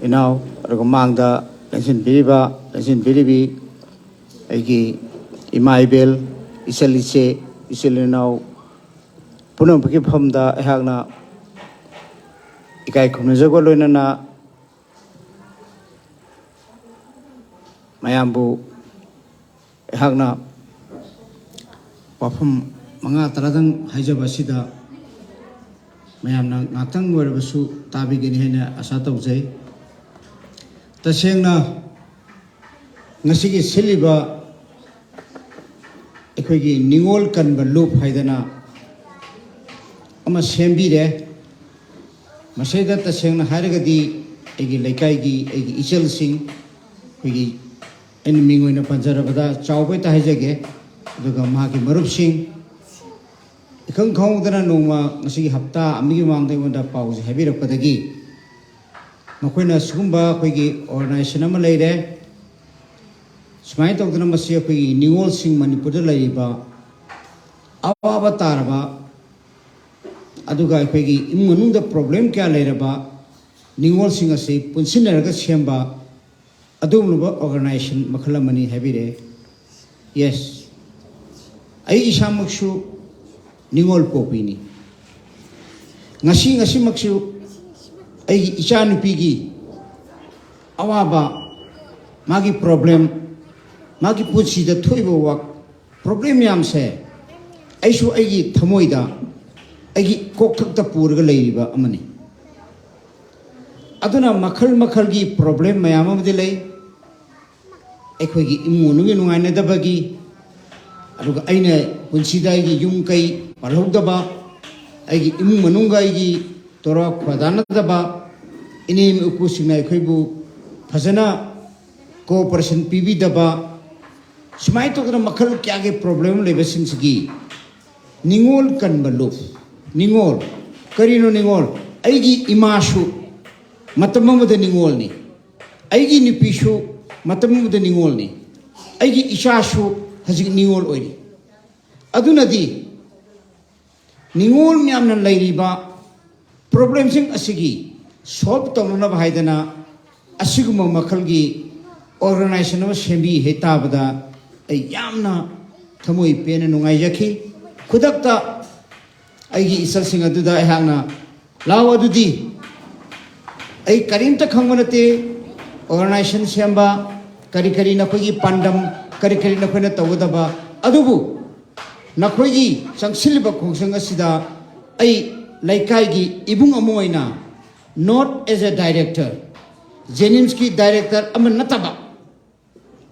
ꯏꯅꯥꯎ, ꯑꯗꯨꯒ ꯃꯥꯡꯗ ꯂꯦꯡꯁꯤꯟꯕꯤꯔꯤꯕ, ꯂꯦꯡꯁꯤꯟꯕꯤꯔꯤꯕꯤ ꯑꯩꯒꯤ ꯏꯃꯥ ꯏꯕꯦꯜ, ꯏꯆꯜ ꯏꯆꯦ, ꯏꯆꯤꯜ ꯏꯅꯥꯎ ꯄꯨꯝꯅꯃꯛꯀꯤ ꯃꯐꯝꯗ ꯑꯩꯍꯥꯛꯅ ꯏꯀꯥꯏ ꯈꯨꯝꯅꯖꯕꯒ ꯂꯣꯏꯅꯅ ꯃꯌꯥꯝꯕꯨ ꯑꯩꯍꯥꯛꯅ ꯋꯥꯐꯝ ꯃꯉꯥ ꯇꯔꯥꯗꯪ ꯍꯥꯏꯖꯕ ꯑꯁꯤꯗ ꯃꯌꯥꯝꯅ ꯉꯥꯛꯇꯪ ꯑꯣꯏꯔꯕꯁꯨ ꯇꯥꯕꯤꯒꯅꯤ ꯍꯥꯏꯅ ꯑꯁꯥ ꯇꯧꯖꯩ꯫ ꯇꯁꯦꯡꯅ ꯉꯁꯤꯒꯤ ꯁꯤꯜꯂꯤꯕ ꯑꯩꯈꯣꯏꯒꯤ ꯅꯤꯉꯣꯜ ꯀꯟꯕ ꯂꯨꯞ ꯍꯥꯏꯗꯅ ꯑꯃ ꯁꯦꯝꯕꯤꯔꯦ꯫ ꯃꯁꯤꯗ ꯇꯁꯦꯡꯅ ꯍꯥꯏꯔꯒꯗꯤ ꯑꯩꯒꯤ ꯂꯩꯀꯥꯏꯒꯤ ꯑꯩꯒꯤ ꯏꯆꯜꯁꯤꯡ, ꯑꯩꯈꯣꯏꯒꯤ, ꯑꯩꯅ ꯃꯤꯡ ꯑꯣꯏꯅ ꯄꯟꯖꯔꯕꯗ ꯆꯥꯎꯕ ꯍꯦꯛꯇ ꯍꯥꯏꯖꯒꯦ, ꯑꯗꯨꯒ ꯃꯍꯥꯛꯀꯤ ꯃꯔꯨꯞꯁꯤꯡ, ꯏꯈꯪ ꯈꯪꯍꯧꯗꯅ ꯅꯣꯡꯃ ꯉꯁꯤꯒꯤ ꯍꯞꯇꯥ ꯑꯃꯒꯤ ꯃꯃꯥꯡꯗ ꯑꯩꯉꯣꯟꯗ ꯄꯥꯎꯁꯦ ꯍꯥꯏꯕꯤꯔꯛꯄꯗꯒꯤ ꯃꯈꯣꯏꯅ ꯁꯤꯒꯨꯝꯕ ꯑꯩꯈꯣꯏꯒꯤ ꯑꯣꯔꯒꯅꯥꯏꯖꯦꯁꯟ ꯑꯃ ꯂꯩꯔꯦ, ꯁꯨꯃꯥꯏꯅ ꯇꯧꯗꯅ ꯃꯁꯤ ꯑꯩꯈꯣꯏꯒꯤ ꯅꯤꯉꯣꯜꯁꯤꯡ ꯃꯅꯤꯄꯨꯔꯗ ꯂꯩꯔꯤꯕ ꯑꯋꯥꯕ ꯇꯥꯔꯕ, ꯑꯗꯨꯒ ꯑꯩꯈꯣꯏꯒꯤ ꯏꯃꯨꯡ ꯃꯅꯨꯡꯗ ꯄ꯭ꯔꯣꯕ꯭ꯂꯦꯝ ꯀꯌꯥ ꯂꯩꯔꯕ ꯅꯤꯉꯣꯜꯁꯤꯡ ꯑꯁꯤ ꯄꯨꯟꯁꯤꯟꯅꯔꯒ ꯁꯦꯝꯕ ꯑꯗꯨꯒꯨꯝꯂꯕ ꯑꯣꯔꯒꯅꯥꯏꯖꯦꯁꯟ ꯃꯈꯜ ꯑꯃꯅꯤ ꯍꯥꯏꯕꯤꯔꯛꯑꯦ꯫ ꯌꯦꯁ, ꯑꯩ ꯏꯁꯥꯃꯛꯁꯨ ꯅꯤꯉꯣꯜ ꯄꯣꯛꯄꯤꯅꯤ꯫ ꯉꯁꯤ ꯉꯁꯤꯃꯛꯁꯨ ꯑꯩꯒꯤ ꯏꯆꯥꯅꯨꯄꯤꯒꯤ ꯑꯋꯥꯕ, ꯃꯥꯒꯤ ꯄ꯭ꯔꯣꯕ꯭ꯂꯦꯝ, ꯃꯥꯒꯤ ꯄꯨꯟꯁꯤꯗ ꯊꯣꯛꯏꯕ ꯋꯥ ꯄ꯭ꯔꯣꯕ꯭ꯂꯦꯝ ꯃꯌꯥꯝꯁꯦ ꯑꯩꯁꯨ ꯑꯩꯒꯤ ꯊꯃꯣꯏꯗ, ꯑꯩꯒꯤ ꯀꯣꯛꯊꯛꯇ ꯄꯨꯔꯒ ꯂꯩꯔꯤꯕ ꯑꯃꯅꯤ꯫ ꯑꯗꯨꯅ ꯃꯈꯜ ꯃꯈꯜꯒꯤ ꯄ꯭ꯔꯣꯕ꯭ꯂꯦꯝ ꯃꯌꯥꯝ ꯑꯃꯗꯤ ꯂꯩ꯫ ꯑꯩꯈꯣꯏꯒꯤ ꯏꯃꯨꯡ ꯃꯅꯨꯡꯒꯤ ꯅꯨꯡꯉꯥꯏꯅꯗꯕꯒꯤ, ꯑꯗꯨꯒ ꯑꯩꯅ ꯄꯨꯟꯁꯤꯗ ꯑꯩꯒꯤ ꯌꯨꯝ ꯀꯩ ꯄꯥꯜꯍꯧꯗꯕ, ꯑꯩꯒꯤ ꯏꯃꯨꯡ ꯃꯅꯨꯡꯒ ꯑꯩꯒꯤ ꯇꯣꯔꯥ ꯈꯣꯏꯗꯥꯅꯗꯕ, ꯏꯅꯦꯝ ꯏꯀꯨꯁꯤꯡꯅ ꯑꯩꯈꯣꯏꯕꯨ ꯐꯖꯅ ꯀꯣꯑꯣꯄꯔꯦꯁꯟ ꯄꯤꯕꯤꯗꯕ, ꯁꯨꯃꯥꯏꯅ ꯇꯧꯗꯅ ꯃꯈꯜ ꯀꯌꯥꯒꯤ ꯄ꯭ꯔꯣꯕ꯭ꯂꯦꯝ ꯂꯩꯕꯁꯤꯡꯁꯤꯒꯤ ꯅꯤꯉꯣꯜ ꯀꯟꯕ ꯂꯨꯞ꯫ ꯅꯤꯉꯣꯜ, ꯀꯔꯤꯅꯣ ꯅꯤꯉꯣꯜ? ꯑꯩꯒꯤ ꯏꯃꯥꯁꯨ ꯃꯇꯝ ꯑꯃꯗ ꯅꯤꯉꯣꯜꯅꯤ, ꯑꯩꯒꯤ ꯅꯨꯄꯤꯁꯨ ꯃꯇꯝ ꯑꯃꯗ ꯅꯤꯉꯣꯜꯅꯤ, ꯑꯩꯒꯤ ꯏꯆꯥꯁꯨ ꯍꯧꯖꯤꯛ ꯅꯤꯉꯣꯜ ꯑꯣꯏꯔꯤ꯫ ꯑꯗꯨꯅꯗꯤ ꯅꯤꯉꯣꯜ ꯃꯌꯥꯝꯅ ꯂꯩꯔꯤꯕ ꯄ꯭ꯔꯣꯕ꯭ꯂꯦꯝꯁꯤꯡ ꯑꯁꯤꯒꯤ ꯁꯣꯜꯕ ꯇꯧꯅꯅꯕ ꯍꯥꯏꯗꯅ ꯑꯁꯤꯒꯨꯝꯕ ꯃꯈꯜꯒꯤ ꯑꯣꯔꯒꯅꯥꯏꯖꯦꯁꯟ ꯑꯃ ꯁꯦꯝꯕꯤ ꯍꯥꯏ ꯇꯥꯕꯗ ꯑꯩ ꯌꯥꯝꯅ ꯊꯃꯣꯏ ꯄꯦꯟꯅ ꯅꯨꯡꯉꯥꯏꯖꯈꯤ꯫ ꯈꯨꯗꯛꯇ ꯑꯩꯒꯤ ꯏꯆꯜꯁꯤꯡ ꯑꯗꯨꯗ ꯑꯩꯍꯥꯛꯅ, "ꯂꯥꯛꯑꯣ ꯑꯗꯨꯗꯤ, ꯑꯩ ꯀꯔꯤꯝꯇ ꯈꯪꯕ ꯅꯠꯇꯦ, ꯑꯣꯔꯒꯅꯥꯏꯖꯦꯁꯟ ꯁꯦꯝꯕ, ꯀꯔꯤ ꯀꯔꯤ ꯅꯈꯣꯏꯒꯤ ꯄꯥꯟꯗꯝ, ꯀꯔꯤ ꯀꯔꯤ ꯅꯈꯣꯏꯅ ꯇꯧꯒꯗꯕ, ꯑꯗꯨꯕꯨ ꯅꯈꯣꯏꯒꯤ ꯆꯪꯁꯤꯜꯂꯤꯕ ꯈꯣꯡꯖꯪ ꯑꯁꯤꯗ ꯑꯩ ꯂꯩꯀꯥꯏꯒꯤ ꯏꯕꯨꯡ ꯑꯃ ꯑꯣꯏꯅ, not as a director, ꯖꯦꯅꯤꯝꯁꯀꯤ ꯗꯥꯏꯔꯦꯛꯇꯔ ꯑꯃ ꯅꯠꯇꯕ,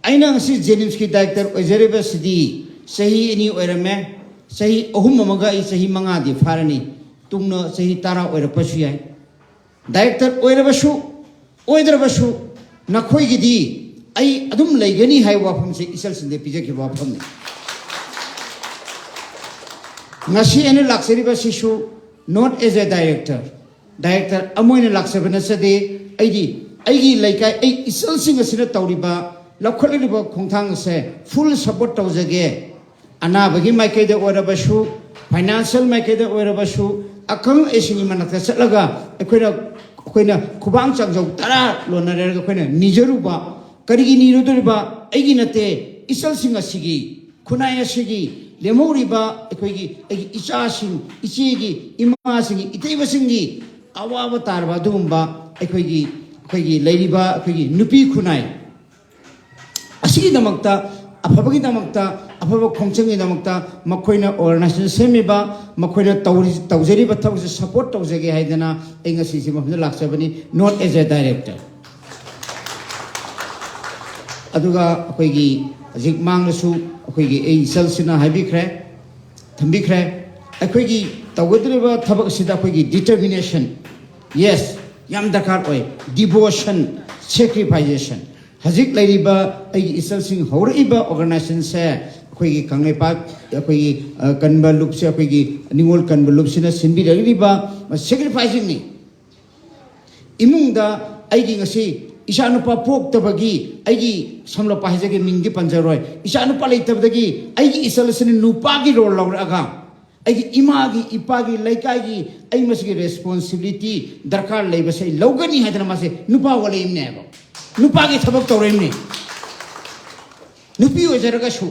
ꯑꯩꯅ ꯉꯁꯤ ꯖꯦꯅꯤꯝꯁꯀꯤ ꯗꯥꯏꯔꯦꯛꯇꯔ ꯑꯣꯏꯖꯔꯤꯕꯁꯤꯗꯤ ꯆꯍꯤ ꯑꯅꯤ ꯑꯣꯏꯔꯝꯃꯦ, ꯆꯍꯤ ꯑꯍꯨꯝ ꯑꯃꯒ ꯑꯩ ꯆꯍꯤ ꯃꯉꯥꯗꯤ ꯐꯥꯔꯅꯤ, ꯇꯨꯡꯅ ꯆꯍꯤ ꯇꯔꯥ ꯑꯣꯏꯔꯛꯄꯁꯨ ꯌꯥꯏ꯫ ꯗꯥꯏꯔꯦꯛꯇꯔ ꯑꯣꯏꯔꯕꯁꯨ ꯑꯣꯏꯗ꯭ꯔꯕꯁꯨ ꯅꯈꯣꯏꯒꯤꯗꯤ ꯑꯩ ꯑꯗꯨꯝ ꯂꯩꯒꯅꯤ ꯍꯥꯏꯕ ꯋꯥꯐꯝꯁꯦ ꯏꯆꯜꯁꯤꯡꯗ ꯄꯤꯖꯈꯤꯕ ꯋꯥꯐꯝꯅꯤ꯫ ꯉꯁꯤ ꯑꯩꯅ ꯂꯥꯛꯆꯔꯤꯕꯁꯤꯁꯨ not as a director, director ꯑꯃ ꯑꯣꯏꯅ ꯂꯥꯛꯆꯕ ꯅꯠꯆꯗꯦ꯫ ꯑꯩꯗꯤ ꯑꯩꯒꯤ ꯂꯩꯀꯥꯏ, ꯑꯩ ꯏꯆꯜꯁꯤꯡ ꯑꯁꯤꯅ ꯇꯧꯔꯤꯕ, ꯂꯧꯈꯠꯂꯤꯕ ꯈꯣꯡꯊꯥꯡ ꯑꯁꯦ ꯐꯨꯜ ꯁꯄꯣꯔꯠ ꯇꯧꯖꯒꯦ꯫ ꯑꯅꯥꯕꯒꯤ ꯃꯥꯏꯀꯩꯗ ꯑꯣꯏꯔꯕꯁꯨ, ꯐꯥꯏꯅꯥꯟꯁꯤꯌꯦꯜ ꯃꯥꯏꯀꯩꯗ ꯑꯣꯏꯔꯕꯁꯨ, ꯑꯈꯪ ꯑꯍꯩꯁꯤꯡꯒꯤ ꯃꯅꯥꯛꯇ ꯆꯠꯂꯒ ꯑꯩꯈꯣꯏꯅ, ꯑꯩꯈꯣꯏꯅ ꯈꯨꯕꯥꯡ ꯆꯥꯎꯖꯧ ꯇꯔꯥ ꯂꯣꯟꯅꯔꯒ ꯑꯩꯈꯣꯏꯅ ꯅꯤꯖꯔꯨꯕ, ꯀꯔꯤꯒꯤ ꯅꯤꯔꯨꯗꯣꯔꯤꯕ? ꯑꯩꯒꯤ ꯅꯠꯇꯦ, ꯏꯆꯜꯁꯤꯡ ꯑꯁꯤꯒꯤ, ꯈꯨꯟꯅꯥꯏ ꯑꯁꯤꯒꯤ ꯂꯦꯝꯍꯧꯔꯤꯕ ꯑꯩꯈꯣꯏꯒꯤ, ꯑꯩꯒꯤ ꯏꯆꯥꯁꯤꯡ, ꯏꯆꯦꯒꯤ, ꯏꯃꯥꯁꯤꯡꯒꯤ, ꯏꯇꯩꯃꯁꯤꯡꯒꯤ ꯑꯋꯥꯕ ꯇꯥꯔꯕ ꯑꯗꯨꯒꯨꯝꯕ ꯑꯩꯈꯣꯏꯒꯤ, ꯑꯩꯈꯣꯏꯒꯤ ꯂꯩꯔꯤꯕ ꯑꯩꯈꯣꯏꯒꯤ ꯅꯨꯄꯤ ꯈꯨꯟꯅꯥꯏ ꯑꯁꯤꯒꯤꯗꯃꯛꯇ, ꯑꯐꯕꯒꯤꯗꯃꯛꯇ, ꯑꯐꯕ ꯈꯣꯡꯆꯪꯒꯤꯗꯃꯛꯇ ꯃꯈꯣꯏꯅ ꯑꯣꯔꯒꯅꯥꯏꯖꯦꯁꯟ ꯁꯦꯝꯃꯤꯕ, ꯃꯈꯣꯏꯅ ꯇꯧꯔꯤ-, ꯇꯧꯖꯔꯤꯕ ꯊꯕꯛꯁꯦ ꯁꯄꯣꯔꯠ ꯇꯧꯖꯒꯦ ꯍꯥꯏꯗꯅ ꯑꯩ ꯉꯁꯤ ꯁꯤ ꯃꯐꯝꯗ ꯂꯥꯛꯆꯕꯅꯤ, not as a director꯫ ꯑꯗꯨꯒ ꯑꯩꯈꯣꯏꯒꯤ ꯍꯧꯖꯤꯛ ꯃꯥꯡꯗꯁꯨ ꯑꯩꯈꯣꯏꯒꯤ ꯑꯩ ꯏꯆꯜꯁꯤꯅ ꯍꯥꯏꯕꯤꯈ꯭ꯔꯦ, ꯊꯝꯕꯤꯈ꯭ꯔꯦ, ꯑꯩꯈꯣꯏꯒꯤ ꯇꯧꯒꯗꯧꯔꯤꯕ ꯊꯕꯛ ꯑꯁꯤꯗ ꯑꯩꯈꯣꯏꯒꯤ determination, yes, ꯌꯥꯝ ꯗꯔꯀꯥꯔ ꯑꯣꯏ꯫ Devotion, sacrification꯫ ꯍꯧꯖꯤꯛ ꯂꯩꯔꯤꯕ ꯑꯩꯒꯤ ꯏꯆꯜꯁꯤꯡ ꯍꯧꯔꯛꯏꯕ ꯑꯣꯔꯒꯅꯥꯏꯖꯦꯁꯟꯁꯦ ꯑꯩꯈꯣꯏꯒꯤ ꯀꯪꯂꯩꯄꯥꯛ, ꯑꯩꯈꯣꯏꯒꯤ, ꯑ, ꯀꯟꯕ ꯂꯨꯞꯁꯦ, ꯑꯩꯈꯣꯏꯒꯤ ꯅꯤꯉꯣꯜ ꯀꯟꯕ ꯂꯨꯞꯁꯤꯅ ꯁꯤꯟꯕꯤꯔꯛꯂꯤꯕ ꯁꯦꯀ꯭ꯔꯤꯐꯥꯏꯁꯤꯡꯅꯤ꯫ ꯏꯃꯨꯡꯗ ꯑꯩꯒꯤ ꯉꯁꯤ ꯏꯆꯥꯅꯨꯄꯥ ꯄꯣꯛꯇꯕꯒꯤ, ꯑꯩꯒꯤ ꯁꯝꯂꯞꯄ ꯍꯥꯏꯖꯒꯦ, ꯃꯤꯡꯗꯤ ꯄꯟꯖꯔꯣꯏ, ꯏꯆꯥꯅꯨꯄꯥ ꯂꯩꯇꯕꯗꯒꯤ ꯑꯩꯒꯤ ꯏꯆꯜ ꯑꯁꯤꯅ ꯅꯨꯄꯥꯒꯤ ꯔꯣꯜ ꯂꯧꯔꯛꯑꯒ ꯑꯩꯒꯤ ꯏꯃꯥꯒꯤ, ꯏꯄꯥꯒꯤ, ꯂꯩꯀꯥꯏꯒꯤ ꯑꯩ ꯃꯁꯤꯒꯤ ꯔꯦꯁꯄꯣꯟꯁꯤꯕꯤꯂꯤꯇꯤ ꯗꯔꯀꯥꯔ ꯂꯩꯕꯁꯦ ꯑꯩ ꯂꯧꯒꯅꯤ ꯍꯥꯏꯗꯅ ꯃꯥꯁꯦ ꯅꯨꯄꯥ ꯑꯣꯜꯂꯛꯏꯕꯅꯦꯕ, ꯅꯨꯄꯥꯒꯤ ꯊꯕꯛ ꯇꯧꯔꯛꯏꯕꯅꯤ꯫ ꯅꯨꯄꯤ ꯑꯣꯏꯖꯔꯒꯁꯨ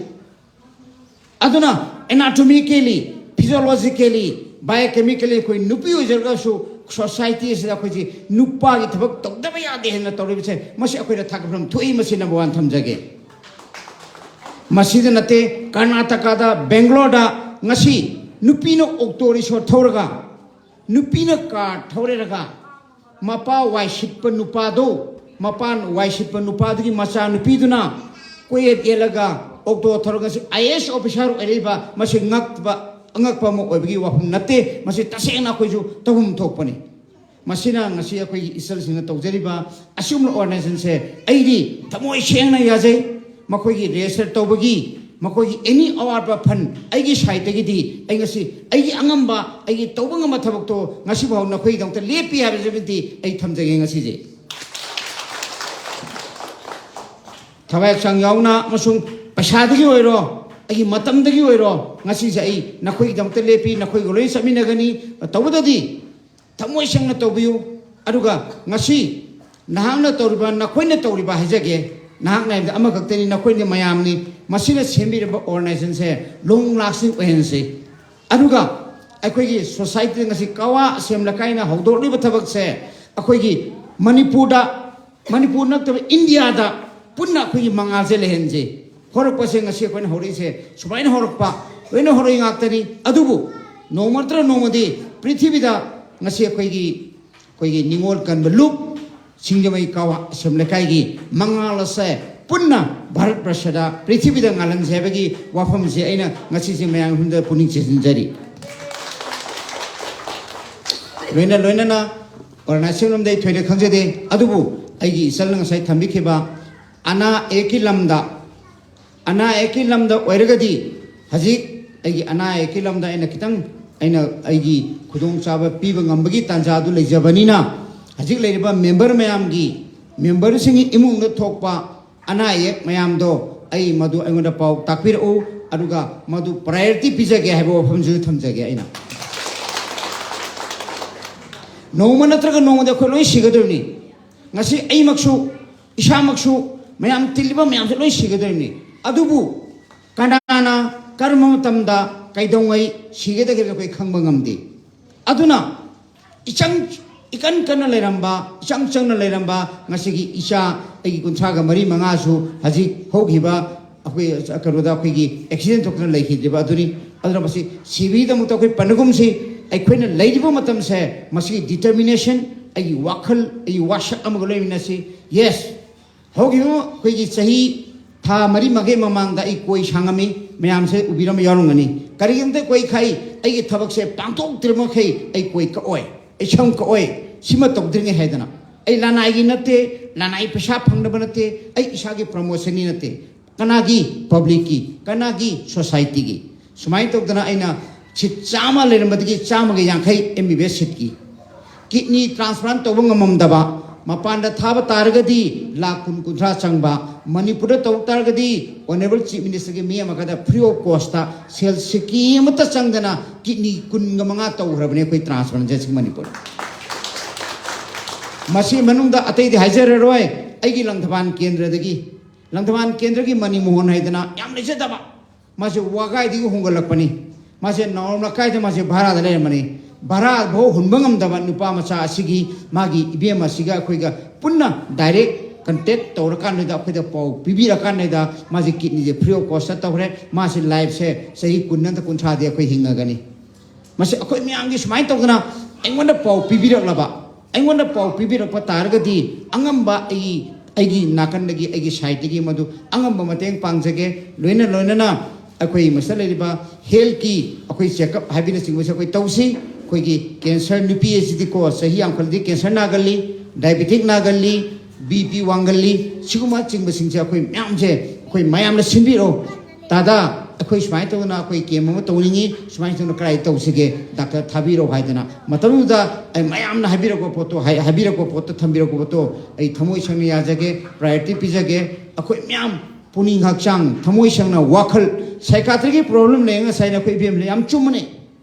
ꯑꯗꯨꯅ ꯑꯦꯅꯥꯇꯣꯃꯤꯀꯦꯂꯤ, ꯐꯤꯖꯣꯂꯣꯖꯤꯀꯦꯂꯤ, ꯕꯥꯏꯑꯣꯀꯦꯃꯤꯀꯦꯂꯤ ꯑꯩꯈꯣꯏ ꯅꯨꯄꯤ ꯑꯣꯏꯖꯔꯒꯁꯨ ꯁꯣꯁꯥꯏꯇꯤ ꯑꯁꯤꯗ ꯑꯩꯈꯣꯏꯁꯤ ꯅꯨꯄꯥꯒꯤ ꯊꯕꯛ ꯇꯧꯗꯕ ꯌꯥꯗꯦ ꯍꯥꯏꯅ ꯇꯧꯔꯤꯕꯁꯦ, ꯃꯁꯤ ꯑꯩꯈꯣꯏꯗ ꯊꯥꯒꯠꯐꯝ ꯊꯣꯛꯏ꯫ ꯃꯁꯤ ꯅꯝꯕꯔ ꯋꯥꯟ ꯊꯝꯖꯒꯦ꯫ ꯃꯁꯤꯗ ꯅꯠꯇꯦ, ꯀꯔꯅꯥꯇꯀꯥꯗ, ꯕꯦꯡꯒ꯭ꯂꯣꯔꯗ ꯉꯁꯤ ꯅꯨꯄꯤꯅ ꯑꯣꯛꯇꯣ ꯔꯤꯛꯁꯣ ꯊꯧꯔꯒ, ꯅꯨꯄꯤꯅ ꯀꯥꯔ ꯊꯧꯔꯦꯔꯒ, ꯃꯄꯥ ꯋꯥꯏ ꯁꯤꯠꯄ ꯅꯨꯄꯥꯗꯣ, ꯃꯄꯥ ꯋꯥꯏ ꯁꯤꯠꯄ ꯅꯨꯄꯥꯗꯨꯒꯤ ꯃꯆꯥ ꯅꯨꯄꯤꯗꯨꯅ ꯀꯣꯏꯌꯦꯠ ꯌꯦꯠꯂꯒ ꯑꯣꯛꯇꯣ ꯊꯧꯔꯒ ꯉꯁꯤ ꯑꯥꯏ ꯑꯦ ꯑꯦꯁ ꯑꯣꯐꯤꯁꯥꯔ ꯑꯣꯏꯔꯛꯏꯕ, ꯃꯁꯤ ꯉꯛꯄ, ꯑꯉꯛꯄ ꯑꯃ ꯑꯣꯏꯕꯒꯤ ꯋꯥꯐꯝ ꯅꯠꯇꯦ꯫ ꯃꯁꯤ ꯇꯁꯦꯡꯅ ꯑꯩꯈꯣꯏꯁꯨ ꯇꯧꯐꯝ ꯊꯣꯛꯄꯅꯤ꯫ ꯃꯁꯤꯅ ꯉꯁꯤ ꯑꯩꯈꯣꯏꯒꯤ ꯏꯆꯜꯁꯤꯡꯅ ꯇꯧꯖꯔꯤꯕ ꯑꯁꯤꯒꯨꯝꯕ ꯑꯣꯔꯒꯅꯥꯏꯖꯦꯁꯟꯁꯦ ꯑꯩꯗꯤ ꯊꯃꯣꯏ ꯁꯦꯡꯅ ꯌꯥꯖꯩ꯫ ꯃꯈꯣꯏꯒꯤ ꯔꯦꯖꯤꯁꯇꯔ ꯇꯧꯕꯒꯤ, ꯃꯈꯣꯏꯒꯤ ꯑꯦꯅꯤ ꯑꯋꯥꯠꯄ ꯐꯟ ꯑꯩꯒꯤ ꯁꯥꯏꯠꯇꯒꯤꯗꯤ ꯑꯩ ꯉꯁꯤ ꯑꯩꯒꯤ ꯑꯉꯝꯕ, ꯑꯩꯒꯤ ꯇꯧꯕ ꯉꯝꯕ ꯊꯕꯛꯇꯣ ꯉꯁꯤꯐꯥꯎ ꯅꯈꯣꯏꯒꯤꯗꯃꯛꯇ ꯂꯦꯞꯄꯤ ꯍꯥꯏꯕꯁꯤꯃꯗꯤ ꯑꯩ ꯊꯝꯖꯒꯦ ꯉꯁꯤꯁꯦ꯫ ꯊꯋꯥꯏ ꯍꯛꯆꯥꯡ ꯌꯥꯎꯅ ꯑꯃꯁꯨꯡ ꯄꯩꯁꯥꯗꯒꯤ ꯑꯣꯏꯔꯣ, ꯑꯩꯒꯤ ꯃꯇꯝꯗꯒꯤ ꯑꯣꯏꯔꯣ, ꯉꯁꯤꯁꯦ ꯑꯩ ꯅꯈꯣꯏꯒꯤꯗꯃꯛꯇ ꯂꯦꯞꯄꯤ, ꯅꯈꯣꯏꯒ ꯂꯣꯏꯅ ꯆꯠꯃꯤꯟꯅꯒꯅꯤ꯫ ꯇꯧꯕꯗꯗꯤ ꯊꯃꯣꯏ ꯁꯦꯡꯅ ꯇꯧꯕꯤꯌꯨ꯫ ꯑꯗꯨꯒ ꯉꯁꯤ ꯅꯍꯥꯛꯅ ꯇꯧꯔꯤꯕ, ꯅꯈꯣꯏꯅ ꯇꯧꯔꯤꯕ ꯍꯥꯏꯖꯒꯦ, ꯅꯍꯥꯛꯅ ꯍꯥꯏꯕꯗꯤ ꯑꯃꯈꯛꯇꯅꯤ, ꯅꯈꯣꯏꯅ ꯃꯌꯥꯝꯅꯤ꯫ ꯃꯁꯤꯅ ꯁꯦꯝꯕꯤꯔꯤꯕ ꯑꯣꯔꯒꯅꯥꯏꯖꯦꯁꯟꯁꯦ ꯂꯣꯡ ꯂꯥꯁꯇꯤꯡ ꯑꯣꯏꯍꯟꯁꯤ꯫ ꯑꯗꯨꯒ ꯑꯩꯈꯣꯏꯒꯤ ꯁꯣꯁꯥꯏꯇꯤꯗ ꯉꯁꯤ ꯀꯋꯥ ꯑꯁꯦꯝ ꯂꯩꯀꯥꯏꯅ ꯍꯧꯗꯣꯔꯛꯂꯤꯕ ꯊꯕꯛꯁꯦ ꯑꯩꯈꯣꯏꯒꯤ ꯃꯅꯤꯄꯨꯔꯗ, ꯃꯅꯤꯄꯨꯔ ꯅꯠꯇꯕ ꯏꯟꯗꯤꯌꯥꯗ ꯄꯨꯟꯅ ꯑꯩꯈꯣꯏꯒꯤ ꯃꯉꯥꯜꯁꯦ ꯂꯩꯍꯟꯁꯤ꯫ ꯍꯧꯔꯛꯄꯁꯦ ꯉꯁꯤ ꯑꯩꯈꯣꯏꯅ ꯍꯧꯔꯛꯏꯁꯦ ꯁꯨꯃꯥꯏꯅ ꯍꯧꯔꯛꯄ, ꯂꯣꯏꯅ ꯍꯧꯔꯛꯏ ꯉꯥꯛꯇꯅꯤ꯫ ꯑꯗꯨꯕꯨ ꯅꯣꯡꯃ ꯅꯠꯇ꯭ꯔ ꯅꯣꯡꯃꯗꯤ ꯄ꯭ꯔꯤꯊꯤꯕꯤꯗ ꯉꯁꯤ ꯑꯩꯈꯣꯏꯒꯤ, ꯑꯩꯈꯣꯏꯒꯤ ꯅꯤꯉꯣꯜ ꯀꯟꯕ ꯂꯨꯞ ꯁꯤꯡꯖꯃꯩ ꯀꯋꯥ ꯑꯁꯦꯝ ꯂꯩꯀꯥꯏꯒꯤ ꯃꯉꯥꯜ ꯑꯁꯦ ꯄꯨꯟꯅ ꯚꯥꯔꯠ ꯕꯔꯁꯗ, ꯄ꯭ꯔꯤꯊꯤꯕꯤꯗ ꯉꯥꯜꯍꯟꯁꯦ ꯍꯥꯏꯕꯒꯤ ꯋꯥꯐꯝꯁꯦ ꯑꯩꯅ ꯉꯁꯤꯁꯦ ꯃꯌꯥꯝ ꯃꯐꯝꯗ ꯄꯨꯛꯅꯤꯡ ꯆꯤꯡꯁꯤꯟꯖꯔꯤ꯫ ꯂꯣꯏꯅ ꯂꯣꯏꯅꯅ ꯑꯣꯔꯒꯅꯥꯏꯖꯦꯁꯟ ꯂꯣꯝꯗ ꯑꯩ ꯊꯣꯏꯅ ꯈꯪꯖꯗꯦ, ꯑꯗꯨꯕꯨ ꯑꯩꯒꯤ ꯏꯆꯜꯅ ꯉꯁꯥꯏ ꯊꯝꯕꯤꯈꯤꯕ ꯑꯅꯥ ꯑꯌꯦꯛꯀꯤ ꯂꯝꯗ, ꯑꯅꯥ ꯑꯌꯦꯛꯀꯤ ꯂꯝꯗ ꯑꯣꯏꯔꯒꯗꯤ ꯍꯧꯖꯤꯛ ꯑꯩꯒꯤ ꯑꯅꯥ ꯑꯌꯦꯛꯀꯤ ꯂꯝꯗ ꯑꯩꯅ ꯈꯤꯇꯪ, ꯑꯩꯅ ꯑꯩꯒꯤ ꯈꯨꯗꯣꯡꯆꯥꯕ ꯄꯤꯕ ꯉꯝꯕꯒꯤ ꯇꯥꯟꯖꯥ ꯑꯗꯨ ꯂꯩꯖꯕꯅꯤꯅ, ꯍꯧꯖꯤꯛ ꯂꯩꯔꯤꯕ ꯃꯦꯝꯕꯔ ꯃꯌꯥꯝꯒꯤ, ꯃꯦꯝꯕꯔꯁꯤꯡꯒꯤ ꯏꯃꯨꯡꯗ ꯊꯣꯛꯄ ꯑꯅꯥ ꯑꯌꯦꯛ ꯃꯌꯥꯝꯗꯣ ꯑꯩ ꯃꯗꯨ ꯑꯩꯉꯣꯟꯗ ꯄꯥꯎ ꯇꯥꯛꯄꯤꯔꯛꯎ, ꯑꯗꯨꯒ ꯃꯗꯨ ꯄ꯭ꯔꯥꯏꯌꯣꯔꯤꯇꯤ ꯄꯤꯖꯒꯦ ꯍꯥꯏꯕ ꯋꯥꯐꯝꯁꯤꯁꯨ ꯊꯝꯖꯒꯦ꯫ ꯑꯩꯅ ꯅꯣꯡꯃ ꯅꯠꯇ꯭ꯔꯒ ꯅꯣꯡꯃꯗꯤ ꯑꯩꯈꯣꯏ ꯂꯣꯏ ꯁꯤꯒꯗꯣꯏꯅꯤ꯫ ꯉꯁꯤ ꯑꯩꯃꯛꯁꯨ, ꯏꯁꯥꯃꯛꯁꯨ, ꯃꯌꯥꯝ ꯇꯤꯜꯂꯤꯕ ꯃꯌꯥꯝꯁꯦ ꯂꯣꯏ ꯁꯤꯒꯗꯣꯏꯅꯤ꯫ ꯑꯗꯨꯕꯨ ꯀꯅꯥꯅ, ꯀꯔꯝꯕ ꯃꯇꯝꯗ ꯀꯩꯗꯧꯉꯩ ꯁꯤꯒꯗꯒꯦ ꯑꯩꯈꯣꯏ ꯈꯪꯕ ꯉꯝꯗꯦ꯫ ꯑꯗꯨꯅ ꯏꯆꯪ ꯏꯀꯟ ꯀꯟꯅ ꯂꯩꯔꯝꯕ, ꯏꯆꯪ ꯆꯪꯅ ꯂꯩꯔꯝꯕ ꯉꯁꯤꯒꯤ ꯏꯆꯥ, ꯑꯩꯒꯤ ꯀꯨꯟꯊ꯭ꯔꯥꯒ ꯃꯔꯤ ꯃꯉꯥꯁꯨ ꯍꯧꯖꯤꯛ ꯍꯧꯈꯤꯕ ꯑꯩꯈꯣꯏ ꯀꯩꯅꯣꯗ ꯑꯩꯈꯣꯏꯒꯤ ꯑꯦꯛꯁꯤꯗꯦꯟ ꯊꯣꯛꯇꯅ ꯂꯩꯈꯤꯗ꯭ꯔꯤꯕ ꯑꯗꯨꯅꯤ꯫ ꯑꯗꯨꯅ ꯃꯁꯤ ꯁꯤꯕꯒꯤꯗꯃꯛꯇ ꯑꯩꯈꯣꯏ ꯄꯟꯅꯒꯨꯝꯁꯤ꯫ ꯑꯩꯈꯣꯏꯅ ꯂꯩꯔꯤꯕ ꯃꯇꯝꯁꯦ ꯃꯁꯤꯒꯤ ꯗꯤꯇꯔꯃꯤꯅꯦꯁꯟ, ꯑꯩꯒꯤ ꯋꯥꯈꯜ, ꯑꯩꯒꯤ ꯋꯥꯁꯛ ꯑꯃꯒ ꯂꯣꯏꯃꯤꯟꯅꯁꯤ꯫ ꯌꯦꯁ, ꯍꯧꯈꯤꯕ ꯑꯩꯈꯣꯏꯒꯤ ꯆꯍꯤ ꯊꯥ ꯃꯔꯤ ꯃꯉꯥꯒꯤ ꯃꯃꯥꯡꯗ ꯑꯩ ꯀꯣꯏ ꯁꯥꯡꯉꯝꯃꯤ, ꯃꯌꯥꯝꯁꯦ ꯎꯕꯤꯔꯝꯕ ꯌꯥꯎꯔꯝꯒꯅꯤ꯫ ꯀꯔꯤꯒꯤꯅꯣꯗ ꯀꯣꯏ ꯈꯥꯛꯏ? ꯑꯩꯒꯤ ꯊꯕꯛꯁꯦ ꯄꯥꯡꯊꯣꯛꯇ꯭ꯔꯤꯕ ꯃꯈꯩ ꯑꯩ ꯀꯣꯏ ꯀꯛꯑꯣꯏ, ꯑꯩ ꯁꯝ ꯀꯛꯑꯣꯏ, ꯁꯤꯃ ꯇꯧꯗ꯭ꯔꯤꯉꯩ ꯍꯥꯏꯗꯅ꯫ ꯑꯩ ꯂꯅꯥꯏꯒꯤ ꯅꯠꯇꯦ, ꯂꯅꯥꯏ ꯄꯩꯁꯥ ꯐꯪꯅꯕ ꯅꯠꯇꯦ, ꯑꯩ ꯏꯁꯥꯒꯤ ꯄ꯭ꯔꯃꯣꯁꯟꯒꯤ ꯅꯠꯇꯦ, ꯀꯅꯥꯒꯤ? ꯄꯕ꯭ꯂꯤꯛꯀꯤ, ꯀꯅꯥꯒꯤ? ꯁꯣꯁꯥꯏꯇꯤꯒꯤ꯫ ꯁꯨꯃꯥꯏꯅ ꯇꯧꯗꯅ ꯑꯩꯅ ꯁꯤꯠ ꯆꯥꯝꯃ ꯂꯩꯔꯝꯕꯗꯒꯤ ꯆꯥꯝꯃꯒ ꯌꯥꯡꯈꯩ ꯑꯦꯝ ꯕꯤ ꯕꯤ ꯑꯦꯁ ꯁꯤꯠꯀꯤ꯫ ꯀꯤꯗꯅꯤ ꯇ꯭ꯔꯥꯟꯁꯄ꯭ꯂꯥꯟ ꯇꯧꯕ ꯉꯝꯃꯝꯗꯕ, ꯃꯄꯥꯟꯗ ꯊꯥꯕ ꯇꯥꯔꯒꯗꯤ ꯂꯥꯈ ꯀꯨꯟ ꯀꯨꯟꯊ꯭ꯔꯥ ꯆꯪꯕ, ꯃꯅꯤꯄꯨꯔꯗ ꯇꯧ ꯇꯥꯔꯒꯗꯤ ꯑꯣꯅꯔꯦꯕꯜ ꯆꯤꯐ ꯃꯤꯅꯤꯁꯇꯔꯒꯤ ꯃꯤ ꯑꯃꯈꯛꯇ ꯐ꯭ꯔꯤ ꯑꯣꯐ ꯀꯣꯁꯇ ꯁꯦꯜ ꯁꯤꯀꯤ ꯑꯃꯠꯇ ꯆꯪꯗꯅ ꯀꯤꯗꯅꯤ ꯀꯨꯟꯒ ꯃꯉꯥ ꯇꯧꯈ꯭ꯔꯕꯅꯤ ꯑꯩꯈꯣꯏ ꯇ꯭ꯔꯥꯟꯁꯄ꯭ꯂꯥꯟꯇꯦꯁꯟ ꯃꯅꯤꯄꯨꯔ꯫ ꯃꯁꯤ ꯃꯅꯨꯡꯗ ꯑꯇꯩꯗꯤ ꯍꯥꯏꯖꯔꯔꯣꯏ, ꯑꯩꯒꯤ ꯂꯪꯊꯕꯥꯜ ꯀꯦꯟꯗ꯭ꯔꯗꯒꯤ, ꯂꯪꯊꯕꯥꯜ ꯀꯦꯟꯗ꯭ꯔꯒꯤ ꯃꯅꯤ ꯃꯣꯍꯟ ꯍꯥꯏꯗꯅ ꯌꯥꯝ ꯂꯩꯖꯗꯕ, ꯃꯥꯁꯦ ꯋꯥꯒꯥꯏꯗꯒꯤ ꯍꯣꯡꯒꯠꯂꯛꯄꯅꯤ꯫ ꯃꯥꯁꯦ ꯅꯥꯎꯔꯝ ꯂꯩꯀꯥꯏꯗ ꯃꯥꯁꯦ ꯚꯔꯥꯗ ꯂꯩꯔꯝꯕꯅꯤ꯫ ꯚꯔꯥ ꯐꯥꯎ ꯍꯨꯟꯕ ꯉꯝꯗꯕ ꯅꯨꯄꯥ ꯃꯆꯥ ꯑꯁꯤꯒꯤ, ꯃꯥꯒꯤ ꯏꯕꯦꯝ ꯑꯁꯤꯒ ꯑꯩꯈꯣꯏꯒ ꯄꯨꯟꯅ ꯗꯥꯏꯔꯦꯛ ꯀꯟꯇꯦꯛ ꯇꯧꯔꯀꯥꯟꯗꯨꯗ, ꯑꯩꯈꯣꯏꯗ ꯄꯥꯎ ꯄꯤꯕꯤꯔꯀꯥꯟꯗꯨꯗ ꯃꯥꯁꯦ ꯀꯤꯗꯅꯤꯁꯦ ꯐ꯭ꯔꯤ ꯑꯣꯐ ꯀꯣꯁꯇ ꯇꯧꯈ꯭ꯔꯦ꯫ ꯃꯥꯁꯦ ꯂꯥꯏꯐꯁꯦ ꯆꯍꯤ ꯀꯨꯟ ꯅꯠꯇ꯭ꯔ ꯀꯨꯟꯊ꯭ꯔꯥꯗꯤ ꯑꯩꯈꯣꯏ ꯍꯤꯡꯉꯒꯅꯤ꯫ ꯃꯁꯤ ꯑꯩꯈꯣꯏ ꯃꯌꯥꯝꯒꯤ ꯁꯨꯃꯥꯏꯅ ꯇꯧꯗꯅ ꯑꯩꯉꯣꯟꯗ ꯄꯥꯎ ꯄꯤꯕꯤꯔꯛꯂꯕ, ꯑꯩꯉꯣꯟꯗ ꯄꯥꯎ ꯄꯤꯕꯤꯔꯛꯄ ꯇꯥꯔꯒꯗꯤ ꯑꯉꯝꯕ ꯑꯩ, ꯑꯩꯒꯤ ꯅꯥꯀꯟꯗꯒꯤ, ꯑꯩꯒꯤ ꯁꯥꯏꯠꯇꯒꯤ ꯃꯗꯨ ꯑꯉꯝꯕ ꯃꯇꯦꯡ ꯄꯥꯡꯖꯒꯦ꯫ ꯂꯣꯏꯅ ꯂꯣꯏꯅꯅ ꯑꯩꯈꯣꯏ ꯃꯁꯤꯗ ꯂꯩꯔꯤꯕ ꯍꯦꯜꯊꯀꯤ ꯑꯩꯈꯣꯏ ꯆꯦꯛꯑꯞ ꯍꯥꯏꯕꯅꯆꯤꯡꯕꯁꯦ ꯑꯩꯈꯣꯏ ꯇꯧꯁꯤ꯫ ꯑꯩꯈꯣꯏꯒꯤ ꯀꯦꯟꯁꯔ, ꯅꯨꯄꯤ ꯑꯁꯤꯗꯤꯀꯣ ꯆꯍꯤ ꯌꯥꯝꯈꯠꯂꯗꯤ ꯀꯦꯟꯁꯔ ꯅꯥꯒꯜꯂꯤ, ꯗꯥꯏꯕꯦꯇꯤꯛ ꯅꯥꯒꯜꯂꯤ, ꯕꯤ ꯄꯤ ꯋꯥꯡꯒꯜꯂꯤ, ꯁꯤꯒꯨꯝꯕꯆꯤꯡꯕꯁꯤꯡꯁꯦ ꯑꯩꯈꯣꯏ ꯃꯌꯥꯝꯁꯦ ꯑꯩꯈꯣꯏ ꯃꯌꯥꯝꯅ ꯁꯤꯟꯕꯤꯔꯣ꯫ ꯇꯥꯗꯥ, ꯑꯩꯈꯣꯏ ꯁꯨꯃꯥꯏꯅ ꯇꯧꯗꯅ ꯑꯩꯈꯣꯏ ꯀꯦꯝ ꯑꯃ ꯇꯧꯅꯤꯡꯉꯤ, ꯁꯨꯃꯥꯏꯅ ꯇꯧꯗꯅ ꯀꯗꯥꯏ ꯇꯧꯁꯤꯒꯦ, ꯗꯥꯛꯇꯔ ꯊꯥꯕꯤꯔꯣ ꯍꯥꯏꯗꯅ ꯃꯇꯝꯗꯨꯗ ꯑꯩ ꯃꯌꯥꯝꯅ ꯍꯥꯏꯕꯤꯔꯛꯄ ꯄꯣꯠꯇꯣ, ꯍꯥꯏ-, ꯍꯥꯏꯕꯤꯔꯛꯄ ꯄꯣꯠꯇꯣ, ꯊꯝꯕꯤꯔꯛꯄ ꯄꯣꯠꯇꯣ ꯑꯩ ꯊꯃꯣꯏ ꯁꯦꯡꯅ ꯌꯥꯖꯒꯦ, ꯄ꯭ꯔꯥꯏꯌꯣꯔꯤꯇꯤ ꯄꯤꯖꯒꯦ꯫ ꯑꯩꯈꯣꯏ ꯃꯌꯥꯝ ꯄꯨꯛꯅꯤꯡ ꯍꯛꯆꯥꯡ, ꯊꯃꯣꯏ ꯁꯦꯡꯅ ꯋꯥꯈꯜ, ꯁꯥꯏꯀꯥꯇ꯭ꯔꯤꯒꯤ ꯄ꯭ꯔꯣꯕ꯭ꯂꯦꯝ ꯂꯩ ꯉꯁꯥꯏꯅ ꯑꯩꯈꯣꯏ ꯏꯕꯦꯝꯅ ꯌꯥꯝ ꯆꯨꯝꯕꯅꯦ꯫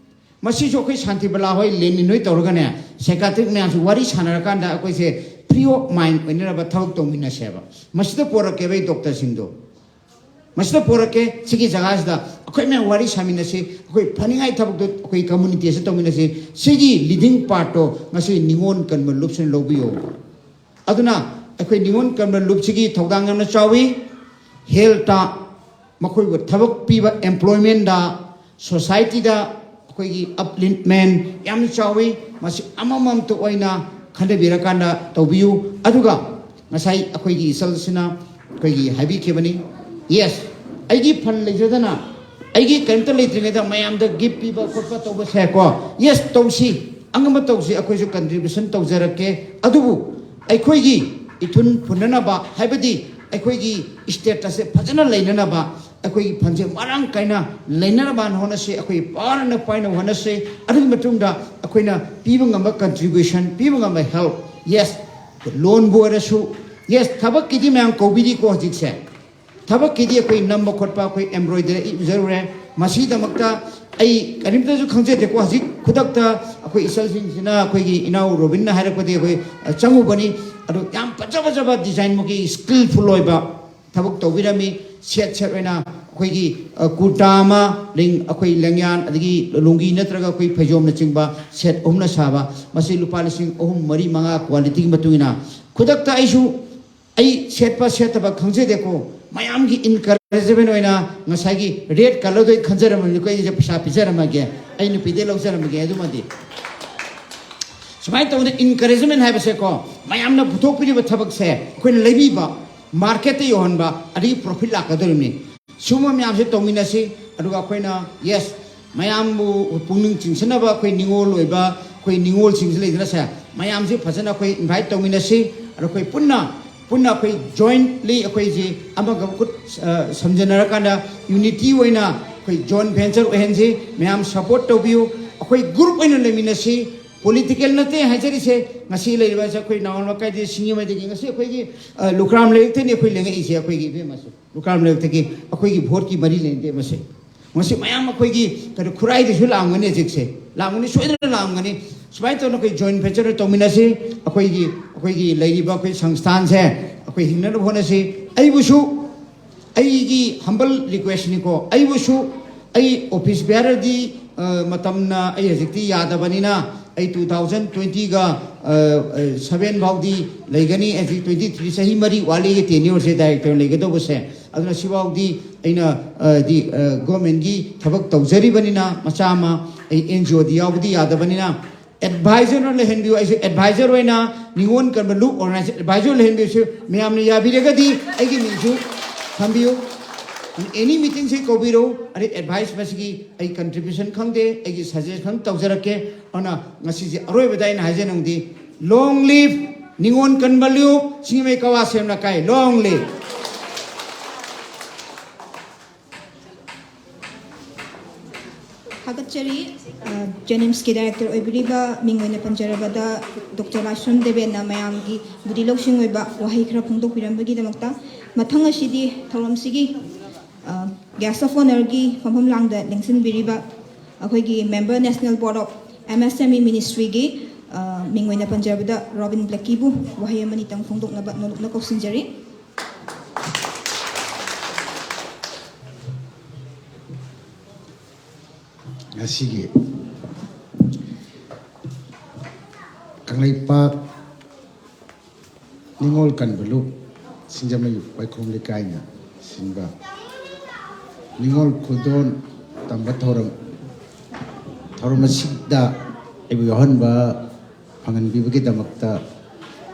ꯃꯁꯤꯁꯨ ꯑꯩꯈꯣꯏ ꯁꯥꯟꯇꯤꯕꯂꯥ ꯍꯣꯏ, ꯂꯦꯅꯤꯟ ꯍꯣꯏ ꯇꯧꯔꯒꯅꯦ, ꯁꯥꯏꯀꯥꯇ꯭ꯔꯤꯛ ꯃꯌꯥꯝꯁꯨ ꯋꯥꯔꯤ ꯁꯥꯟꯅꯔꯀꯥꯟꯗ ꯑꯩꯈꯣꯏꯁꯦ ꯐ꯭ꯔꯤ ꯑꯣꯐ ꯃꯥꯏꯟ ꯑꯣꯏꯅꯅꯕ ꯊꯕꯛ ꯇꯧꯃꯤꯟꯅꯁꯦꯕ꯫ ꯃꯁꯤꯗ ꯄꯣꯔꯛꯀꯦꯕ ꯑꯩ ꯗꯣꯛꯇꯔꯁꯤꯡꯗꯣ꯫ ꯃꯁꯤꯗ ꯄꯣꯔꯛꯀꯦ, ꯁꯤꯒꯤ ꯖꯒꯥꯁꯤꯗ ꯑꯩꯈꯣꯏ ꯃꯌꯥꯝ ꯋꯥꯔꯤ ꯁꯥꯃꯤꯟꯅꯁꯤ, ꯑꯩꯈꯣꯏ ꯐꯅꯤꯡꯉꯥꯏ ꯊꯕꯛꯇꯣ ꯑꯩꯈꯣꯏ ꯀꯝꯃꯨꯅꯤꯇꯤ ꯑꯁꯤ ꯇꯧꯃꯤꯟꯅꯁꯤ꯫ ꯁꯤꯒꯤ ꯂꯤꯗꯤꯡ ꯄꯥꯔꯠꯇꯣ ꯉꯁꯤ ꯅꯤꯉꯣꯜ ꯀꯟꯕ ꯂꯨꯞꯁꯤꯅ ꯂꯧꯕꯤꯌꯣ꯫ ꯑꯗꯨꯅ ꯑꯩꯈꯣꯏ ꯅꯤꯉꯣꯜ ꯀꯟꯕ ꯂꯨꯞꯁꯤꯒꯤ ꯊꯧꯗꯥꯡ ꯌꯥꯝꯅ ꯆꯥꯎꯏ꯫ ꯍꯦꯜꯇ ꯃꯈꯣꯏꯕꯨ ꯊꯕꯛ ꯄꯤꯕ, ꯑꯦꯝꯄ꯭ꯂꯣꯏꯃꯦꯟꯗ, ꯁꯣꯁꯥꯏꯇꯤꯗ ꯑꯩꯈꯣꯏꯒꯤ ꯑꯞꯂꯤꯐꯃꯦꯟ ꯌꯥꯝꯅ ꯆꯥꯎꯏ꯫ ꯃꯁꯤ ꯑꯃꯃꯝꯇ ꯑꯣꯏꯅ ꯈꯟꯅꯕꯤꯔꯀꯥꯟꯗ ꯇꯧꯕꯤꯌꯨ꯫ ꯑꯗꯨꯒ ꯉꯁꯥꯏ ꯑꯩꯈꯣꯏꯒꯤ ꯏꯆꯜꯁꯤꯅ ꯑꯩꯈꯣꯏꯒꯤ ꯍꯥꯏꯕꯤꯈꯤꯕꯅꯤ, ꯌꯦꯁ, ꯑꯩꯒꯤ ꯐꯟ ꯂꯩꯖꯗꯅ ꯑꯩꯒꯤ ꯀꯔꯤꯝꯇ ꯂꯩꯇ꯭ꯔꯤꯉꯩꯗ ꯃꯌꯥꯝꯗ ꯒꯤꯐ ꯄꯤꯕ ꯈꯣꯠꯄ ꯇꯧꯕꯁꯦꯀꯣ, ꯌꯦꯁ, ꯇꯧꯁꯤ, ꯑꯉꯝꯕ ꯇꯧꯁꯤ, ꯑꯩꯈꯣꯏꯁꯨ ꯀꯟꯇ꯭ꯔꯤꯕ꯭ꯌꯨꯁꯟ ꯇꯧꯖꯔꯛꯀꯦ꯫ ꯑꯗꯨꯕꯨ ꯑꯩꯈꯣꯏꯒꯤ ꯏꯊꯨꯟ ꯐꯨꯟꯅꯅꯕ, ꯍꯥꯏꯕꯗꯤ ꯑꯩꯈꯣꯏꯒꯤ ꯁ꯭ꯇꯦꯇꯁꯁꯦ ꯐꯖꯅ ꯂꯩꯅꯅꯕ, ꯑꯩꯈꯣꯏꯒꯤ ꯐꯟꯁꯦ ꯃꯔꯥꯡ ꯀꯥꯏꯅ ꯂꯩꯅꯅꯕ ꯍꯣꯠꯅꯁꯤ꯫ ꯑꯩꯈꯣꯏ ꯄꯥꯔꯅ ꯄꯥꯏꯅ ꯍꯣꯠꯅꯁꯤ꯫ ꯑꯗꯨꯒꯤ ꯃꯇꯨꯡꯗ ꯑꯩꯈꯣꯏꯅ ꯄꯤꯕ ꯉꯝꯕ ꯀꯟꯇ꯭ꯔꯤꯕ꯭ꯌꯨꯁꯟ, ꯄꯤꯕ ꯉꯝꯕ ꯍꯦꯜꯞ, ꯌꯦꯁ, ꯂꯣꯟꯕꯨ ꯑꯣꯏꯔꯁꯨ, ꯌꯦꯁ, ꯊꯕꯛꯀꯤꯗꯤ ꯃꯌꯥꯝ ꯀꯧꯕꯤꯔꯤꯀꯣ ꯍꯧꯖꯤꯛꯁꯦ꯫ ꯊꯕꯛꯀꯤꯗꯤ ꯑꯩꯈꯣꯏ ꯅꯝꯕ ꯈꯣꯠꯄ, ꯑꯩꯈꯣꯏ ꯑꯦꯝꯕ꯭ꯔꯣꯏꯗꯔꯤ ꯑꯩ ꯎꯖꯔꯨꯔꯦ꯫ ꯃꯁꯤꯗꯃꯛꯇ ꯑꯩ ꯀꯔꯤꯝꯇꯁꯨ ꯈꯪꯖꯗꯦꯀꯣ꯫ ꯍꯧꯖꯤꯛ ꯈꯨꯗꯛꯇ ꯑꯩꯈꯣꯏ ꯏꯆꯜꯁꯤꯡꯁꯤꯅ, ꯑꯩꯈꯣꯏꯒꯤ ꯏꯅꯥꯎ ꯔꯣꯕꯤꯟꯅ ꯍꯥꯏꯔꯛꯄꯗꯒꯤ ꯑꯩꯈꯣꯏ, ꯑ, ꯆꯪꯉꯨꯕꯅꯤ꯫ ꯑꯗꯣ ꯌꯥꯝ ꯐꯖ ꯐꯖꯕ ꯗꯤꯖꯥꯏꯟꯃꯛꯀꯤ ꯁ꯭ꯀꯤꯜꯐꯨꯜ ꯑꯣꯏꯕ ꯊꯕꯛ ꯇꯧꯕꯤꯔꯝꯃꯤ꯫ ꯁꯦꯠ ꯁꯦꯠ ꯑꯣꯏꯅ ꯑꯩꯈꯣꯏꯒꯤ, ꯑ, ꯀꯨꯔꯇꯥ ꯑꯃ, ꯂꯦꯡ-, ꯑꯩꯈꯣꯏ ꯂꯦꯡꯌꯥꯟ, ꯑꯗꯒꯤ ꯂꯨꯡꯒꯤ ꯅꯠꯇ꯭ꯔꯒ ꯑꯩꯈꯣꯏ ꯐꯩꯖꯣꯝꯅꯆꯤꯡꯕ ꯁꯦꯠ ꯑꯍꯨꯝꯅ ꯁꯥꯕ, ꯃꯁꯤ ꯂꯨꯄꯥ ꯂꯤꯁꯤꯡ ꯑꯍꯨꯝ, ꯃꯔꯤ, ꯃꯉꯥ ꯀ꯭ꯋꯥꯂꯤꯇꯤꯒꯤ ꯃꯇꯨꯡ ꯏꯟꯅ ꯈꯨꯗꯛꯇ ꯑꯩꯁꯨ ꯑꯩ ꯁꯦꯠꯄ ꯁꯦꯠꯇꯕ ꯈꯪꯖꯗꯦꯀꯣ, ꯃꯌꯥꯝꯒꯤ ꯏꯟꯀꯔꯦꯖꯃꯦꯟ ꯑꯣꯏꯅ ꯉꯁꯥꯏꯒꯤ ꯔꯦꯠ ꯀꯂꯔꯗꯣ ꯑꯩ ꯈꯟꯖꯔꯝꯃꯕꯅꯤꯀꯣ, ꯑꯩꯁꯦ ꯄꯩꯁꯥ ꯄꯤꯖꯔꯝꯃꯒꯦ, ꯑꯩ ꯅꯨꯄꯤꯗꯩ ꯂꯧꯖꯔꯝꯃꯒꯦ꯫ ꯑꯗꯨꯃꯗꯤ ꯁꯨꯃꯥꯏꯅ ꯇꯧꯗꯅ ꯏꯟꯀꯔꯦꯖꯃꯦꯟ ꯍꯥꯏꯕꯁꯦꯀꯣ, ꯃꯌꯥꯝꯅ ꯄꯨꯊꯣꯛꯄꯤꯔꯤꯕ ꯊꯕꯛꯁꯦ ꯑꯩꯈꯣꯏꯅ ꯂꯩꯕꯤꯕ, ꯃꯥꯔꯀꯦꯠꯇ ꯌꯧꯍꯟꯕ, ꯑꯗꯒꯤ ꯄ꯭ꯔꯣꯐꯤꯠ ꯂꯥꯛꯀꯗꯧꯔꯤꯕꯅꯤ꯫ ꯁꯤꯒꯨꯝꯕ ꯃꯌꯥꯝꯁꯦ ꯇꯧꯃꯤꯟꯅꯁꯤ꯫ ꯑꯗꯨꯒ ꯑꯩꯈꯣꯏꯅ, ꯌꯦꯁ, ꯃꯌꯥꯝꯕꯨ ꯄꯨꯛꯅꯤꯡ ꯆꯤꯡꯁꯤꯟꯅꯕ ꯑꯩꯈꯣꯏ ꯅꯤꯉꯣꯜ ꯑꯣꯏꯕ, ꯑꯩꯈꯣꯏ ꯅꯤꯉꯣꯜꯁꯤꯡꯁꯤ ꯂꯩꯗꯅꯁꯦ, ꯃꯌꯥꯝꯁꯤ ꯐꯖꯅ ꯑꯩꯈꯣꯏ ꯏꯟꯚꯥꯏꯠ ꯇꯧꯃꯤꯟꯅꯁꯤ꯫ ꯑꯗ ꯑꯩꯈꯣꯏ ꯄꯨꯟꯅ, ꯄꯨꯟꯅ ꯑꯩꯈꯣꯏ ꯖꯣꯏꯟꯠꯂꯤ ꯑꯩꯈꯣꯏꯁꯤ ꯑꯃꯒ ꯈꯨꯠ, ꯑ, ꯁꯝꯖꯤꯟꯅꯔꯀꯥꯟꯗ ꯌꯨꯅꯤꯇꯤ ꯑꯣꯏꯅ ꯑꯩꯈꯣꯏ ꯖꯣꯏꯟꯠ ꯚꯦꯟꯆꯔ ꯑꯣꯏꯍꯟꯁꯤ꯫ ꯃꯌꯥꯝ ꯁꯄꯣꯔꯠ ꯇꯧꯕꯤꯌꯨ꯫ ꯑꯩꯈꯣꯏ ꯒ꯭ꯔꯨꯞ ꯑꯣꯏꯅ ꯂꯩꯃꯤꯟꯅꯁꯤ꯫ ꯄꯣꯂꯤꯇꯤꯀꯦꯜ ꯅꯠꯇꯦ ꯍꯥꯏꯖꯔꯤꯁꯦ꯫ ꯉꯁꯤ ꯂꯩꯔꯤꯕ ꯑꯁꯦ ꯑꯩꯈꯣꯏ ꯅꯥꯎꯔꯝ ꯂꯩꯀꯥꯏꯗꯒꯤ, ꯁꯤꯡꯖꯃꯩꯗꯒꯤ ꯉꯁꯤ ꯑꯩꯈꯣꯏꯒꯤ, ꯑ, ꯂꯨꯈ꯭ꯔꯥꯝ ꯂꯩꯔꯛꯇꯅꯤ ꯑꯩꯈꯣꯏ ꯂꯦꯡꯉꯛꯏꯁꯦ, ꯑꯩꯈꯣꯏꯒꯤ ꯏꯕꯦꯝꯃꯁꯦ꯫ ꯂꯨꯈ꯭ꯔꯥꯝ ꯂꯩꯔꯛꯇꯒꯤ ꯑꯩꯈꯣꯏꯒꯤ ꯚꯣꯠꯀꯤ ꯃꯔꯤ ꯂꯩꯅꯗꯦ ꯃꯁꯦ꯫ ꯃꯁꯤ ꯃꯌꯥꯝ ꯑꯩꯈꯣꯏꯒꯤ ꯀꯩꯅꯣ ꯈꯨꯔꯥꯏꯗꯁꯨ ꯂꯥꯛꯑꯝꯒꯅꯤ ꯍꯧꯖꯤꯛꯁꯦ, ꯂꯥꯛꯑꯝꯒꯅꯤ, ꯁꯣꯏꯗꯅ ꯂꯥꯛꯑꯝꯒꯅꯤ꯫ ꯁꯨꯃꯥꯏꯅ ꯇꯧꯗꯅ ꯑꯩꯈꯣꯏ ꯖꯣꯏꯟꯠ ꯚꯦꯟꯆꯔ ꯇꯧꯃꯤꯟꯅꯁꯤ꯫ ꯑꯩꯈꯣꯏꯒꯤ, ꯑꯩꯈꯣꯏꯒꯤ ꯂꯩꯔꯤꯕ ꯑꯩꯈꯣꯏ ꯁꯪꯁꯊꯥꯟꯁꯦ ꯑꯩꯈꯣꯏ ꯍꯤꯡꯅꯅꯕ ꯍꯣꯠꯅꯁꯤ꯫ ꯑꯩꯕꯨꯁꯨ ꯑꯩꯒꯤ humble request ꯅꯤꯀꯣ, ꯑꯩꯕꯨꯁꯨ, ꯑꯩ office bearer ꯗꯤ, ꯑ, ꯃꯇꯝꯅ ꯑꯩ ꯍꯧꯖꯤꯛꯇꯤ ꯌꯥꯗꯕꯅꯤꯅ, ꯑꯩ two thousand twenty ꯒ, ꯑ, ꯑ, seven ꯐꯥꯎꯗꯤ ꯂꯩꯒꯅꯤ꯫ ꯍꯧꯖꯤꯛ twenty three, ꯆꯍꯤ ꯃꯔꯤ ꯋꯥꯠꯂꯤꯒ tenure ꯁꯦ director ꯂꯩꯒꯗꯧꯕꯁꯦ꯫ ꯑꯗꯨꯅ ꯁꯤꯐꯥꯎꯗꯤ ꯑꯩꯅ, ꯑ, ꯗꯤ, ꯑ, government ꯀꯤ ꯊꯕꯛ ꯇꯧꯖꯔꯤꯕꯅꯤꯅ ꯃꯆꯥ ꯑꯃ ꯑꯩ N G O ꯗꯤ ꯌꯥꯎꯕꯗꯤ ꯌꯥꯗꯕꯅꯤꯅ, advisor ꯅ ꯂꯩꯍꯟꯕꯤꯌꯨ꯫ ꯑꯩꯁꯨ advisor ꯑꯣꯏꯅ ꯅꯤꯉꯣꯜ ꯀꯟꯕ ꯂꯨꯞ organization advisor ꯂꯩꯍꯟꯕꯤꯌꯨ꯫ ꯃꯌꯥꯝꯅ ꯌꯥꯕꯤꯔꯒꯗꯤ ꯑꯩꯒꯤ ꯃꯤꯡꯁꯨ ꯊꯝꯕꯤꯌꯨ꯫ Any meeting ꯁꯦ ꯀꯧꯕꯤꯔꯛꯎ꯫ ꯑꯗꯩ advice ꯃꯁꯤꯒꯤ ꯑꯩ contribution ꯈꯪꯗꯦ, ꯑꯩꯒꯤ suggestion ꯈꯪ ꯇꯧꯖꯔꯛꯀꯦ꯫ ꯑꯗꯨꯅ ꯉꯁꯤꯁꯦ ꯑꯔꯣꯏꯕꯗ ꯑꯩꯅ ꯍꯥꯏꯖꯅꯤꯡꯕꯗꯤ, long live ꯅꯤꯉꯣꯜ ꯀꯟꯕ ꯂꯨꯞ ꯁꯤꯡꯖꯃꯩ ꯀꯋꯥ ꯁꯦꯝꯅ ꯀꯥꯏ꯫ Long live꯫ ꯊꯥꯒꯠꯆꯔꯤ꯫ ꯑ, JNIMS ꯀꯤ director ꯑꯣꯏꯕꯤꯔꯤꯕ, ꯃꯤꯡ ꯑꯣꯏꯅ ꯄꯟꯖꯔꯕꯗ, ꯗꯣꯛꯇꯔ ꯂꯥꯏꯁ꯭ꯔꯝ ꯗꯦꯕꯦꯟꯅ ꯃꯌꯥꯝꯒꯤ ꯕꯨꯙꯤ ꯂꯧꯁꯤꯡ ꯑꯣꯏꯕ ꯋꯥꯍꯩ ꯈꯔ ꯐꯣꯡꯗꯣꯛꯄꯤꯔꯝꯕꯒꯤꯗꯃꯛꯇ꯫ ꯃꯊꯪ ꯑꯁꯤꯗꯤ ꯊꯧꯔꯝꯁꯤꯒꯤ, ꯑ, guest of honour ꯒꯤ ꯐꯝꯐꯝ ꯂꯥꯡꯗ ꯂꯦꯡꯁꯤꯟꯕꯤꯔꯤꯕ ꯑꯩꯈꯣꯏꯒꯤ member National Board of MSME Ministry ꯒꯤ, ꯑ, ꯃꯤꯡ ꯑꯣꯏꯅ ꯄꯟꯖꯔꯕꯗ ꯔꯣꯕꯤꯟ ꯕ꯭ꯂꯦꯛꯀꯤꯕꯨ ꯋꯥꯍꯩ ꯑꯃꯅꯤꯇꯪ ꯐꯣꯡꯗꯣꯛꯅꯕ ꯅꯣꯂꯨꯛꯅ ꯀꯧꯁꯤꯟꯖꯔꯤ꯫ ꯉꯁꯤꯒꯤ ꯀꯪꯂꯩꯄꯥꯛ ꯅꯤꯉꯣꯜ ꯀꯟꯕ ꯂꯨꯞ ꯁꯤꯡꯖꯃꯩ ꯋꯥꯏꯈꯣꯝ ꯂꯩꯀꯥꯏꯅ ꯁꯤꯟꯕ ꯅꯤꯉꯣꯜ ꯈꯨꯗꯣꯜ ꯇꯝꯕ ꯊꯧꯔꯝ, ꯊꯧꯔꯝ ꯑꯁꯤꯗ ꯑꯩꯕꯨ ꯌꯥꯎꯍꯟꯕ ꯐꯪꯍꯟꯕꯤꯕꯒꯤꯗꯃꯛꯇ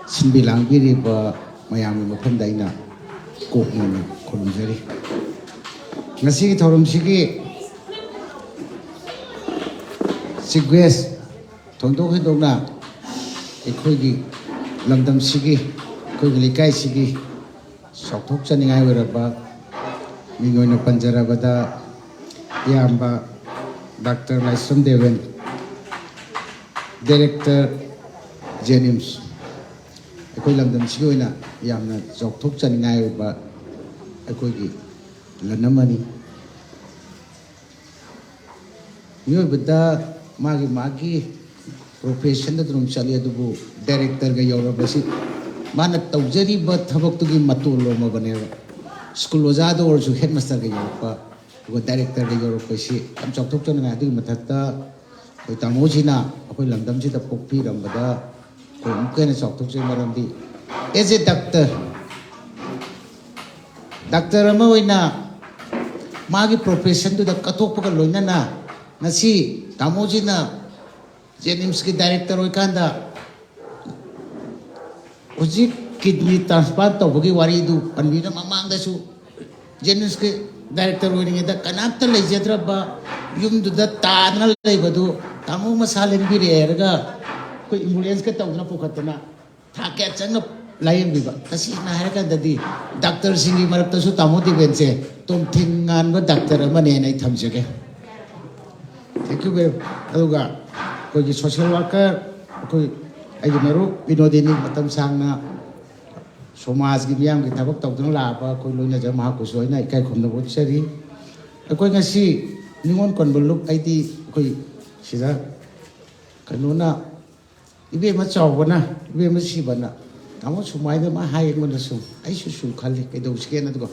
ꯁꯤꯟꯕꯤ ꯂꯥꯡꯕꯤꯔꯤꯕ ꯃꯌꯥꯝꯒꯤ ꯃꯐꯝꯗ ꯑꯩꯅ ꯀꯣꯛ ꯅꯣꯟꯅ ꯈꯨꯔꯨꯝꯖꯔꯤ꯫ ꯉꯁꯤꯒꯤ ꯊꯧꯔꯝꯁꯤꯒꯤ chief guest, ꯊꯣꯏꯗꯣꯛ ꯍꯦꯟꯗꯣꯛꯅ ꯑꯩꯈꯣꯏꯒꯤ ꯂꯝꯗꯝꯁꯤꯒꯤ, ꯑꯩꯈꯣꯏꯒꯤ ꯂꯩꯀꯥꯏꯁꯤꯒꯤ ꯆꯥꯎꯊꯣꯛꯆꯅꯤꯡꯉꯥꯏ ꯑꯣꯏꯔꯕ ꯃꯤꯡ ꯑꯣꯏꯅ ꯄꯟꯖꯔꯕꯗ ꯏꯌꯥꯝꯕ ꯗꯥꯛꯇꯔ ꯂꯥꯏꯁ꯭ꯔꯝ ꯗꯦꯕꯦꯟ, director JNIMS, ꯑꯩꯈꯣꯏ ꯂꯝꯗꯝꯁꯤꯒꯤ ꯑꯣꯏꯅ ꯌꯥꯝꯅ ꯆꯥꯎꯊꯣꯛꯆꯅꯤꯡꯉꯥꯏ ꯑꯣꯏꯕ ꯑꯩꯈꯣꯏꯒꯤ ꯂꯟ ꯑꯃꯅꯤ꯫ ꯃꯤꯑꯣꯏꯕꯗ ꯃꯥꯒꯤ ꯃꯥꯒꯤ profession ꯗ ꯑꯗꯨꯝ ꯆꯠꯂꯤ, ꯑꯗꯨꯕꯨ director ꯒ ꯌꯧꯔꯕꯁꯤ ꯃꯥꯅ ꯇꯧꯖꯔꯤꯕ ꯊꯕꯛꯇꯨꯒꯤ ꯃꯇꯣꯟ ꯂꯣꯝꯃꯕꯅꯦꯕ꯫ ꯁ꯭ꯀꯨꯜ ꯑꯣꯖꯥꯗ ꯑꯣꯏꯔꯁꯨ ꯍꯦꯠ ꯃꯥꯁꯇꯔꯒ ꯌꯧꯔꯛꯄ, ꯑꯗꯨꯒ ꯗꯥꯏꯔꯦꯛꯇꯔꯒ ꯌꯧꯔꯛꯄꯁꯤ ꯌꯥꯝ ꯆꯥꯎꯊꯣꯛꯆꯅꯤꯡꯉꯥꯏ꯫ ꯑꯗꯨꯒꯤ ꯃꯊꯛꯇ ꯑꯩꯈꯣꯏ ꯇꯥꯃꯣꯁꯤꯅ ꯑꯩꯈꯣꯏ ꯂꯝꯗꯝꯁꯤꯗ ꯄꯣꯛꯄꯤꯔꯝꯕꯗ ꯑꯩꯈꯣꯏ ꯑꯃꯨꯛꯀ ꯍꯦꯟꯅ ꯆꯥꯎꯊꯣꯛꯆꯩ꯫ ꯃꯔꯝꯗꯤ as a doctor, ꯗꯥꯛꯇꯔ ꯑꯃ ꯑꯣꯏꯅ ꯃꯥꯒꯤ ꯄ꯭ꯔꯣꯐꯦꯁꯟꯗꯨꯗ ꯀꯠꯊꯣꯛꯄꯒ ꯂꯣꯏꯅꯅ ꯉꯁꯤ ꯇꯥꯃꯣꯁꯤꯅ ꯖꯦꯅꯤꯝꯁꯀꯤ ꯗꯥꯏꯔꯦꯛꯇꯔ ꯑꯣꯏꯀꯥꯟꯗ ꯍꯧꯖꯤꯛ ꯀꯤꯗꯅꯤ ꯇ꯭ꯔꯥꯟꯁꯄ꯭ꯂꯥꯟ ꯇꯧꯕꯒꯤ ꯋꯥꯔꯤꯗꯨ ꯄꯟꯕꯤꯅ ꯃꯃꯥꯡꯗꯁꯨ ꯖꯦꯅꯤꯝꯁꯀꯤ ꯗꯥꯏꯔꯦꯛꯇꯔ ꯑꯣꯏꯔꯤꯉꯩꯗ ꯀꯅꯥꯝꯇ ꯂꯩꯖꯗ꯭ꯔꯕ ꯌꯨꯝꯗꯨꯗ ꯇꯥꯗꯅ ꯂꯩꯕꯗꯨ ꯇꯥꯃꯣ ꯃꯁꯥ ꯂꯦꯡꯕꯤꯔꯛꯑꯦ ꯍꯥꯏꯔꯒ ꯑꯩꯈꯣꯏ ꯑꯦꯝꯕꯨꯂꯦꯟꯁꯀ ꯇꯧꯗꯅ ꯄꯨꯈꯠꯇꯅ ꯊꯥ ꯀꯌꯥ ꯆꯪꯅ ꯂꯥꯌꯦꯡꯕꯤꯕ꯫ ꯇꯁꯦꯡꯅ ꯍꯥꯏꯔꯀꯥꯟꯗꯗꯤ ꯗꯥꯛꯇꯔꯁꯤꯡꯒꯤ ꯃꯔꯛꯇꯁꯨ ꯇꯥꯃꯣ ꯗꯤꯕꯦꯟꯁꯦ ꯇꯣꯝꯊꯤꯟ ꯉꯥꯟꯕ ꯗꯥꯛꯇꯔ ꯑꯃꯅꯦꯅ ꯑꯩ ꯊꯝꯖꯒꯦ꯫ Thank you very much. ꯑꯗꯨꯒ ꯑꯩꯈꯣꯏꯒꯤ ꯁꯣꯁꯤꯌꯦꯜ ꯋꯥꯔꯀꯔ, ꯑꯩꯈꯣꯏ ꯑꯩꯒꯤ ꯃꯔꯨꯞ ꯕꯤꯅꯣꯗꯤꯅꯤ, ꯃꯇꯝ ꯁꯥꯡꯅ ꯁꯃꯥꯖꯒꯤ ꯃꯤꯌꯥꯝꯒꯤ ꯊꯕꯛ ꯇꯧꯗꯨꯅ ꯂꯥꯛꯑꯕ ꯑꯩꯈꯣꯏ ꯂꯣꯏꯅꯖ ꯃꯍꯥꯛꯄꯨꯁꯨ ꯑꯩꯅ ꯏꯀꯥꯏ ꯈꯨꯝꯅꯕ ꯎꯠꯆꯔꯤ꯫ ꯑꯩꯈꯣꯏ ꯉꯁꯤ ꯅꯤꯉꯣꯜ ꯀꯣꯟꯕ ꯂꯨꯞ ꯍꯥꯏꯗꯤ ꯑꯩꯈꯣꯏ ꯁꯤꯗ ꯀꯩꯅꯣꯅ, ꯏꯕꯦꯝꯃ ꯆꯥꯎꯕꯅ, ꯏꯕꯦꯝꯃ ꯁꯤꯕꯅ, "ꯇꯥꯃꯣ ꯁꯨꯃꯥꯏꯅ ꯃꯥ ꯍꯥꯏ ꯑꯩꯉꯣꯟꯗ ꯁꯨꯝ, ꯑꯩꯁꯨ ꯁꯨꯝ ꯈꯜꯂꯤ ꯀꯩꯗꯧꯁꯤꯒꯦꯅ"꯫ ꯑꯗꯨꯒ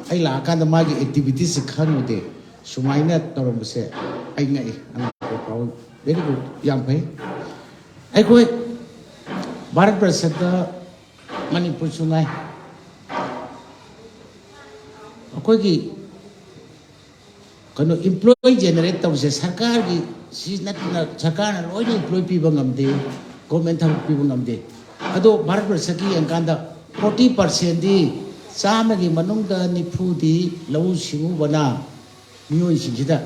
ꯑꯩ ꯂꯥꯛꯑꯀꯥꯟꯗ ꯃꯥꯒꯤ ꯑꯦꯛꯇꯤꯚꯤꯇꯤꯁꯁꯦ ꯈꯪꯉꯨꯗꯦ꯫ ꯁꯨꯃꯥꯏꯅ ꯇꯧꯔꯝꯕꯁꯦ ꯑꯩ ꯉꯛꯏ꯫ ꯑꯉꯛꯄ ꯐꯥꯎꯏ꯫ Very good, ꯌꯥꯝ ꯐꯩ꯫ ꯑꯩꯈꯣꯏ ꯚꯥꯔꯠ ꯕꯔꯁꯇ ꯃꯅꯤꯄꯨꯔꯁꯨ ꯉꯥꯏ, ꯑꯩꯈꯣꯏꯒꯤ ꯀꯩꯅꯣ, ꯏꯝꯄ꯭ꯂꯣꯏ ꯖꯦꯅꯦꯔꯦꯠ ꯇꯧꯕꯁꯦ ꯁꯔꯀꯥꯔꯒꯤ ꯁꯤ ꯅꯠꯇꯅ ꯁꯔꯀꯥꯔꯅ ꯂꯣꯏꯅ ꯏꯝꯄ꯭ꯂꯣꯏ ꯄꯤꯕ ꯉꯝꯗꯦ, ꯒꯣꯔꯃꯦꯟ ꯊꯕꯛ ꯄꯤꯕ ꯉꯝꯗꯦ꯫ ꯑꯗꯣ ꯚꯥꯔꯠ ꯕꯔꯁꯀꯤ ꯌꯦꯡꯀꯥꯟꯗ ꯐꯣꯔꯇꯤ ꯄꯥꯔꯁꯦꯟꯗꯤ, ꯆꯥꯝꯃꯒꯤ ꯃꯅꯨꯡꯗ ꯅꯤꯐꯨꯗꯤ ꯂꯧꯎ ꯁꯤꯡꯎꯕꯅ ꯃꯤꯑꯣꯏꯁꯤꯡꯁꯤꯗ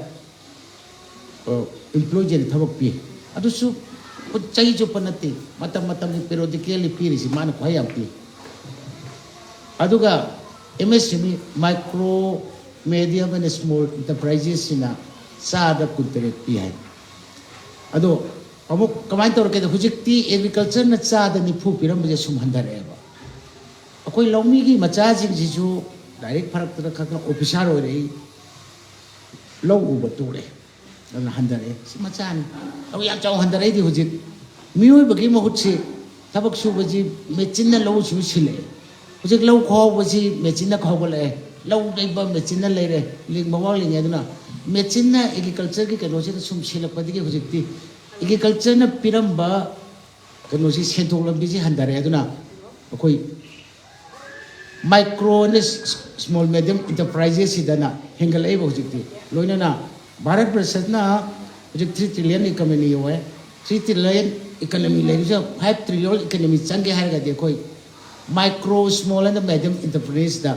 ꯏꯝꯄ꯭ꯂꯣꯏꯁꯤꯡꯗ ꯊꯕꯛ ꯄꯤ꯫ ꯑꯗꯨꯁꯨ ꯆꯍꯤ ꯆꯨꯞꯄ ꯅꯠꯇꯦ, ꯃꯇꯝ ꯃꯇꯝꯒꯤ ꯄꯦꯔꯣꯗꯤꯀꯦꯜꯂꯤ ꯄꯤꯔꯤꯁꯤ ꯃꯥꯅ ꯈ꯭ꯋꯥꯏ ꯌꯥꯝ ꯄꯤ꯫ ꯑꯗꯨꯒ M S M E, micro, medium and small ꯏꯟꯇꯔꯄ꯭ꯔꯥꯏꯖꯦꯁꯁꯤꯅ ꯆꯥꯗ ꯀꯨꯟꯇꯔꯦꯠ ꯄꯤ ꯍꯥꯏ꯫ ꯑꯗꯣ ꯑꯃꯨꯛ ꯀꯃꯥꯏꯅ ꯇꯧꯔꯛꯀꯦꯗ, ꯍꯧꯖꯤꯛꯇꯤ ꯑꯦꯒ꯭ꯔꯤꯀꯜꯆꯔꯅ ꯆꯥꯗ ꯅꯤꯐꯨ ꯄꯤꯔꯝꯕꯁꯦ ꯁꯨꯝ ꯍꯟꯊꯔꯛꯑꯦꯕ꯫ ꯑꯩꯈꯣꯏ ꯂꯧꯃꯤꯒꯤ ꯃꯆꯥꯁꯤꯡꯁꯤꯁꯨ ꯂꯥꯏꯔꯤꯛ ꯐꯔꯛꯇꯅ ꯈꯔ ꯈꯔ ꯑꯣꯐꯤꯁꯥꯔ ꯑꯣꯏꯔꯛꯏ, ꯂꯧ ꯎꯕ ꯇꯣꯛꯂꯦ, ꯑꯗꯨꯅ ꯍꯟꯊꯔꯛꯑꯦ꯫ ꯁꯤ ꯃꯆꯥꯅꯤ꯫ ꯑꯗꯨ ꯌꯥꯝ ꯆꯥꯎ ꯍꯟꯊꯔꯛꯏꯗꯤ ꯍꯧꯖꯤꯛ ꯃꯤꯑꯣꯏꯕꯒꯤ ꯃꯍꯨꯠꯁꯤ ꯊꯕꯛ ꯁꯨꯕꯁꯤ ꯃꯦꯆꯤꯟꯅ ꯂꯧꯎ ꯁꯤꯡꯎ ꯁꯤꯜꯂꯛꯑꯦ꯫ ꯍꯧꯖꯤꯛ ꯂꯧ ꯈꯥꯎꯕꯁꯤ ꯃꯦꯆꯤꯟꯅ ꯈꯥꯎꯒꯠꯂꯛꯑꯦ꯫ ꯂꯧ ꯌꯩꯕ ꯃꯦꯆꯤꯟꯅ ꯂꯩꯔꯦ, ꯂꯤꯡꯕ ꯋꯥ ꯂꯤꯡꯉꯦ꯫ ꯑꯗꯨꯅ ꯃꯦꯆꯤꯟꯅ ꯑꯦꯒ꯭ꯔꯤꯀꯜꯆꯔꯒꯤ ꯀꯩꯅꯣꯁꯤꯗ ꯁꯨꯝ ꯁꯤꯜꯂꯛꯄꯗꯒꯤ ꯍꯧꯖꯤꯛꯇꯤ ꯑꯦꯒ꯭ꯔꯤꯀꯜꯆꯔꯅ ꯄꯤꯔꯝꯕ ꯀꯩꯅꯣꯁꯤ, ꯁꯦꯟꯊꯣꯛ ꯂꯝꯕꯤꯁꯤ ꯍꯟꯊꯔꯛꯑꯦ꯫ ꯑꯗꯨꯅ ꯑꯩꯈꯣꯏ ꯃꯥꯏꯀ꯭ꯔꯣ ꯑꯦꯟ ꯁ꯭ꯃꯣꯜ ꯃꯦꯗꯤꯌꯝ ꯏꯟꯇꯔꯄ꯭ꯔꯥꯏꯖꯦꯁꯁꯤꯗꯅ ꯍꯦꯟꯒꯠꯂꯛꯏꯕ ꯍꯧꯖꯤꯛꯇꯤ꯫ ꯂꯣꯏꯅꯅ ꯚꯥꯔꯠ ꯕꯔꯁꯅ ꯍꯧꯖꯤꯛ ꯊ꯭ꯔꯤ ꯇ꯭ꯔꯤꯂꯤꯌꯟ ꯏꯀꯣꯅꯣꯃꯤ ꯌꯧꯔꯦ꯫ ꯊ꯭ꯔꯤ ꯇ꯭ꯔꯤꯂꯤꯌꯟ ꯏꯀꯣꯅꯣꯃꯤ ꯂꯩꯔꯤꯁꯦ ꯐꯥꯏꯚ ꯇ꯭ꯔꯤꯂꯤꯌꯟ ꯏꯀꯣꯅꯣꯃꯤ ꯆꯪꯒꯦ ꯍꯥꯏꯔꯒꯗꯤ ꯑꯩꯈꯣꯏ ꯃꯥꯏꯀ꯭ꯔꯣ ꯁ꯭ꯃꯣꯜ ꯑꯦꯟ ꯃꯦꯗꯤꯌꯝ ꯏꯟꯇꯔꯄ꯭ꯔꯤꯅꯔꯁꯇ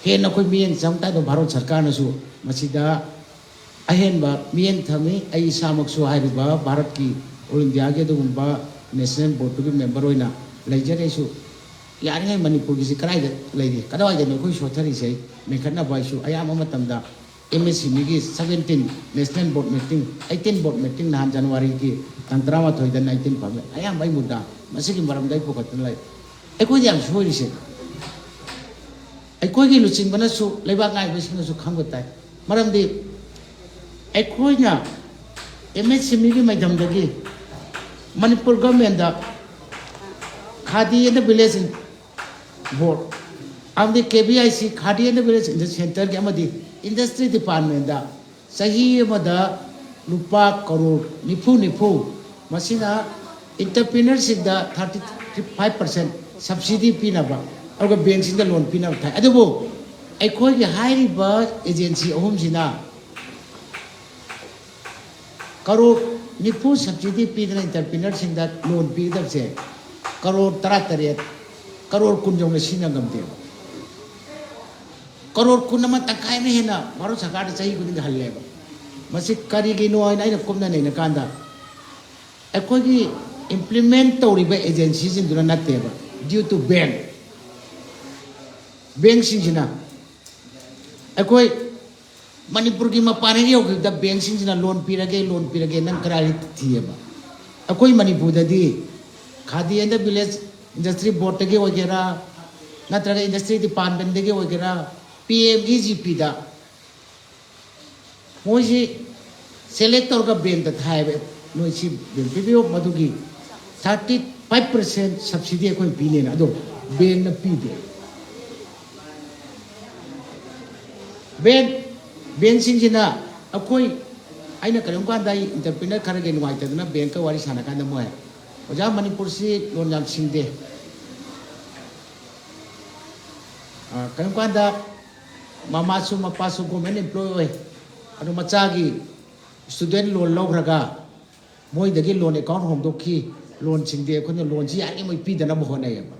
ꯍꯦꯟꯅ ꯑꯩꯈꯣꯏ ꯃꯤꯠꯌꯦꯡ ꯆꯪ ꯇꯥꯏꯗꯣ꯫ ꯚꯥꯔꯠ ꯁꯔꯀꯥꯔꯅꯁꯨ ꯃꯁꯤꯗ ꯑꯍꯦꯟꯕ ꯃꯤꯠꯌꯦꯡ ꯊꯝꯃꯤ꯫ ꯑꯩ ꯏꯁꯥꯃꯛꯁꯨ ꯍꯥꯏꯔꯤꯕ ꯚꯥꯔꯠꯀꯤ ꯑꯣꯜ ꯏꯟꯗꯤꯌꯥꯒꯤ ꯑꯗꯨꯒꯨꯝꯕ ꯅꯦꯁꯅꯦꯜ ꯕꯣꯔꯗꯇꯨꯒꯤ ꯃꯦꯝꯕꯔ ꯑꯣꯏꯅ ꯂꯩꯖꯔꯦ꯫ ꯑꯩꯁꯨ ꯌꯥꯔꯤꯉꯩ ꯃꯅꯤꯄꯨꯔꯒꯤꯁꯤ ꯀꯗꯥꯏꯗ ꯂꯩꯔꯤ, ꯀꯗꯥꯏꯋꯥꯏꯗꯅꯣ ꯑꯩꯈꯣꯏ ꯁꯣꯠꯊꯔꯤꯁꯦ, ꯑꯩ ꯃꯦꯟꯈꯠꯅꯕ ꯑꯩꯁꯨ ꯑꯌꯥꯝꯕ ꯃꯇꯝꯗ ꯑꯦꯝ ꯑꯦꯁ ꯑꯦꯝ ꯏꯒꯤ ꯁꯕꯦꯟꯇꯤꯟ ꯅꯦꯁꯅꯦꯜ ꯕꯣꯔꯗ ꯃꯤꯇꯤꯡ, ꯑꯩꯠꯇꯤꯟ ꯕꯣꯔꯗ ꯃꯤꯇꯤꯡ ꯅꯍꯥꯟ ꯖꯅꯋꯥꯔꯤꯒꯤ ꯇꯥꯡ ꯇꯔꯥꯃꯥꯊꯣꯏꯗ ꯅꯥꯏꯟꯇꯤꯟ ꯐꯝꯃꯦ꯫ ꯑꯌꯥꯝꯕ ꯑꯩ ꯃꯨꯗꯥ ꯃꯁꯤꯒꯤ ꯃꯔꯝꯗ ꯑꯩ ꯄꯨꯈꯠꯇꯅ ꯂꯩ꯫ ꯑꯩꯈꯣꯏꯗ ꯌꯥꯝ ꯁꯣꯏꯔꯤꯁꯦ, ꯑꯩꯈꯣꯏꯒꯤ ꯂꯨꯆꯤꯡꯕꯅꯁꯨ, ꯂꯩꯕꯥꯛ ꯉꯥꯛꯏꯕꯁꯤꯡꯅꯁꯨ ꯈꯪꯕ ꯇꯥꯏ꯫ ꯃꯔꯝꯗꯤ ꯑꯩꯈꯣꯏꯅ ꯑꯦꯝ ꯑꯦꯁ ꯑꯦꯝ ꯏꯒꯤ ꯃꯥꯏꯊꯪꯗꯒꯤ ꯃꯅꯤꯄꯨꯔ ꯒꯚꯔꯟꯃꯦꯟꯗ ꯈꯥꯗꯤ ꯑꯦꯟ ꯚꯤꯂꯦꯖ ꯕꯣꯔꯗ ꯑꯃꯗꯤ ꯀꯦ V I C, khadi and village ꯁꯦꯟꯇꯔꯒꯤ ꯑꯃꯗꯤ ꯏꯟꯗꯁꯇ꯭ꯔꯤ ꯗꯤꯄꯥꯔꯠꯃꯦꯟꯗ ꯆꯍꯤ ꯑꯃꯗ ꯂꯨꯄꯥ ꯀꯔꯣꯔ ꯅꯤꯐꯨ ꯅꯤꯐꯨ, ꯃꯁꯤꯅ ꯏꯟꯇꯔꯄ꯭ꯔꯤꯅꯔꯁꯤꯡꯗ ꯊꯥꯔꯇꯤ ꯐꯥꯏꯚ ꯄꯥꯔꯁꯦꯟ ꯁꯕꯁꯤꯗꯤ ꯄꯤꯅꯕ, ꯑꯗꯨꯒ ꯕꯦꯡꯁꯤꯡꯗ ꯂꯣꯟ ꯄꯤꯅꯕ ꯊꯥꯏ꯫ ꯑꯗꯨꯕꯨ ꯑꯩꯈꯣꯏꯒꯤ ꯍꯥꯏꯔꯤꯕ ꯑꯦꯖꯦꯟꯁꯤ ꯑꯍꯨꯝꯁꯤꯅ ꯀꯔꯣꯔ ꯅꯤꯐꯨ ꯁꯕꯁꯤꯗꯤ ꯄꯤꯗꯅ ꯏꯟꯇꯔꯄ꯭ꯔꯤꯅꯔꯁꯤꯡꯗ ꯂꯣꯟ ꯄꯤꯒꯗꯕꯁꯦ, ꯀꯔꯣꯔ ꯇꯔꯥꯇꯔꯦꯠ, ꯀꯔꯣꯔ ꯀꯨꯟ ꯌꯧꯅ ꯁꯤꯖꯤꯟꯅ ꯉꯝꯗꯦꯕ꯫ ꯀꯔꯣꯔ ꯀꯨꯟ ꯑꯃ, ꯇꯪꯈꯥꯏ ꯑꯃ ꯍꯦꯟꯅ ꯚꯥꯔꯠ ꯁꯔꯀꯥꯔꯗ ꯆꯍꯤ ꯈꯨꯗꯤꯡꯒꯤ ꯍꯜꯂꯦꯕ꯫ ꯃꯁꯤ ꯀꯔꯤꯒꯤꯅꯣ ꯍꯥꯏꯅ ꯑꯩꯅ ꯀꯨꯞꯅ ꯅꯩꯅꯀꯥꯟꯗ, ꯑꯩꯈꯣꯏꯒꯤ ꯏꯝꯄ꯭ꯂꯤꯃꯦꯟ ꯇꯧꯔꯤꯕ ꯑꯦꯖꯦꯟꯁꯤꯁꯤꯡꯗꯨꯅ ꯅꯠꯇꯦꯕ, due to bank, ꯕꯦꯡꯁꯤꯡꯁꯤꯅ ꯑꯩꯈꯣꯏ ꯃꯅꯤꯄꯨꯔꯒꯤ ꯃꯄꯥꯟ ꯍꯦꯛ ꯌꯧꯈꯤꯕꯗ ꯕꯦꯡꯁꯤꯡꯁꯤꯅ ꯂꯣꯟ ꯄꯤꯔꯒꯦ, ꯂꯣꯟ ꯄꯤꯔꯒꯦ, ꯅꯪ ꯀꯗꯥꯏꯗ ꯊꯤꯑꯕ? ꯑꯩꯈꯣꯏ ꯃꯅꯤꯄꯨꯔꯗꯗꯤ ꯈꯥꯗꯤ ꯑꯦꯟ ꯚꯤꯂꯦꯖ ꯏꯟꯗꯁꯇ꯭ꯔꯤ ꯕꯣꯔꯗꯇꯒꯤ ꯑꯣꯏꯒꯦꯔꯥ, ꯅꯠꯇ꯭ꯔꯒ ꯏꯟꯗꯁꯇ꯭ꯔꯤ ꯗꯤꯄꯥꯔꯠꯃꯦꯟꯗꯒꯤ ꯑꯣꯏꯒꯦꯔꯥ, ꯄꯤ ꯑꯦꯝ ꯏ ꯖꯤ ꯄꯤꯗ ꯃꯣꯏꯁꯤ ꯁꯦꯂꯦꯛ ꯇꯧꯔꯒ ꯕꯦꯡꯗ ꯊꯥꯏꯑꯕ, ꯅꯣꯏ ꯁꯤ ꯕꯦꯡ ꯄꯤꯕꯤꯌꯨ, ꯃꯗꯨꯒꯤ ꯊꯥꯔꯇꯤ ꯐꯥꯏꯚ ꯄꯥꯔꯁꯦꯟ ꯁꯕꯁꯤꯗꯤ ꯑꯩꯈꯣꯏꯅ ꯄꯤꯅꯦꯅ꯫ ꯑꯗꯣ ꯕꯦꯡꯅ ꯄꯤꯗꯦ꯫ ꯕꯦꯡ ꯕꯦꯡꯁꯤꯡꯁꯤꯅ ꯑꯩꯈꯣꯏ ꯑꯩꯅ ꯀꯔꯤꯒꯨꯝꯕ ꯀꯥꯟꯗ ꯑꯩ ꯏꯟꯇꯔꯄ꯭ꯔꯤꯅꯔ ꯈꯔꯒꯤ ꯅꯨꯡꯉꯥꯏꯇꯗꯅ ꯕꯦꯡꯀ ꯋꯥꯔꯤ ꯁꯥꯟꯅ ꯀꯥꯟꯗ ꯃꯣꯏ, "ꯑꯣꯖꯥ, ꯃꯅꯤꯄꯨꯔꯁꯤ ꯂꯣꯟ ꯌꯥꯝ ꯁꯤꯡꯗꯦ꯫ ꯑ, ꯀꯔꯤꯒꯨꯝꯕ ꯀꯥꯟꯗ ꯃꯃꯥꯁꯨ ꯃꯄꯥꯁꯨ ꯒꯣꯔꯃꯦꯟ ꯑꯦꯝꯄ꯭ꯂꯣꯏ ꯑꯣꯏ, ꯑꯗꯣ ꯃꯆꯥꯒꯤ ꯁ꯭ꯇꯨꯗꯦꯟ ꯂꯣꯟ ꯂꯧꯈ꯭ꯔꯒ ꯃꯣꯏꯗꯒꯤ ꯂꯣꯟ ꯑꯦꯀꯥꯎꯟ ꯍꯣꯡꯗꯣꯛꯈꯤ, ꯂꯣꯟ ꯁꯤꯡꯗꯦ, ꯑꯩꯈꯣꯏꯅ ꯂꯣꯟꯁꯤ ꯌꯥꯔꯤꯉꯩ ꯄꯤꯗꯅꯕ ꯍꯣꯠꯅꯩꯌꯦꯕ"꯫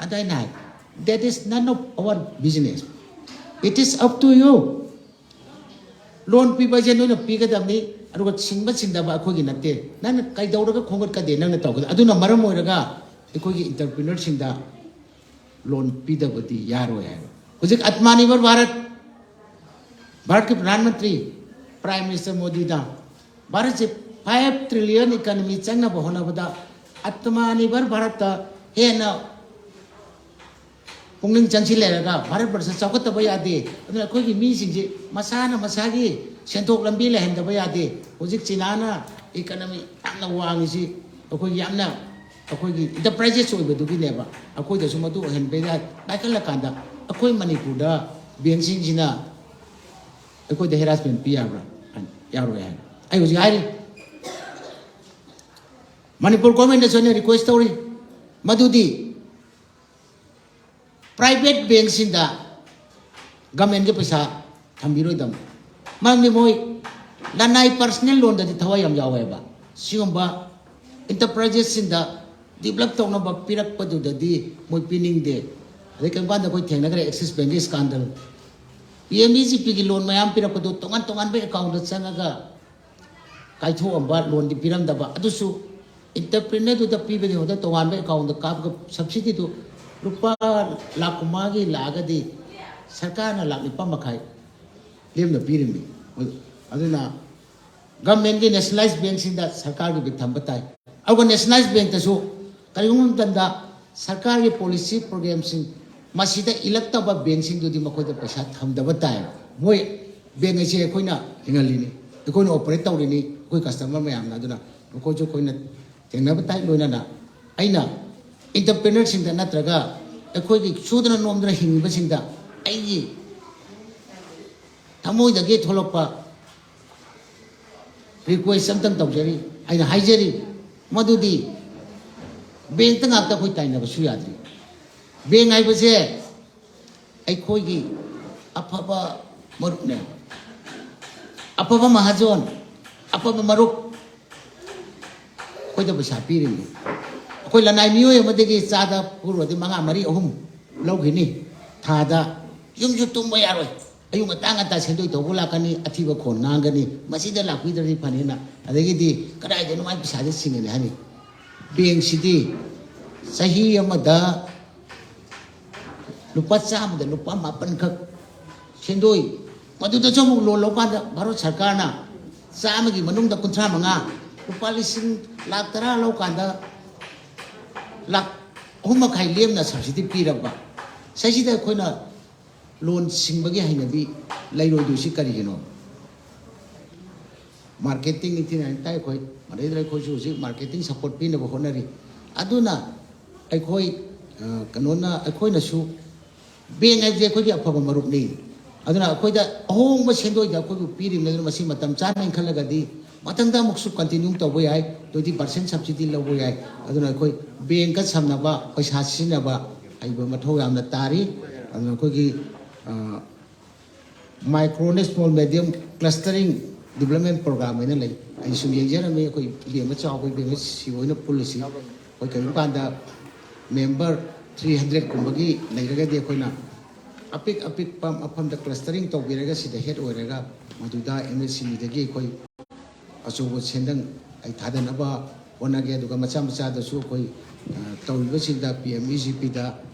ꯑꯗ ꯑꯩꯅ ꯍꯥꯏ, "That is none of our business. It is up to you." ꯂꯣꯟ ꯄꯤꯕ ꯍꯥꯏꯁꯦ ꯅꯣꯏꯅ ꯄꯤꯒꯗꯕꯅꯤ, ꯑꯗꯨꯒ ꯁꯤꯡꯕ ꯁꯤꯡꯗꯕ ꯑꯩꯈꯣꯏꯒꯤ ꯅꯠꯇꯦ꯫ ꯅꯪꯅ ꯀꯩꯗꯧꯔꯒ ꯈꯣꯝꯒꯠꯀꯗꯦ, ꯅꯪꯅ ꯇꯧꯒꯗ꯫ ꯑꯗꯨꯅ ꯃꯔꯝ ꯑꯣꯏꯔꯒ ꯑꯩꯈꯣꯏꯒꯤ ꯏꯟꯇꯔꯄ꯭ꯔꯤꯅꯔꯁꯤꯡꯗ ꯂꯣꯟ ꯄꯤꯗꯕꯗꯤ ꯌꯥꯔꯣꯏ ꯍꯥꯏꯕ꯫ ꯍꯧꯖꯤꯛ ꯑꯠꯃꯥꯅꯤꯔꯚꯔ ꯚꯥꯔꯠ, ꯚꯥꯔꯠꯀꯤ ꯄ꯭ꯔꯙꯥꯟ ꯃꯟꯇ꯭ꯔꯤ, ꯄ꯭ꯔꯥꯏꯝ ꯃꯤꯅꯤꯁꯇꯔ ꯃꯣꯗꯤꯗ ꯚꯥꯔꯠꯁꯦ ꯐꯥꯏꯚ ꯇ꯭ꯔꯤꯂꯤꯌꯟ ꯏꯀꯅꯃꯤ ꯆꯪꯅꯕ ꯍꯣꯠꯅꯕꯗ ꯑꯠꯃꯥꯅꯤꯔꯚꯔ ꯚꯥꯔꯠꯇ ꯍꯦꯟꯅ ꯄꯨꯛꯅꯤꯡ ꯆꯪꯁꯤꯜꯂꯦꯔꯒ ꯚꯥꯔꯠ ꯕꯔꯁ ꯆꯥꯎꯈꯠꯇꯕ ꯌꯥꯗꯦ꯫ ꯑꯗꯨꯅ ꯑꯩꯈꯣꯏꯒꯤ ꯃꯤꯁꯤꯡꯁꯤ ꯃꯁꯥꯅ ꯃꯁꯥꯒꯤ ꯁꯦꯟꯊꯣꯛ ꯂꯝꯕꯤ ꯂꯩꯍꯟꯗꯕ ꯌꯥꯗꯦ꯫ ꯍꯧꯖꯤꯛ ꯆꯤꯅꯥꯅ ꯏꯀꯅꯃꯤ ꯌꯥꯝꯅ ꯋꯥꯡꯉꯤꯁꯤ ꯑꯩꯈꯣꯏꯒꯤ ꯌꯥꯝꯅ, ꯑꯩꯈꯣꯏꯒꯤ ꯏꯟꯇꯔꯄ꯭ꯔꯥꯏꯖꯦꯁ ꯑꯣꯏꯕꯗꯨꯒꯤꯅꯦꯕ꯫ ꯑꯩꯈꯣꯏꯗꯁꯨ ꯃꯗꯨ ꯑꯣꯏꯍꯟꯕ ꯌꯥꯏ꯫ ꯄꯥꯏꯈꯠꯂꯀꯥꯟꯗ ꯑꯩꯈꯣꯏ ꯃꯅꯤꯄꯨꯔꯗ ꯕꯦꯡꯁꯤꯡꯁꯤꯅ ꯑꯩꯈꯣꯏꯗ ꯍꯦꯔꯥꯁꯃꯦꯟ ꯄꯤ ꯌꯥꯕ꯭ꯔꯥ? ꯌꯥꯔꯣꯏ ꯍꯥꯏ꯫ ꯑꯩ ꯍꯧꯖꯤꯛ ꯍꯥꯏꯔꯤ, ꯃꯅꯤꯄꯨꯔ ꯒꯣꯔꯃꯦꯟꯗꯁꯨ ꯑꯩꯅ ꯔꯤꯀ꯭ꯋꯦꯁ ꯇꯧꯔꯤ, ꯃꯗꯨꯗꯤ ꯄ꯭ꯔꯥꯏꯚꯦꯠ ꯕꯦꯡꯁꯤꯡꯗ ꯒꯃꯦꯟꯒꯤ ꯄꯩꯁꯥ ꯊꯝꯕꯤꯔꯣꯏꯗꯕꯅꯤ꯫ ꯃꯔꯝꯗꯤ ꯃꯣꯏ ꯂꯅꯥꯏ ꯄꯔꯁꯅꯦꯜ ꯂꯣꯟꯗꯗꯤ ꯊꯋꯥꯏ ꯌꯥꯝ ꯌꯥꯎꯋꯦꯕ꯫ ꯁꯤꯒꯨꯝꯕ ꯏꯟꯇꯔꯄ꯭ꯔꯥꯏꯖꯦꯁꯁꯤꯡꯗ ꯗꯤꯕꯂꯞ ꯇꯧꯅꯕ ꯄꯤꯔꯛꯄꯗꯨꯗꯗꯤ ꯃꯣꯏ ꯄꯤꯅꯤꯡꯗꯦ꯫ ꯑꯗꯩ ꯀꯔꯤꯒꯨꯝꯕ ꯀꯥꯟꯗ ꯑꯩꯈꯣꯏ ꯊꯦꯡꯅꯈ꯭ꯔꯦ ꯑꯦꯛꯁꯤꯁ ꯕꯦꯡꯒꯤ ꯁ꯭ꯀꯥꯟꯗꯜ꯫ ꯄꯤ ꯑꯦꯝ ꯏ ꯖꯤ ꯄꯤꯒꯤ ꯂꯣꯟ ꯃꯌꯥꯝ ꯄꯤꯔꯛꯄꯗꯨ ꯇꯣꯉꯥꯟ ꯇꯣꯉꯥꯟꯕ ꯑꯦꯀꯥꯎꯟꯗ ꯆꯪꯉꯒ ꯀꯥꯏꯊꯣꯛꯑꯝꯕ, ꯂꯣꯟꯗꯤ ꯄꯤꯔꯝꯗꯕ꯫ ꯑꯗꯨꯁꯨ ꯏꯟꯇꯔꯄ꯭ꯔꯤꯅꯔꯗꯨꯗ ꯄꯤꯕꯗꯤ ꯍꯦꯛꯇ ꯇꯣꯉꯥꯟꯕ ꯑꯦꯀꯥꯎꯟꯗ ꯀꯥꯞꯄꯒ ꯁꯕꯁꯤꯗꯤꯗꯨ ꯂꯨꯄꯥ ꯂꯥꯈ ꯀꯨꯟꯃꯉꯥꯒꯤ ꯂꯥꯛꯑꯒꯗꯤ ꯁꯔꯀꯥꯔꯅ ꯂꯥꯈ ꯅꯤꯄꯥꯟ ꯃꯈꯥꯏ ꯂꯦꯝꯅ ꯄꯤꯔꯤꯃꯤ꯫ ꯑꯗꯨꯅ ꯒꯃꯦꯟꯒꯤ ꯅꯦꯁꯅꯦꯂꯥꯏꯖ ꯕꯦꯡꯁꯤꯡꯗ ꯁꯔꯀꯥꯔꯒꯤ ꯕꯤꯠ ꯊꯝꯕ ꯇꯥꯏ꯫ ꯑꯗꯨꯒ ꯅꯦꯁꯅꯦꯂꯥꯏꯖ ꯕꯦꯡꯇꯁꯨ ꯀꯔꯤꯒꯨꯝꯕ ꯃꯇꯝꯗ ꯁꯔꯀꯥꯔꯒꯤ ꯄꯣꯂꯤꯁꯤ ꯄ꯭ꯔꯣꯒ꯭ꯔꯥꯝꯁꯤꯡ ꯃꯁꯤꯗ ꯏꯜꯂꯛꯇꯕ ꯕꯦꯡꯁꯤꯡꯗꯨꯗꯤ ꯃꯈꯣꯏꯗ ꯄꯩꯁꯥ ꯊꯝꯗꯕ ꯇꯥꯏ꯫ ꯃꯣꯏ ꯕꯦꯡ ꯑꯁꯤ ꯑꯩꯈꯣꯏꯅ ꯍꯤꯡꯍꯜꯂꯤꯅꯤ, ꯑꯩꯈꯣꯏꯅ ꯑꯣꯄꯔꯦꯠ ꯇꯧꯔꯤꯅꯤ, ꯑꯩꯈꯣꯏ ꯀꯁꯇꯃꯔ ꯃꯌꯥꯝꯅ꯫ ꯑꯗꯨꯅ ꯃꯈꯣꯏꯁꯨ ꯑꯩꯈꯣꯏꯅ ꯊꯦꯡꯅꯕ ꯇꯥꯏ꯫ ꯂꯣꯏꯅꯅ ꯑꯩꯅ ꯏꯟꯇꯔꯄ꯭ꯔꯤꯅꯔꯁꯤꯡꯗ ꯅꯠꯇ꯭ꯔꯒ ꯑꯩꯈꯣꯏꯒꯤ ꯁꯨꯗꯅ ꯅꯣꯝꯗꯅ ꯍꯤꯡꯉꯤꯕꯁꯤꯡꯗ ꯑꯩꯒꯤ ꯊꯃꯣꯏꯗꯒꯤ ꯊꯣꯛꯂꯛꯄ ꯔꯤꯀ꯭ꯋꯦꯁ ꯑꯝꯇꯪ ꯇꯧꯖꯔꯤ꯫ ꯑꯩꯅ ꯍꯥꯏꯖꯔꯤ, ꯃꯗꯨꯗꯤ ꯕꯦꯡꯇ ꯉꯥꯛꯇ ꯑꯩꯈꯣꯏ ꯇꯥꯏꯅꯕꯁꯨ ꯌꯥꯗ꯭ꯔꯤ꯫ ꯕꯦꯡ ꯍꯥꯏꯕꯁꯦ ꯑꯩꯈꯣꯏꯒꯤ ꯑꯐꯕ ꯃꯔꯨꯞꯅꯦ, ꯑꯐꯕ ꯃꯍꯥꯖꯣꯟ, ꯑꯐꯕ ꯃꯔꯨꯞ ꯑꯩꯈꯣꯏꯗ ꯄꯩꯁꯥ ꯄꯤꯔꯤꯕꯅꯤ꯫ ꯑꯩꯈꯣꯏ ꯂꯅꯥꯏ ꯃꯤꯑꯣꯏ ꯑꯃꯗꯒꯤ ꯆꯥꯗ ꯄꯨꯔꯨꯔꯗꯤ ꯃꯉꯥ, ꯃꯔꯤ, ꯑꯍꯨꯝ ꯂꯧꯈꯤꯅꯤ ꯊꯥꯗ꯫ ꯌꯨꯝꯁꯨ ꯇꯨꯝꯕ ꯌꯥꯔꯣꯏ꯫ ꯑꯌꯨꯛ ꯉꯟꯇꯥ ꯉꯟꯇꯥ ꯁꯦꯟꯗꯣꯏ ꯇꯧꯕ ꯂꯥꯛꯀꯅꯤ, ꯑꯊꯤꯕ ꯈꯣꯟ ꯉꯥꯡꯒꯅꯤ, ꯃꯁꯤꯗ ꯂꯥꯛꯄꯤꯗ꯭ꯔꯗꯤ ꯐꯅꯤꯅ꯫ ꯑꯗꯒꯤꯗꯤ ꯀꯗꯥꯏꯗꯅꯣ ꯃꯥꯏ ꯄꯩꯁꯥꯁꯦ ꯁꯤꯡꯒꯅꯤ ꯍꯥꯏꯅꯤ꯫ ꯕꯦꯡꯁꯤꯗꯤ ꯆꯍꯤ ꯑꯃꯗ ꯂꯨꯄꯥ ꯆꯥꯝꯃꯗ ꯂꯨꯄꯥ ꯃꯥꯄꯟꯈꯛ ꯁꯦꯟꯗꯣꯏ, ꯃꯗꯨꯗꯁꯨ ꯑꯃꯨꯛ ꯂꯣꯟ ꯂꯧꯀꯥꯟꯗ ꯚꯥꯔꯠ ꯁꯔꯀꯥꯔꯅ ꯆꯥꯝꯃꯒꯤ ꯃꯅꯨꯡꯗ ꯀꯨꯟꯊ꯭ꯔꯥ ꯃꯉꯥ, ꯂꯨꯄꯥ ꯂꯤꯁꯤꯡ ꯂꯥꯛ ꯇꯔꯥ ꯂꯧꯀꯥꯟꯗ ꯂꯥꯛ ꯑꯍꯨꯝ ꯃꯈꯥꯏ ꯂꯦꯝꯅ ꯁꯕꯁꯤꯗꯤ ꯄꯤꯔꯕ꯫ ꯁꯤꯁꯤꯗ ꯑꯩꯈꯣꯏꯅ ꯂꯣꯟ ꯁꯤꯡꯕꯒꯤ ꯍꯩꯅꯕꯤ ꯂꯩꯔꯣꯏꯗꯣꯏꯁꯤ ꯀꯔꯤꯒꯤꯅꯣ? ꯃꯥꯔꯀꯦꯇꯤꯡ ꯏꯟꯇꯤꯅꯥꯏꯟ ꯇꯥꯏ ꯑꯩꯈꯣꯏ, ꯃꯗꯩꯗ ꯑꯩꯈꯣꯏꯁꯨ ꯍꯧꯖꯤꯛ ꯃꯥꯔꯀꯦꯇꯤꯡ ꯁꯞꯄꯣꯔꯠ ꯄꯤꯅꯕ ꯍꯣꯠꯅꯔꯤ꯫ ꯑꯗꯨꯅ ꯑꯩꯈꯣꯏ, ꯑ, ꯀꯩꯅꯣꯅ, ꯑꯩꯈꯣꯏꯅꯁꯨ, ꯕꯦꯡ ꯍꯥꯏꯕꯁꯦ ꯑꯩꯈꯣꯏꯒꯤ ꯑꯐꯕ ꯃꯔꯨꯞꯅꯤ꯫ ꯑꯗꯨꯅ ꯑꯩꯈꯣꯏꯗ ꯑꯍꯣꯡꯕ ꯁꯦꯟꯗꯣꯏꯗ ꯑꯩꯈꯣꯏꯕꯨ ꯄꯤꯔꯤꯕꯅꯤ꯫ ꯑꯗꯨꯅ ꯃꯁꯤ ꯃꯇꯝ ꯆꯥꯅ ꯏꯟꯈꯠꯂꯒꯗꯤ ꯃꯊꯪꯗ ꯑꯃꯨꯛꯁꯨ ꯀꯟꯇꯤꯅ꯭ꯌꯨ ꯇꯧꯕ ꯌꯥꯏ, ꯇ꯭ꯋꯦꯟꯇꯤ ꯄꯥꯔꯁꯦꯟ ꯁꯕꯁꯤꯗꯤ ꯂꯧꯕ ꯌꯥꯏ꯫ ꯑꯗꯨꯅ ꯑꯩꯈꯣꯏ ꯕꯦꯡꯀ ꯁꯝꯅꯕ ꯄꯩꯁꯥ ꯁꯤꯖꯤꯟꯅꯕ ꯍꯩꯕ ꯃꯊꯧ ꯌꯥꯝꯅ ꯇꯥꯔꯤ꯫ ꯑꯗꯨꯅ ꯑꯩꯈꯣꯏꯒꯤ, ꯑ, micro and small medium clustering development programme ꯍꯥꯏꯅ ꯂꯩ꯫ ꯑꯩ ꯁꯨꯝ ꯌꯦꯡꯖꯔꯝꯃꯤ, ꯑꯩꯈꯣꯏ ꯏꯕꯦꯝꯃ ꯆꯥꯎꯕ ꯏꯕꯦꯝꯃ ꯁꯤ ꯑꯣꯏꯅ ꯄꯨꯜꯂꯁꯤ꯫ ꯑꯩꯈꯣꯏ ꯀꯔꯤꯒꯨꯝꯕ ꯀꯥꯟꯗ ꯃꯦꯝꯕꯔ ꯊ꯭ꯔꯤ ꯍꯟꯗ꯭ꯔꯦꯠ ꯀꯨꯝꯕꯒꯤ ꯂꯩꯔꯒꯗꯤ ꯑꯩꯈꯣꯏꯅ ꯑꯄꯤꯛ ꯑꯄꯤꯛꯄ ꯃꯐꯝꯗ ꯀ꯭ꯂꯁꯇꯔꯤꯡ ꯇꯧꯕꯤꯔꯒ ꯁꯤꯗ ꯍꯦꯗ ꯑꯣꯏꯔꯒ ꯃꯗꯨꯗ ꯑꯦꯝ ꯑꯦꯁ ꯑꯦꯝ ꯏꯗꯒꯤ ꯑꯩꯈꯣꯏ ꯑꯆꯧꯕ ꯁꯦꯟꯗꯪ ꯑꯩ ꯊꯥꯗꯅꯕ ꯍꯣꯠꯅꯒꯦ꯫ ꯑꯗꯨꯒ ꯃꯆꯥ ꯃꯆꯥꯗꯁꯨ ꯑꯩꯈꯣꯏ, ꯑ, ꯇꯧꯔꯤꯕꯁꯤꯡꯗ ꯄꯤ ꯑꯦꯝ ꯏ ꯖꯤ ꯄꯤꯗ,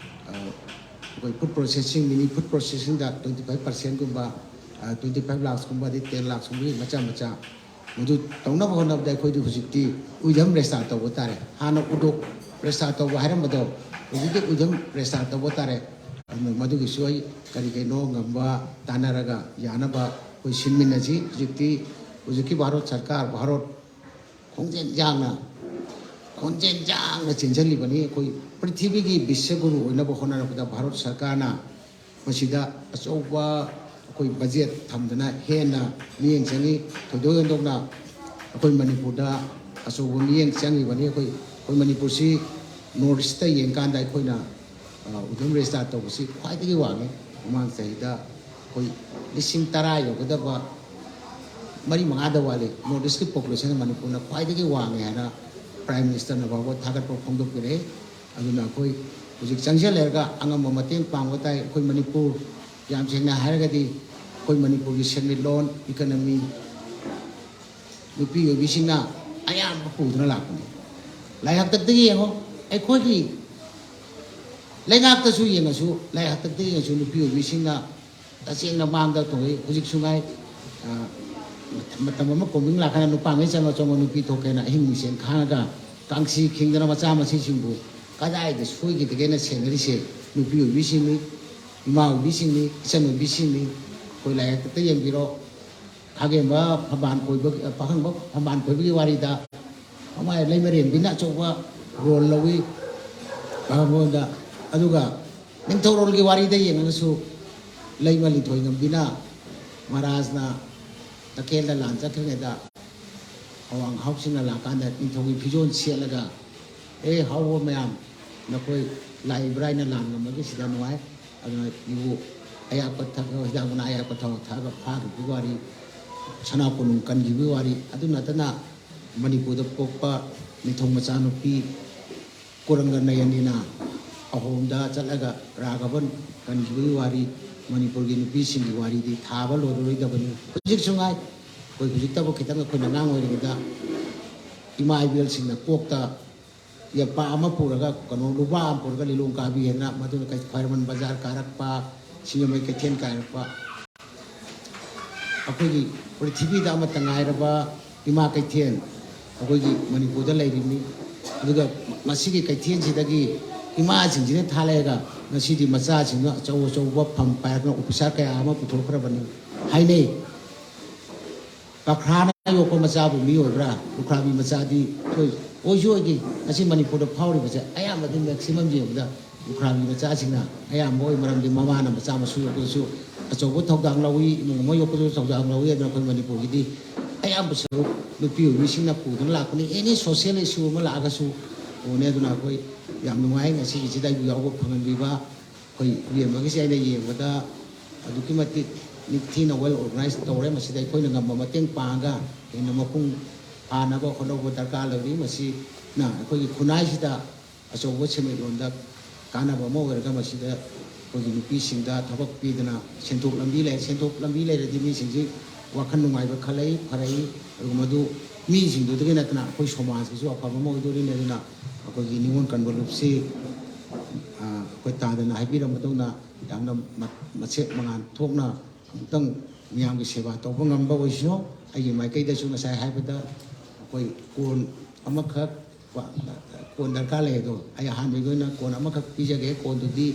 ꯑ, ꯑꯩꯈꯣꯏ ꯐꯨꯗ ꯄ꯭ꯔꯣꯁꯦꯁꯤꯡ, ꯃꯤꯅꯤ ꯐꯨꯗ ꯄ꯭ꯔꯣꯁꯦꯁꯤꯡꯗ ꯇ꯭ꯋꯦꯟꯇꯤ ꯐꯥꯏꯚ ꯄꯥꯔꯁꯦꯟꯒꯨꯝꯕ, ꯑ, ꯇ꯭ꯋꯦꯟꯇꯤ ꯐꯥꯏꯚ ꯂꯥꯛꯁꯀꯨꯝꯕ, ꯑꯗꯩ ꯇꯦꯟ ꯂꯥꯛꯁꯀꯨꯝꯕꯒꯤ ꯃꯆꯥ ꯃꯆꯥ ꯃꯗꯨ ꯇꯧꯅꯕ ꯍꯣꯠꯅꯕꯗ ꯑꯩꯈꯣꯏꯗꯤ ꯍꯧꯖꯤꯛꯇꯤ ꯎꯏꯗꯝ ꯔꯦꯁꯇꯥꯔ ꯇꯧꯕ ꯇꯥꯔꯦ꯫ ꯍꯥꯟꯅ ꯎꯗꯣꯛ ꯔꯦꯁꯇꯥꯔ ꯇꯧꯕ ꯍꯥꯏꯔꯝꯕꯗꯣ ꯍꯧꯖꯤꯛꯇꯤ ꯎꯏꯗꯝ ꯔꯦꯁꯇꯥꯔ ꯇꯧꯕ ꯇꯥꯔꯦ꯫ ꯑꯗꯨꯅ ꯃꯗꯨꯒꯤꯁꯨ ꯑꯩ ꯀꯔꯤ ꯀꯩꯅꯣ ꯉꯝꯕ ꯇꯥꯟꯅꯔꯒ ꯌꯥꯅꯕ ꯑꯩꯈꯣꯏ ꯁꯤꯟꯃꯤꯟꯅꯁꯤ꯫ ꯍꯧꯖꯤꯛꯇꯤ, ꯍꯧꯖꯤꯛꯀꯤ ꯚꯥꯔꯠ ꯁꯔꯀꯥꯔ, ꯚꯥꯔꯠ ꯈꯣꯡꯖꯦꯜ ꯌꯥꯡꯅ, ꯈꯣꯟꯖꯦꯜ ꯌꯥꯡꯅ ꯆꯦꯟꯁꯤꯜꯂꯤꯕꯅꯤ꯫ ꯑꯩꯈꯣꯏ ꯄ꯭ꯔꯤꯊꯤꯕꯤꯒꯤ ꯕꯤꯁ꯭ꯋꯒꯨꯔꯨ ꯑꯣꯏꯅꯕ ꯍꯣꯠꯅꯔꯛꯄꯗ ꯚꯥꯔꯠ ꯁꯔꯀꯥꯔꯅ ꯃꯁꯤꯗ ꯑꯆꯧꯕ ꯑꯩꯈꯣꯏ ꯕꯖꯦꯠ ꯊꯝꯗꯅ ꯍꯦꯟꯅ ꯃꯤꯠꯌꯦꯡ ꯆꯪꯉꯤ꯫ ꯊꯣꯏꯗꯣꯛ ꯍꯦꯟꯗꯣꯛꯅ ꯑꯩꯈꯣꯏ ꯃꯅꯤꯄꯨꯔꯗ ꯑꯆꯧꯕ ꯃꯤꯠꯌꯦꯡ ꯆꯪꯉꯤꯕꯅꯤ꯫ ꯑꯩꯈꯣꯏ ꯑꯩꯈꯣꯏ ꯃꯅꯤꯄꯨꯔꯁꯤ ꯅꯣꯔꯠ ꯏꯁꯇ ꯌꯦꯡꯀꯥꯟꯗ ꯑꯩꯈꯣꯏꯅ ꯎꯗꯨꯝ ꯔꯦꯖꯤꯁꯇꯥꯔ ꯇꯧꯕꯁꯤ ꯈ꯭ꯋꯥꯏꯗꯒꯤ ꯋꯥꯡꯉꯤ꯫ ꯃꯃꯥꯡ ꯆꯍꯤꯗ ꯑꯩꯈꯣꯏ ꯂꯤꯁꯤꯡ ꯇꯔꯥ ꯌꯧꯒꯗꯕ ꯃꯔꯤ ꯃꯉꯥꯗ ꯋꯥꯠꯂꯤ꯫ ꯅꯣꯔꯠ ꯏꯁꯀꯤ ꯄꯣꯄꯨꯂꯦꯁꯟ ꯃꯅꯤꯄꯨꯔꯅ ꯈ꯭ꯋꯥꯏꯗꯒꯤ ꯋꯥꯡꯉꯦ ꯍꯥꯏꯅ ꯄ꯭ꯔꯥꯏꯝ ꯃꯤꯅꯤꯁꯇꯔꯅ ꯐꯥꯎꯕ ꯊꯥꯒꯠꯄ ꯐꯣꯡꯗꯣꯛꯄꯤꯔꯛꯏ꯫ ꯑꯗꯨꯅ ꯑꯩꯈꯣꯏ ꯍꯧꯖꯤꯛ ꯆꯪꯁꯤꯜꯂꯦꯔꯒ ꯑꯉꯝꯕ ꯃꯇꯦꯡ ꯄꯥꯡꯕ ꯇꯥꯏ꯫ ꯑꯩꯈꯣꯏ ꯃꯅꯤꯄꯨꯔ, ꯌꯥꯝ ꯁꯦꯡꯅ ꯍꯥꯏꯔꯒꯗꯤ ꯑꯩꯈꯣꯏ ꯃꯅꯤꯄꯨꯔꯒꯤ ꯁꯦꯟꯃꯤꯠꯂꯣꯟ, ꯏꯀꯅꯃꯤ, ꯅꯨꯄꯤ ꯑꯣꯏꯕꯤꯁꯤꯡꯅ ꯑꯌꯥꯝꯕ ꯄꯨꯗꯨꯅ ꯂꯥꯛꯄꯅꯤ꯫ ꯂꯥꯏ ꯍꯥꯛꯇꯛꯇꯒꯤ ꯌꯦꯡꯉꯣ, ꯑꯩꯈꯣꯏꯒꯤ ꯂꯩꯉꯥꯛꯇꯁꯨ ꯌꯦꯡꯉꯁꯨ, ꯂꯥꯏ ꯍꯥꯛꯇꯛꯇ ꯌꯦꯡꯉꯁꯨ ꯅꯨꯄꯤ ꯑꯣꯏꯕꯤꯁꯤꯡꯅ ꯇꯁꯦꯡꯅ ꯃꯥꯡꯗ ꯇꯣꯡꯉꯤ꯫ ꯍꯧꯖꯤꯛꯁꯨ ꯉꯥꯏ, ꯑ, ꯃꯇꯝ ꯑꯃ ꯀꯣꯃꯤꯡ ꯂꯥꯛꯀꯥꯟꯗ ꯅꯨꯄꯥꯉꯩ ꯆꯪꯉ ꯆꯪꯉ ꯅꯨꯄꯤ ꯊꯣꯛꯀꯦꯅ ꯑꯍꯤꯡ ꯃꯤꯁꯦꯟ ꯈꯥꯡꯉꯒ ꯀꯥꯡꯁꯤ ꯈꯤꯡꯗꯅ ꯃꯆꯥ ꯃꯁꯤꯁꯤꯡꯕꯨ ꯀꯗꯥꯏꯗ ꯁꯣꯏꯈꯤꯗꯒꯦꯅ ꯁꯦꯟꯅꯔꯤꯁꯦ ꯅꯨꯄꯤ ꯑꯣꯏꯕꯤꯁꯤꯡꯅꯤ, ꯏꯃꯥ ꯑꯣꯏꯕꯤꯁꯤꯡꯅꯤ, ꯏꯆꯟ ꯑꯣꯏꯕꯤꯁꯤꯡꯅꯤ꯫ ꯑꯩꯈꯣꯏ ꯂꯥꯏ ꯍꯥꯛꯇꯛꯇ ꯌꯦꯡꯕꯤꯔꯣ꯫ ꯈꯥꯒꯦꯝꯕ ꯐꯝꯕꯥꯜ ꯀꯣꯏꯕ, ꯄꯥꯈꯪꯕ ꯐꯝꯕꯥꯜ ꯀꯣꯏꯕꯒꯤ ꯋꯥꯔꯤꯗ ꯃꯃꯥꯏ ꯂꯩꯃꯔꯦꯟꯕꯤꯅ ꯑꯆꯧꯕ ꯔꯣꯜ ꯂꯧꯏ꯫ ꯄꯥꯈꯪꯕꯗ, ꯑꯗꯨꯒ ꯅꯤꯡꯊꯧꯔꯣꯜꯒꯤ ꯋꯥꯔꯤꯗ ꯌꯦꯡꯉꯒꯁꯨ ꯂꯩꯃ ꯂꯤꯟꯊꯣꯏꯉꯝꯕꯤꯅ ꯃꯍꯥꯔꯥꯖꯅ ꯇꯈꯦꯜꯗ ꯂꯥꯟ ꯆꯠꯈ꯭ꯔꯤꯉꯩꯗ ꯑꯋꯥꯡ ꯍꯥꯎꯁꯤꯡꯅ ꯂꯥꯛꯀꯥꯟꯗ ꯅꯤꯡꯊꯧꯒꯤ ꯐꯤꯖꯣꯜ ꯁꯦꯠꯂꯒ, "ꯑꯦ ꯍꯥꯎꯕ ꯃꯌꯥꯝ, ꯅꯈꯣꯏ ꯂꯥꯛꯏꯕ꯭ꯔꯥ ꯍꯥꯏꯅ ꯂꯥꯟ ꯉꯝꯕꯒꯤ ꯁꯤꯗ ꯅꯨꯡꯉꯥꯏ, ꯑꯗꯨꯅ ꯏꯕꯨ ꯑꯌꯥꯛꯄ ꯊꯛ-, ꯍꯤꯗꯥꯛ ꯃꯅꯥ ꯑꯌꯥꯛꯄ ꯊꯥꯎ ꯊꯛꯑꯒ ꯐꯥꯈꯤꯕꯒꯤ ꯋꯥꯔꯤ, ꯁꯅꯥ ꯀꯣꯅꯨꯡ ꯀꯟꯈꯤꯕꯒꯤ ꯋꯥꯔꯤ, ꯑꯗꯨ ꯅꯠꯇꯅ ꯃꯅꯤꯄꯨꯔꯗ ꯄꯣꯛꯄ ꯅꯤꯡꯊꯧ ꯃꯆꯥꯅꯨꯄꯤ ꯀꯨꯔꯪꯒ ꯅꯌꯅꯤꯅ ꯑꯍꯣꯝꯗ ꯆꯠꯂꯒ ꯔꯥꯘꯕꯟ ꯀꯟꯈꯤꯕꯒꯤ ꯋꯥꯔꯤ, ꯃꯅꯤꯄꯨꯔꯒꯤ ꯅꯨꯄꯤꯁꯤꯡꯒꯤ ꯋꯥꯔꯤꯗꯤ ꯊꯥꯕ ꯂꯣꯏꯔꯔꯣꯏꯗꯕꯅꯤ꯫ ꯍꯧꯖꯤꯛꯁꯨ ꯉꯥꯏ, ꯑꯩꯈꯣꯏ ꯍꯧꯖꯤꯛꯇꯕꯨ ꯈꯤꯇꯪ ꯑꯩꯈꯣꯏꯅ ꯑꯉꯥꯡ ꯑꯣꯏꯔꯤꯉꯩꯗ ꯏꯃꯥ ꯏꯕꯦꯜꯁꯤꯡꯅ ꯀꯣꯛꯇ ꯌꯦꯞꯄꯥ ꯑꯃ ꯄꯨꯔꯒ, ꯀꯩꯅꯣ, ꯂꯨꯕꯥ ꯑꯃ ꯄꯨꯔꯒ ꯂꯤꯂꯣꯡ ꯀꯥꯕꯤ ꯍꯥꯏꯅ, ꯃꯗꯨꯅ ꯀꯩ-, ꯈ꯭ꯋꯥꯏꯔꯝꯕꯟ ꯕꯖꯥꯔ ꯀꯥꯔꯛꯄ, ꯁꯤꯡꯖꯃꯩ ꯀꯩꯊꯦꯜ ꯀꯥꯔꯛꯄ꯫ ꯑꯩꯈꯣꯏꯒꯤ ꯄ꯭ꯔꯤꯊꯤꯕꯤꯗ ꯑꯃꯠꯇ ꯉꯥꯏꯔꯕ ꯏꯃꯥ ꯀꯩꯊꯦꯜ ꯑꯩꯈꯣꯏꯒꯤ ꯃꯅꯤꯄꯨꯔꯗ ꯂꯩꯔꯤꯕꯅꯤ꯫ ꯑꯗꯨꯒ ꯃꯁꯤꯒꯤ ꯀꯩꯊꯦꯜꯁꯤꯗꯒꯤ ꯏꯃꯥꯁꯤꯡꯁꯤꯅ ꯊꯥꯂꯛꯑꯒ ꯉꯁꯤꯗꯤ ꯃꯆꯥꯁꯤꯡꯅ ꯑꯆꯧ ꯑꯆꯧꯕ ꯐꯝ ꯄꯥꯏꯔꯒ ꯑꯣꯐꯤꯁꯥꯔ ꯀꯌꯥ ꯑꯃ ꯄꯨꯊꯣꯛꯈ꯭ꯔꯕꯅꯤ ꯍꯥꯏꯅꯩ꯫ ꯀꯈ꯭ꯔꯥꯅ ꯌꯣꯛꯄ ꯃꯆꯥꯕꯨ ꯃꯤ ꯑꯣꯏꯕ꯭ꯔꯥ? ꯂꯨꯈ꯭ꯔꯥꯕꯤ ꯃꯆꯥꯗꯤ ꯑꯣꯏ-, ꯑꯣꯏꯁꯨ ꯑꯣꯏꯗꯦ꯫ ꯉꯁꯤ ꯃꯅꯤꯄꯨꯔꯗ ꯐꯥꯎꯔꯤꯕꯁꯦ ꯑꯌꯥꯝꯕꯗꯤ, ꯃꯦꯛꯁꯤꯃꯝ ꯌꯦꯡꯕꯗ, ꯂꯨꯈ꯭ꯔꯥꯕꯤ ꯃꯆꯥꯁꯤꯡꯅ ꯑꯌꯥꯝꯕ ꯑꯣꯏ꯫ ꯃꯔꯝꯗꯤ ꯃꯃꯥꯅ ꯃꯆꯥ ꯃꯁꯨ ꯌꯣꯛꯄꯗꯁꯨ ꯑꯆꯧꯕ ꯊꯧꯗꯥꯡ ꯂꯧꯏ, ꯏꯃꯨꯡ ꯑꯃ ꯌꯣꯛꯄꯗꯁꯨ ꯊꯧꯗꯥꯡ ꯂꯧꯏ꯫ ꯑꯗꯨꯅ ꯑꯩꯈꯣꯏ ꯃꯅꯤꯄꯨꯔꯒꯤꯗꯤ ꯑꯌꯥꯝꯕ ꯁꯔꯨꯛ ꯅꯨꯄꯤ ꯑꯣꯏꯕꯤꯁꯤꯡꯅ ꯄꯨꯗꯨꯅ ꯂꯥꯛꯄꯅꯤ꯫ Any social issue ꯑꯃ ꯂꯥꯛꯑꯒꯁꯨ ꯄꯨꯅꯤ꯫ ꯑꯗꯨꯅ ꯑꯩꯈꯣꯏ ꯌꯥꯝ ꯅꯨꯡꯉꯥꯏ ꯉꯁꯤꯒꯤꯁꯤꯗ ꯑꯩꯕꯨ ꯌꯥꯎꯕ ꯐꯪꯍꯟꯕꯤꯕ꯫ ꯑꯩꯈꯣꯏ ꯏꯕꯦꯝꯃꯒꯤꯁꯦ ꯑꯩꯅ ꯌꯦꯡꯕꯗ ꯑꯗꯨꯛꯀꯤ ꯃꯇꯤꯛ ꯅꯤꯡꯊꯤꯅ well organized ꯇꯧꯔꯦ꯫ ꯃꯁꯤꯗ ꯑꯩꯈꯣꯏꯅ ꯉꯝꯕ ꯃꯇꯦꯡ ꯄꯥꯡꯉꯒ ꯍꯦꯟꯅ ꯃꯄꯨꯡ ꯐꯥꯅꯕ ꯍꯣꯠꯅꯕ ꯗꯔꯀꯥꯔ ꯂꯩꯔꯤ꯫ ꯃꯁꯤꯅ ꯑꯩꯈꯣꯏꯒꯤ ꯈꯨꯟꯅꯥꯏꯁꯤꯗ ꯑꯆꯧꯕ ꯁꯦꯟꯃꯤꯠꯂꯣꯟꯗ ꯀꯥꯟꯅꯕ ꯑꯃ ꯑꯣꯏꯔꯒ ꯃꯁꯤꯗ ꯑꯩꯈꯣꯏꯒꯤ ꯅꯨꯄꯤꯁꯤꯡꯗ ꯊꯕꯛ ꯄꯤꯗꯅ ꯁꯦꯟꯊꯣꯛ ꯂꯝꯕꯤ ꯂꯩ꯫ ꯁꯦꯟꯊꯣꯛ ꯂꯝꯕꯤ ꯂꯩꯔꯗꯤ ꯃꯤꯁꯤꯡꯁꯤ ꯋꯥꯈꯜ ꯅꯨꯡꯉꯥꯏꯕ ꯈꯜꯂꯛꯏ, ꯐꯔꯛꯏ꯫ ꯑꯗꯨꯒ ꯃꯗꯨ ꯃꯤꯁꯤꯡꯗꯨꯗꯒꯤ ꯅꯠꯇꯅ ꯑꯩꯈꯣꯏ ꯁꯃꯥꯖꯀꯤꯁꯨ ꯑꯐꯕ ꯑꯃ ꯑꯣꯏꯗꯣꯔꯤꯅꯤ꯫ ꯑꯗꯨꯅ ꯑꯩꯈꯣꯏꯒꯤ ꯅꯤꯉꯣꯜ ꯀꯟꯕ ꯂꯨꯞꯁꯤ, ꯑ, ꯑꯩꯈꯣꯏ ꯇꯥꯗꯅ ꯍꯥꯏꯕꯤꯔꯝꯕꯗꯧꯅ ꯌꯥꯝꯅ ꯃ-, ꯃꯁꯦꯛ ꯃꯉꯥꯜ ꯊꯣꯛꯅ ꯑꯃꯨꯛꯇꯪ ꯃꯤꯌꯥꯝꯒꯤ ꯁꯦꯕꯥ ꯇꯧꯕ ꯉꯝꯕ ꯑꯣꯏꯁꯅꯨ꯫ ꯑꯩꯒꯤ ꯃꯥꯏꯀꯩꯗꯁꯨ ꯉꯁꯥꯏ ꯍꯥꯏꯕꯗ ꯑꯩꯈꯣꯏ ꯀꯣꯟ ꯑꯃꯈꯛ ꯀꯣꯟ ꯗꯔꯀꯥꯔ ꯂꯩ꯫ ꯑꯗꯣ ꯑꯩ ꯑꯍꯥꯟꯕꯒꯤ ꯑꯣꯏꯅ ꯀꯣꯟ ꯑꯃꯈꯛ ꯄꯤꯖꯒꯦ꯫ ꯀꯣꯟꯗꯨꯗꯤ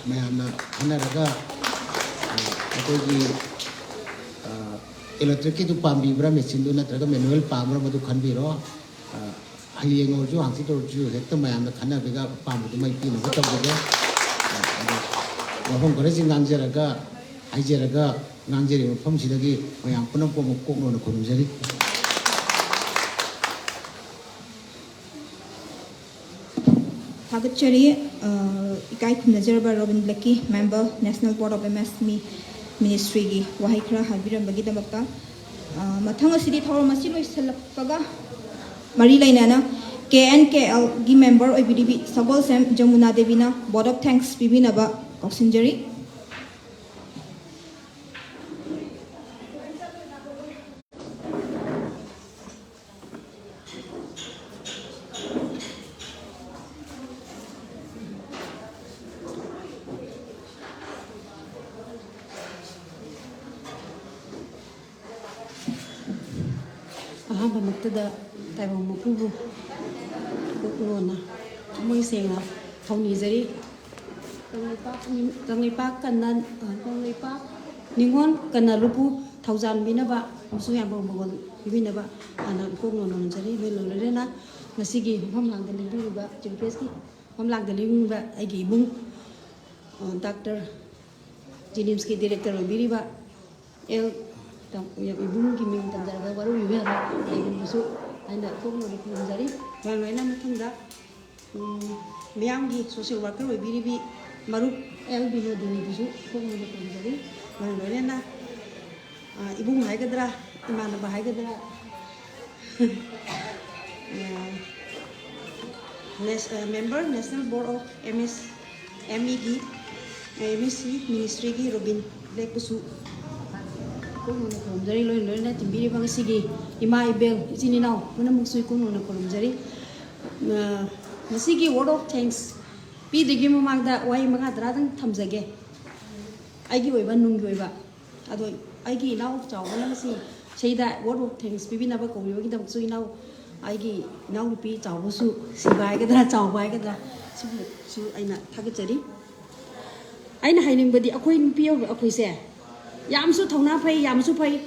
ꯃꯌꯥꯝꯅ ꯈꯟꯅꯔꯒ, ꯑ, ꯑꯩꯈꯣꯏꯒꯤ, ꯑ, electricꯀꯤꯗꯨ ꯄꯥꯝꯕꯤꯕ꯭ꯔꯥ, machineꯗꯨ ꯅꯠꯇ꯭ꯔꯒ manual ꯄꯥꯝꯕ꯭ꯔꯥ, ꯃꯗꯨ ꯈꯟꯕꯤꯔꯣ꯫ ꯑ, ꯍꯌꯦꯡ ꯑꯣꯏꯔꯁꯨ ꯍꯪꯆꯤꯠ ꯑꯣꯏꯔꯁꯨ ꯍꯦꯛꯇ ꯃꯌꯥꯝꯅ ꯈꯟꯅꯕꯤꯒ ꯑꯄꯥꯝꯕꯗꯨ ꯃꯥꯏ ꯄꯤꯅꯕ ꯇꯧꯖꯒꯦ꯫ ꯑ, ꯑꯗꯣ ꯋꯥꯐꯝ ꯈꯔꯁꯤ ꯉꯥꯡꯖꯔꯒ, ꯍꯥꯏꯖꯔꯒ, ꯉꯥꯡꯖꯔꯤꯕ ꯃꯐꯝꯁꯤꯗꯒꯤ ꯃꯌꯥꯝ ꯄꯨꯝꯅꯃꯛꯄꯨ ꯑꯃꯨꯛ ꯀꯣꯛꯅꯣꯅ ꯈꯨꯔꯨꯝꯖꯔꯤ꯫ ꯊꯥꯒꯠꯆꯔꯤ꯫ ꯑ, ꯏꯀꯥꯏ ꯈꯨꯝꯅꯖꯔꯕ ꯔꯣꯕꯤꯟ ꯕ꯭ꯂꯦꯛꯀꯤ, member, National Board of M S M E Ministryꯒꯤ ꯋꯥꯍꯩ ꯈꯔ ꯍꯥꯏꯕꯤꯔꯝꯕꯒꯤꯗꯃꯛꯇ꯫ ꯑ, ꯃꯊꯪ ꯑꯁꯤꯗꯤ ꯊꯧꯔꯝ ꯑꯁꯤ ꯂꯣꯏꯁꯤꯜꯂꯛꯄꯒ ꯃꯔꯤ ꯂꯩꯅꯅ K N K Lꯒꯤ member ꯑꯣꯏꯕꯤꯔꯤꯕꯤ Sagolsem Yamuna ꯗꯦꯕꯤꯅ vote of thanks ꯄꯤꯕꯤꯅꯕ ꯀꯧꯁꯤꯟꯖꯔꯤ꯫ ꯑꯍꯥꯟꯕꯃꯛꯇꯗ ꯇꯥꯏꯕꯪ ꯃꯄꯨꯕꯨ ꯀꯣꯛꯅꯣꯅ ꯊꯃꯣꯏ ꯁꯦꯡꯅ ꯊꯧꯅꯤꯖꯔꯤ꯫ ꯀꯪꯂꯩꯄꯥꯛ ꯅꯤꯡ-, ꯀꯪꯂꯩꯄꯥꯛ ꯀꯟꯅ, ꯑ, ꯀꯪꯂꯩꯄꯥꯛ ꯅꯤꯉꯣꯜ ꯀꯟꯅ ꯂꯨꯞꯄꯨ ꯊꯧꯖꯥꯟꯕꯤꯅꯕ ꯑꯃꯁꯨꯡ ꯌꯥꯝꯕꯧ ꯃꯉꯣꯟ ꯄꯤꯕꯤꯅꯕ ꯍꯥꯟꯅ ꯀꯣꯛꯅꯣꯅ ꯅꯣꯟꯖꯔꯤ꯫ ꯂꯣꯏ ꯂꯣꯏꯔꯦꯅ ꯉꯁꯤꯒꯤ ꯃꯐꯝ ꯂꯥꯡꯗ ꯂꯦꯡꯕꯤꯔꯤꯕ, Chief Guestꯀꯤ ꯃꯐꯝ ꯂꯥꯡꯗ ꯂꯦꯡꯕꯤꯔꯤꯕ ꯑꯩꯒꯤ ꯏꯕꯨꯡ, ꯑ, Doctor ꯅꯤꯝꯁꯀꯤ ꯗꯤꯔꯦꯛꯇꯔ ꯑꯣꯏꯕꯤꯔꯤꯕ ꯑꯦꯜ ꯏꯕꯨꯡꯒꯤ ꯃꯤꯡ ꯇꯝꯖꯔꯒ ꯋꯥꯔꯧꯕꯤꯕ ꯌꯥꯕ ꯂꯩꯔꯝꯕꯁꯨ ꯍꯥꯏꯅ ꯏꯀꯣꯛꯅ ꯈꯨꯔꯨꯝꯖꯔꯤ꯫ ꯃꯔꯝ ꯂꯣꯏꯅ ꯃꯊꯪꯗ ꯎꯝ, ꯃꯤꯌꯥꯝꯒꯤ ꯁꯣꯁꯤꯌꯦꯜ ꯋꯥꯔꯀꯔ ꯑꯣꯏꯕꯤꯔꯤꯕꯤ ꯃꯔꯨꯞ ꯑꯦꯜ ꯕꯤꯅꯣꯗꯤꯅꯤꯗꯨꯁꯨ ꯏꯀꯣꯛꯅ ꯈꯨꯔꯨꯝꯖꯔꯤ꯫ ꯃꯔꯝ ꯂꯣꯏꯅꯅ ꯏꯕꯨꯡ ꯍꯥꯏꯒꯗ꯭ꯔꯥ, ꯏꯃꯥꯟꯅꯕ ꯍꯥꯏꯒꯗ꯭ꯔꯥ, member National Board of M S M E ꯒꯤ M S C ministry ꯒꯤ ꯔꯣꯕꯤꯟ ꯂꯦꯛꯄꯁꯨ ꯏꯀꯣꯛꯅ ꯈꯨꯔꯨꯝꯖꯔꯤ꯫ ꯂꯣꯏꯅ ꯂꯣꯏꯅꯅ ꯇꯤꯟꯕꯤꯔꯤꯕ ꯉꯁꯤꯒꯤ ꯏꯃꯥ ꯏꯕꯦꯜ ꯏꯆꯤꯟ ꯏꯅꯥꯎ ꯄꯨꯝꯅꯃꯛꯁꯨ ꯏꯀꯣꯛꯅ ꯈꯨꯔꯨꯝꯖꯔꯤ꯫ ꯉꯁꯤꯒꯤ word of thanks ꯄꯤꯗ꯭ꯔꯤꯉꯩ ꯃꯃꯥꯡꯗ ꯋꯥꯍꯩ ꯃꯉꯥ ꯇꯔꯥꯗꯪ ꯊꯝꯖꯒꯦ꯫ ꯑꯩꯒꯤ ꯑꯣꯏꯕ, ꯅꯨꯡꯒꯤ ꯑꯣꯏꯕ꯫ ꯑꯗꯣ ꯑꯩꯒꯤ ꯏꯅꯥꯎ ꯆꯥꯎꯕꯅ ꯉꯁꯤ ꯁꯤꯗ word of thanks ꯄꯤꯕꯤꯅꯕ ꯀꯧꯕꯤꯕꯒꯤꯗꯃꯛꯁꯨ ꯏꯅꯥꯎ, ꯑꯩꯒꯤ ꯏꯅꯥꯎꯅꯨꯄꯤ ꯆꯥꯎꯕꯁꯨ, ꯁꯤꯕ ꯍꯥꯏꯒꯗ꯭ꯔꯥ, ꯆꯥꯎꯕ ꯍꯥꯏꯒꯗ꯭ꯔꯥ, ꯁꯤꯕꯨꯁꯨ ꯑꯩꯅ ꯊꯥꯒꯠꯆꯔꯤ꯫ ꯑꯩꯅ ꯍꯥꯏꯅꯤꯡꯕꯗꯤ, ꯑꯩꯈꯣꯏ ꯅꯨꯄꯤ ꯑꯩꯈꯣꯏꯁꯦ ꯌꯥꯝꯁꯨ ꯊꯧꯅꯥ ꯐꯩ, ꯌꯥꯝꯁꯨ ꯐꯩ꯫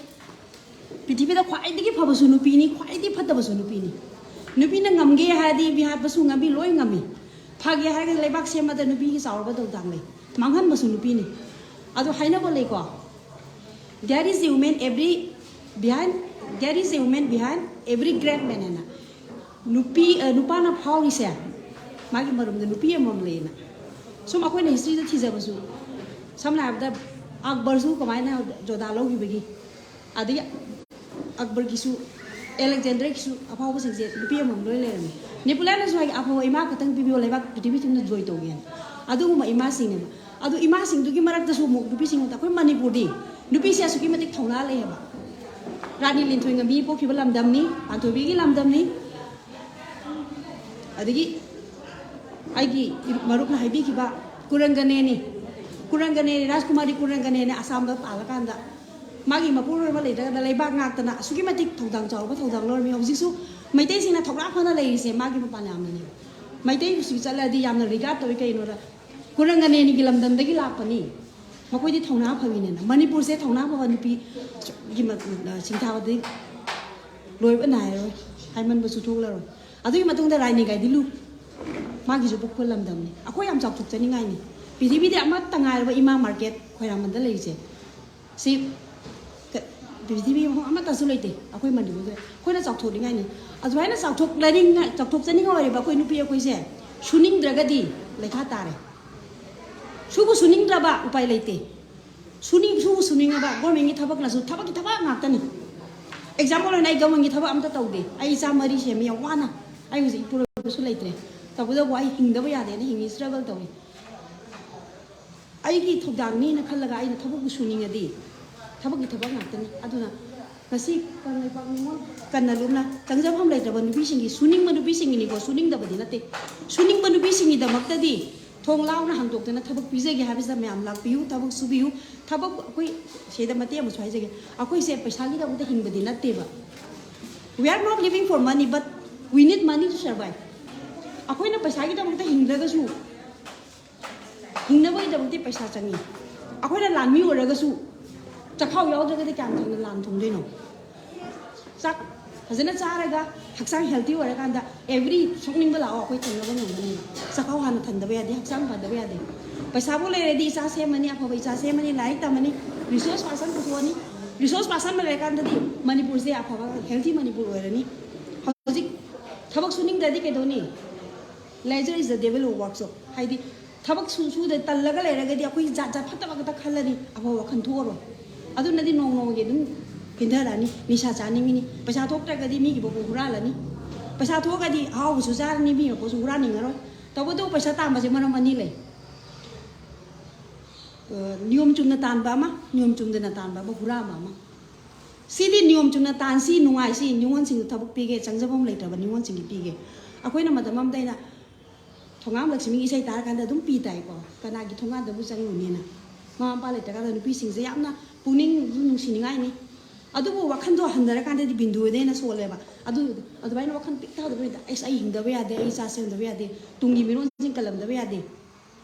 ꯄ꯭ꯔꯤꯊꯤꯕꯤꯗ ꯈ꯭ꯋꯥꯏꯗꯒꯤ ꯐꯕꯁꯨ ꯅꯨꯄꯤꯅꯤ, ꯈ꯭ꯋꯥꯏꯗꯒꯤ ꯐꯠꯇꯕꯁꯨ ꯅꯨꯄꯤꯅꯤ꯫ ꯅꯨꯄꯤꯅ ꯉꯝꯒꯦ ꯍꯥꯏꯔꯗꯤ ꯃꯤ ꯍꯥꯠꯄꯁꯨ ꯉꯝꯃꯤ, ꯂꯣꯏ ꯉꯝꯃꯤ꯫ ꯐꯒꯦ ꯍꯥꯏꯔꯒꯗꯤ ꯂꯩꯕꯥꯛ ꯁꯦꯝꯕꯗ ꯅꯨꯄꯤꯒꯤ ꯆꯥꯎꯔꯕ ꯊꯧꯗꯥꯡ ꯂꯩ꯫ ꯃꯥꯡꯍꯟꯕꯁꯨ ꯅꯨꯄꯤꯅꯤ꯫ ꯑꯗꯣ ꯍꯥꯏꯅꯕ ꯂꯩꯀꯣ, "There is a woman every behind, there is a woman behind every great man" ꯍꯥꯏꯅ꯫ ꯅꯨꯄꯤ, ꯑ, ꯅꯨꯄꯥꯅ ꯐꯥꯎꯔꯤꯁꯦ ꯃꯥꯒꯤ ꯃꯔꯨꯝꯗ ꯅꯨꯄꯤ ꯑꯃꯃꯝ ꯂꯩꯌꯦꯅ꯫ ꯁꯨꯝ ꯑꯩꯈꯣꯏꯅ ꯍꯤꯁꯇ꯭ꯔꯤꯗ ꯊꯤꯖꯕꯁꯨ, ꯁꯝꯅ ꯍꯥꯏꯔꯕꯗ ꯑꯛꯕꯔꯁꯨ ꯀꯃꯥꯏꯅ ꯖꯣꯗꯥ ꯂꯧꯈꯤꯕꯒꯤ, ꯑꯗꯒꯤ ꯑꯛꯕꯔꯒꯤꯁꯨ, ꯑꯂꯦꯛꯖꯦꯟꯗꯔꯒꯤꯁꯨ ꯑꯐꯥꯎꯕꯁꯤꯡꯁꯦ ꯅꯨꯄꯤ ꯑꯃꯃꯝ ꯂꯣꯏ ꯂꯩꯔꯝꯃꯤ꯫ ꯅꯦꯄꯣꯂꯤꯌꯟꯅꯁꯨ ꯍꯥꯏ, "ꯑꯐꯕ ꯏꯃꯥ ꯈꯛꯇꯪ ꯄꯤꯕꯤꯌꯣ, ꯂꯩꯕꯥꯛ ꯄ꯭ꯔꯤꯊꯤꯕꯤ ꯊꯨꯡꯅ ꯖꯣꯏ ꯇꯧꯒꯦꯅ"꯫ ꯑꯗꯨꯒꯨꯝꯕ ꯏꯃꯥꯁꯤꯡꯅꯦꯕ꯫ ꯑꯗꯨ ꯏꯃꯥꯁꯤꯡꯗꯨꯒꯤ ꯃꯔꯛꯇꯁꯨ ꯑꯃꯨꯛ ꯅꯨꯄꯤꯁꯤꯡ ꯑꯃꯗ ꯑꯩꯈꯣꯏ ꯃꯅꯤꯄꯨꯔꯗꯤ ꯅꯨꯄꯤꯁꯦ ꯑꯁꯨꯛꯀꯤ ꯃꯇꯤꯛ ꯊꯧꯅꯥ ꯂꯩꯌꯦꯕ꯫ ꯔꯥꯅꯤ ꯂꯤꯟꯊꯣꯏꯉꯝꯕꯤ ꯄꯣꯛꯈꯤꯕ ꯂꯝꯗꯝꯅꯤ, ꯄꯥꯟꯊꯣꯏꯕꯤꯒꯤ ꯂꯝꯗꯝꯅꯤ꯫ ꯑꯗꯒꯤ ꯑꯩꯒꯤ ꯃꯔꯨꯞꯅ ꯍꯥꯏꯕꯤꯈꯤꯕ ꯀꯨꯔꯪꯒꯅꯦꯅꯤ, ꯀꯨꯔꯪꯒꯅꯦꯅꯤ, ꯔꯥꯖꯀꯨꯃꯥꯔꯤ ꯀꯨꯔꯪꯒꯅꯦꯅꯤ ꯑꯁꯥꯝꯗ ꯄꯥꯜꯂꯀꯥꯟꯗ ꯃꯥꯒꯤ ꯃꯄꯨꯔꯣꯏꯕ ꯂꯩꯇ꯭ꯔꯒꯅ ꯂꯩꯕꯥꯛ ꯉꯥꯛꯇꯅ ꯑꯁꯨꯛꯀꯤ ꯃꯇꯤꯛ ꯊꯧꯗꯥꯡ ꯆꯥꯎꯕ ꯊꯧꯗꯥꯡ ꯂꯧꯔꯝꯃꯤ꯫ ꯍꯧꯖꯤꯛꯁꯨ ꯃꯩꯇꯩꯁꯤꯡꯅ ꯊꯧꯅꯥ ꯐꯅ ꯂꯩꯔꯤꯁꯦ ꯃꯥꯒꯤ ꯃꯄꯥꯟ ꯌꯥꯝꯅꯅꯦꯕ꯫ ꯃꯩꯇꯩ ꯍꯧꯖꯤꯛ ꯆꯠꯂꯗꯤ ꯌꯥꯝꯅ ꯔꯤꯒꯥꯔꯗ ꯇꯧꯏ꯫ ꯀꯩꯅꯣꯗ ꯀꯨꯔꯪꯒꯅꯦꯅꯤꯒꯤ ꯂꯝꯗꯝꯗꯒꯤ ꯂꯥꯛꯄꯅꯤ꯫ ꯃꯈꯣꯏꯗꯤ ꯊꯧꯅꯥ ꯐꯕꯤꯅꯦꯅ꯫ ꯃꯅꯤꯄꯨꯔꯁꯦ ꯊꯧꯅꯥ ꯐꯕ ꯅꯨꯄꯤꯒꯤ ꯃ-, ꯁꯤꯡꯊꯥꯕꯗꯤ ꯂꯣꯏꯕ ꯅꯥꯏꯔꯔꯣꯏ, ꯍꯥꯏꯃꯟꯕꯁꯨ ꯊꯣꯛꯂꯔꯣꯏ꯫ ꯑꯗꯨꯒꯤ ꯃꯇꯨꯡꯗ ꯔꯥꯅꯤ ꯒꯥꯏꯗꯤꯟꯂꯨ, ꯃꯥꯒꯤꯁꯨ ꯄꯣꯛꯄ ꯂꯝꯗꯝꯅꯤ꯫ ꯑꯩꯈꯣꯏ ꯌꯥꯝ ꯆꯥꯎꯊꯣꯛꯆꯅꯤꯡꯉꯥꯏꯅꯤ꯫ ꯄ꯭ꯔꯤꯊꯤꯕꯤꯗ ꯑꯃꯠꯇ ꯉꯥꯏꯔꯕ ꯏꯃꯥ ꯃꯥꯔꯀꯦꯠ ꯈꯣꯏꯔꯥꯡꯕꯟꯗ ꯂꯩꯔꯤꯁꯦ꯫ ꯁꯤ ꯀ- ꯄ꯭ꯔꯤꯊꯤꯕꯤ ꯃꯐꯝ ꯑꯃꯠꯇꯁꯨ ꯂꯩꯇꯦ꯫ ꯑꯩꯈꯣꯏ ꯃꯅꯤꯄꯨꯔꯗ ꯑꯩꯈꯣꯏꯅ ꯆꯥꯎꯊꯣꯛꯅꯤꯡꯉꯥꯏꯅꯤ꯫ ꯑꯗꯨꯃꯥꯏꯅ ꯆꯥꯎꯊꯣꯛꯅꯅꯤꯡꯉꯥꯏ, ꯆꯥꯎꯊꯣꯛꯆꯅꯤꯡꯉꯥꯏ ꯑꯣꯏꯔꯤꯕ ꯑꯩꯈꯣꯏ ꯅꯨꯄꯤ ꯑꯩꯈꯣꯏꯁꯦ ꯁꯨꯅꯤꯡꯗ꯭ꯔꯒꯗꯤ ꯂꯩꯈꯥ ꯇꯥꯔꯦ꯫ ꯁꯨꯕꯨ ꯁꯨꯅꯤꯡꯗ꯭ꯔꯕ ꯎꯄꯥꯏ ꯂꯩꯇꯦ꯫ ꯁꯨꯅꯤꯡ ꯁꯨꯕꯨ ꯁꯨꯅꯤꯡꯉꯕ ꯒꯣꯔꯃꯦꯟꯒꯤ ꯊꯕꯛꯅꯁꯨ ꯊꯕꯛꯀꯤ ꯊꯕꯛ ꯉꯥꯛꯇꯅꯤ꯫ ꯑꯦꯛꯖꯥꯝꯄꯜ ꯑꯣꯏꯅ ꯑꯩ ꯒꯣꯔꯃꯦꯟꯒꯤ ꯊꯕꯛ ꯑꯝꯇ ꯇꯧꯗꯦ꯫ ꯑꯩ ꯏꯆꯥ ꯃꯔꯤ ꯁꯦꯝꯃꯤ ꯌꯥꯝ ꯋꯥꯅ꯫ ꯑꯩ ꯍꯧꯖꯤꯛ ꯏꯄꯨꯔꯣꯏꯕꯁꯨ ꯂꯩꯇ꯭ꯔꯦ꯫ ꯇꯧꯕꯇꯕꯨ ꯑꯩ ꯍꯤꯡꯗꯕ ꯌꯥꯗꯦꯅ ꯍꯤꯡꯉꯤ, ꯁ꯭ꯇ꯭ꯔꯒꯜ ꯇꯧꯏ꯫ ꯑꯩꯒꯤ ꯊꯧꯗꯥꯡꯅꯤꯅ ꯈꯜꯂꯒ ꯑꯩꯅ ꯊꯕꯛꯄꯨ ꯁꯨꯅꯤꯡꯉꯗꯤ ꯊꯕꯛꯀꯤ ꯊꯕꯛ ꯉꯥꯛꯇꯅꯤ꯫ ꯑꯗꯨꯅ ꯉꯁꯤ ꯀꯪꯂꯩꯄꯥꯛ ꯅꯤꯉꯣꯜ ꯀꯟꯅ ꯂꯨꯞꯅ ꯆꯪꯖꯐꯝ ꯂꯩꯇ꯭ꯔꯕ ꯅꯨꯄꯤꯁꯤꯡꯒꯤ, ꯁꯨꯅꯤꯡꯕ ꯅꯨꯄꯤꯁꯤꯡꯒꯤꯅꯤꯀꯣ, ꯁꯨꯅꯤꯡꯗꯕꯗꯤ ꯅꯠꯇꯦ, ꯁꯨꯅꯤꯡꯕ ꯅꯨꯄꯤꯁꯤꯡꯒꯤꯗꯃꯛꯇꯗꯤ ꯊꯣꯡ ꯂꯥꯎꯅ ꯍꯥꯡꯗꯣꯛꯇꯅ ꯊꯕꯛ ꯄꯤꯖꯒꯦ ꯍꯥꯏꯕꯁꯤꯗ ꯃꯌꯥꯝ ꯂꯥꯛꯄꯤꯌꯨ, ꯊꯕꯛ ꯁꯨꯕꯤꯌꯨ꯫ ꯊꯕꯛ ꯑꯩꯈꯣꯏ ꯁꯤꯗ ꯃꯇꯦꯛ ꯑꯃꯁꯨ ꯍꯥꯏꯖꯒꯦ꯫ ꯑꯩꯈꯣꯏꯁꯦ ꯄꯩꯁꯥꯒꯤꯗꯃꯛꯇ ꯍꯤꯡꯕꯗꯤ ꯅꯠꯇꯦꯕ꯫ We are not living for money, but we need money to survive. ꯑꯩꯈꯣꯏꯅ ꯄꯩꯁꯥꯒꯤꯗꯃꯛꯇ ꯍꯤꯡꯗ꯭ꯔꯒꯁꯨ, ꯍꯤꯡꯅꯕꯒꯤꯗꯃꯛꯇꯤ ꯄꯩꯁꯥ ꯆꯪꯉꯤ꯫ ꯑꯩꯈꯣꯏꯅ ꯂꯥꯟꯃꯤ ꯑꯣꯏꯔꯒꯁꯨ ꯆꯈꯥꯎ ꯌꯥꯎꯗ꯭ꯔꯒꯗꯤ ꯀꯌꯥꯝ ꯊꯨꯅ ꯂꯥꯟ ꯊꯨꯡꯗꯣꯏꯅꯣ? ꯆꯥꯛ ꯐꯖꯅ ꯆꯥꯔꯒ ꯍꯛꯆꯥꯡ ꯍꯦꯜꯇꯤ ꯑꯣꯏꯔꯀꯥꯟꯗ ꯑꯦꯚ꯭ꯔꯤ ꯁꯣꯛꯅꯤꯡꯕ ꯂꯥꯛꯑꯣ ꯑꯩꯈꯣꯏ ꯊꯦꯡꯅꯕ ꯉꯝꯒꯅꯤ꯫ ꯆꯈꯥꯎ ꯍꯥꯟꯅ ꯊꯟꯗꯕ ꯌꯥꯗꯦ, ꯍꯛꯆꯥꯡ ꯐꯗꯕ ꯌꯥꯗꯦ꯫ ꯄꯩꯁꯥꯕꯨ ꯂꯩꯔꯗꯤ ꯏꯆꯥ ꯁꯦꯝꯃꯅꯤ, ꯑꯐꯕ ꯏꯆꯥ ꯁꯦꯝꯃꯅꯤ, ꯂꯥꯏꯔꯤꯛ ꯇꯝꯃꯅꯤ, ꯔꯤꯁꯣꯔꯁ ꯄꯥꯔꯁꯟ ꯄꯨꯊꯣꯛꯑꯅꯤ꯫ ꯔꯤꯁꯣꯔꯁ ꯄꯥꯔꯁꯟ ꯂꯩꯔꯀꯥꯟꯗꯗꯤ ꯃꯅꯤꯄꯨꯔꯁꯦ ꯑꯐꯕ ꯍꯦꯜꯇꯤ ꯃꯅꯤꯄꯨꯔ ꯑꯣꯏꯔꯅꯤ꯫ ꯍꯧꯖꯤꯛ ꯊꯕꯛ ꯁꯨꯅꯤꯡꯗ꯭ꯔꯗꯤ ꯀꯩꯗꯧꯅꯤ? Leisure is the devil of work. So ꯍꯥꯏꯗꯤ ꯊꯕꯛ ꯁꯨ ꯁꯨꯗ ꯇꯜꯂꯒ ꯂꯩꯔꯒꯗꯤ ꯑꯩꯈꯣꯏ ꯖꯥꯠ ꯖꯥꯠ ꯐꯠꯇꯕ ꯈꯛꯇ ꯈꯜꯂꯅꯤ, ꯑꯐꯕ ꯋꯥꯈꯜ ꯊꯣꯛꯑꯔꯣꯏ꯫ ꯑꯗꯨꯅꯗꯤ ꯅꯣꯡ ꯅꯣꯡꯃꯒꯤ ꯑꯗꯨꯝ ꯄꯤꯟꯊꯔꯛꯑꯅꯤ꯫ ꯅꯤꯁꯥ ꯆꯥꯅꯤꯡꯉꯤꯅꯤ, ꯄꯩꯁꯥ ꯊꯣꯛꯇ꯭ꯔꯒꯗꯤ ꯃꯤꯒꯤ ꯄꯣꯠꯄꯨ ꯍꯨꯔꯥꯜꯂꯅꯤ, ꯄꯩꯁꯥ ꯊꯣꯛꯑꯒꯗꯤ ꯑꯍꯥꯎꯕꯁꯨ ꯆꯥꯔꯅꯤ, ꯃꯤꯒꯤ ꯄꯣꯠꯁꯨ ꯍꯨꯔꯥꯟꯅꯤꯡꯉꯔꯣꯏ꯫ ꯇꯧꯕꯇꯕꯨ ꯄꯩꯁꯥ ꯇꯥꯟꯕꯁꯦ ꯃꯔꯝ ꯑꯅꯤ ꯂꯩ꯫ ꯑ, ꯅꯤꯌꯣꯝ ꯆꯨꯝꯅ ꯇꯥꯟꯕ ꯑꯃ, ꯅꯤꯌꯣꯝ ꯆꯨꯝꯗꯅ ꯇꯥꯟꯕ ꯑꯃ, ꯍꯨꯔꯥꯟꯕ ꯑꯃ꯫ ꯁꯤꯗꯤ ꯅꯤꯌꯣꯝ ꯆꯨꯝꯅ ꯇꯥꯟꯁꯤ, ꯅꯨꯡꯉꯥꯏꯁꯤ, ꯅꯤꯉꯣꯜꯁꯤꯡꯗ ꯊꯕꯛ ꯄꯤꯒꯦ, ꯆꯪꯖꯐꯝ ꯂꯩꯇ꯭ꯔꯕ ꯅꯤꯉꯣꯜꯁꯤꯡꯒꯤ ꯄꯤꯒꯦ꯫ ꯑꯩꯈꯣꯏꯅ ꯃꯇꯝ ꯑꯃꯗ ꯑꯩꯅ ꯊꯣꯉꯥꯝ ꯂꯛꯁꯃꯤꯒꯤ ꯏꯁꯩ ꯇꯥꯔꯀꯥꯟꯗ ꯑꯗꯨꯝ ꯄꯤ ꯇꯥꯏꯀꯣ꯫ ꯀꯅꯥꯒꯤ ꯊꯣꯡꯒꯥꯟꯗꯕꯨ ꯆꯪꯉꯨꯅꯤꯅ꯫ ꯃꯃꯥ ꯃꯄꯥ ꯂꯩꯇ꯭ꯔꯀꯥꯟꯗ ꯅꯨꯄꯤꯁꯤꯡꯁꯦ ꯌꯥꯝꯅ ꯄꯨꯛꯅꯤꯡ ꯅꯨꯡꯁꯤꯅꯤꯡꯉꯥꯏꯅꯤ꯫ ꯑꯗꯨꯕꯨ ꯋꯥꯈꯟꯗꯣ ꯍꯟꯊꯔꯀꯥꯟꯗꯗꯤ ꯕꯤꯟꯗꯨꯗꯩꯅ ꯁꯣꯜꯂꯦꯕ꯫ ꯑꯗꯨ ꯑꯗꯨꯃꯥꯏꯅ ꯋꯥꯈꯜ ꯄꯤꯛ ꯊꯥꯗꯕ ꯅꯨꯃꯤꯠꯇ, "ꯑꯩꯁ, ꯑꯩ ꯍꯤꯡꯗꯕ ꯌꯥꯗꯦ, ꯑꯩ ꯏꯆꯥ ꯁꯦꯝꯗꯕ ꯌꯥꯗꯦ, ꯇꯨꯡꯒꯤ ꯃꯤꯔꯣꯟꯁꯤꯡ ꯀꯜꯂꯝꯗꯕ ꯌꯥꯗꯦ,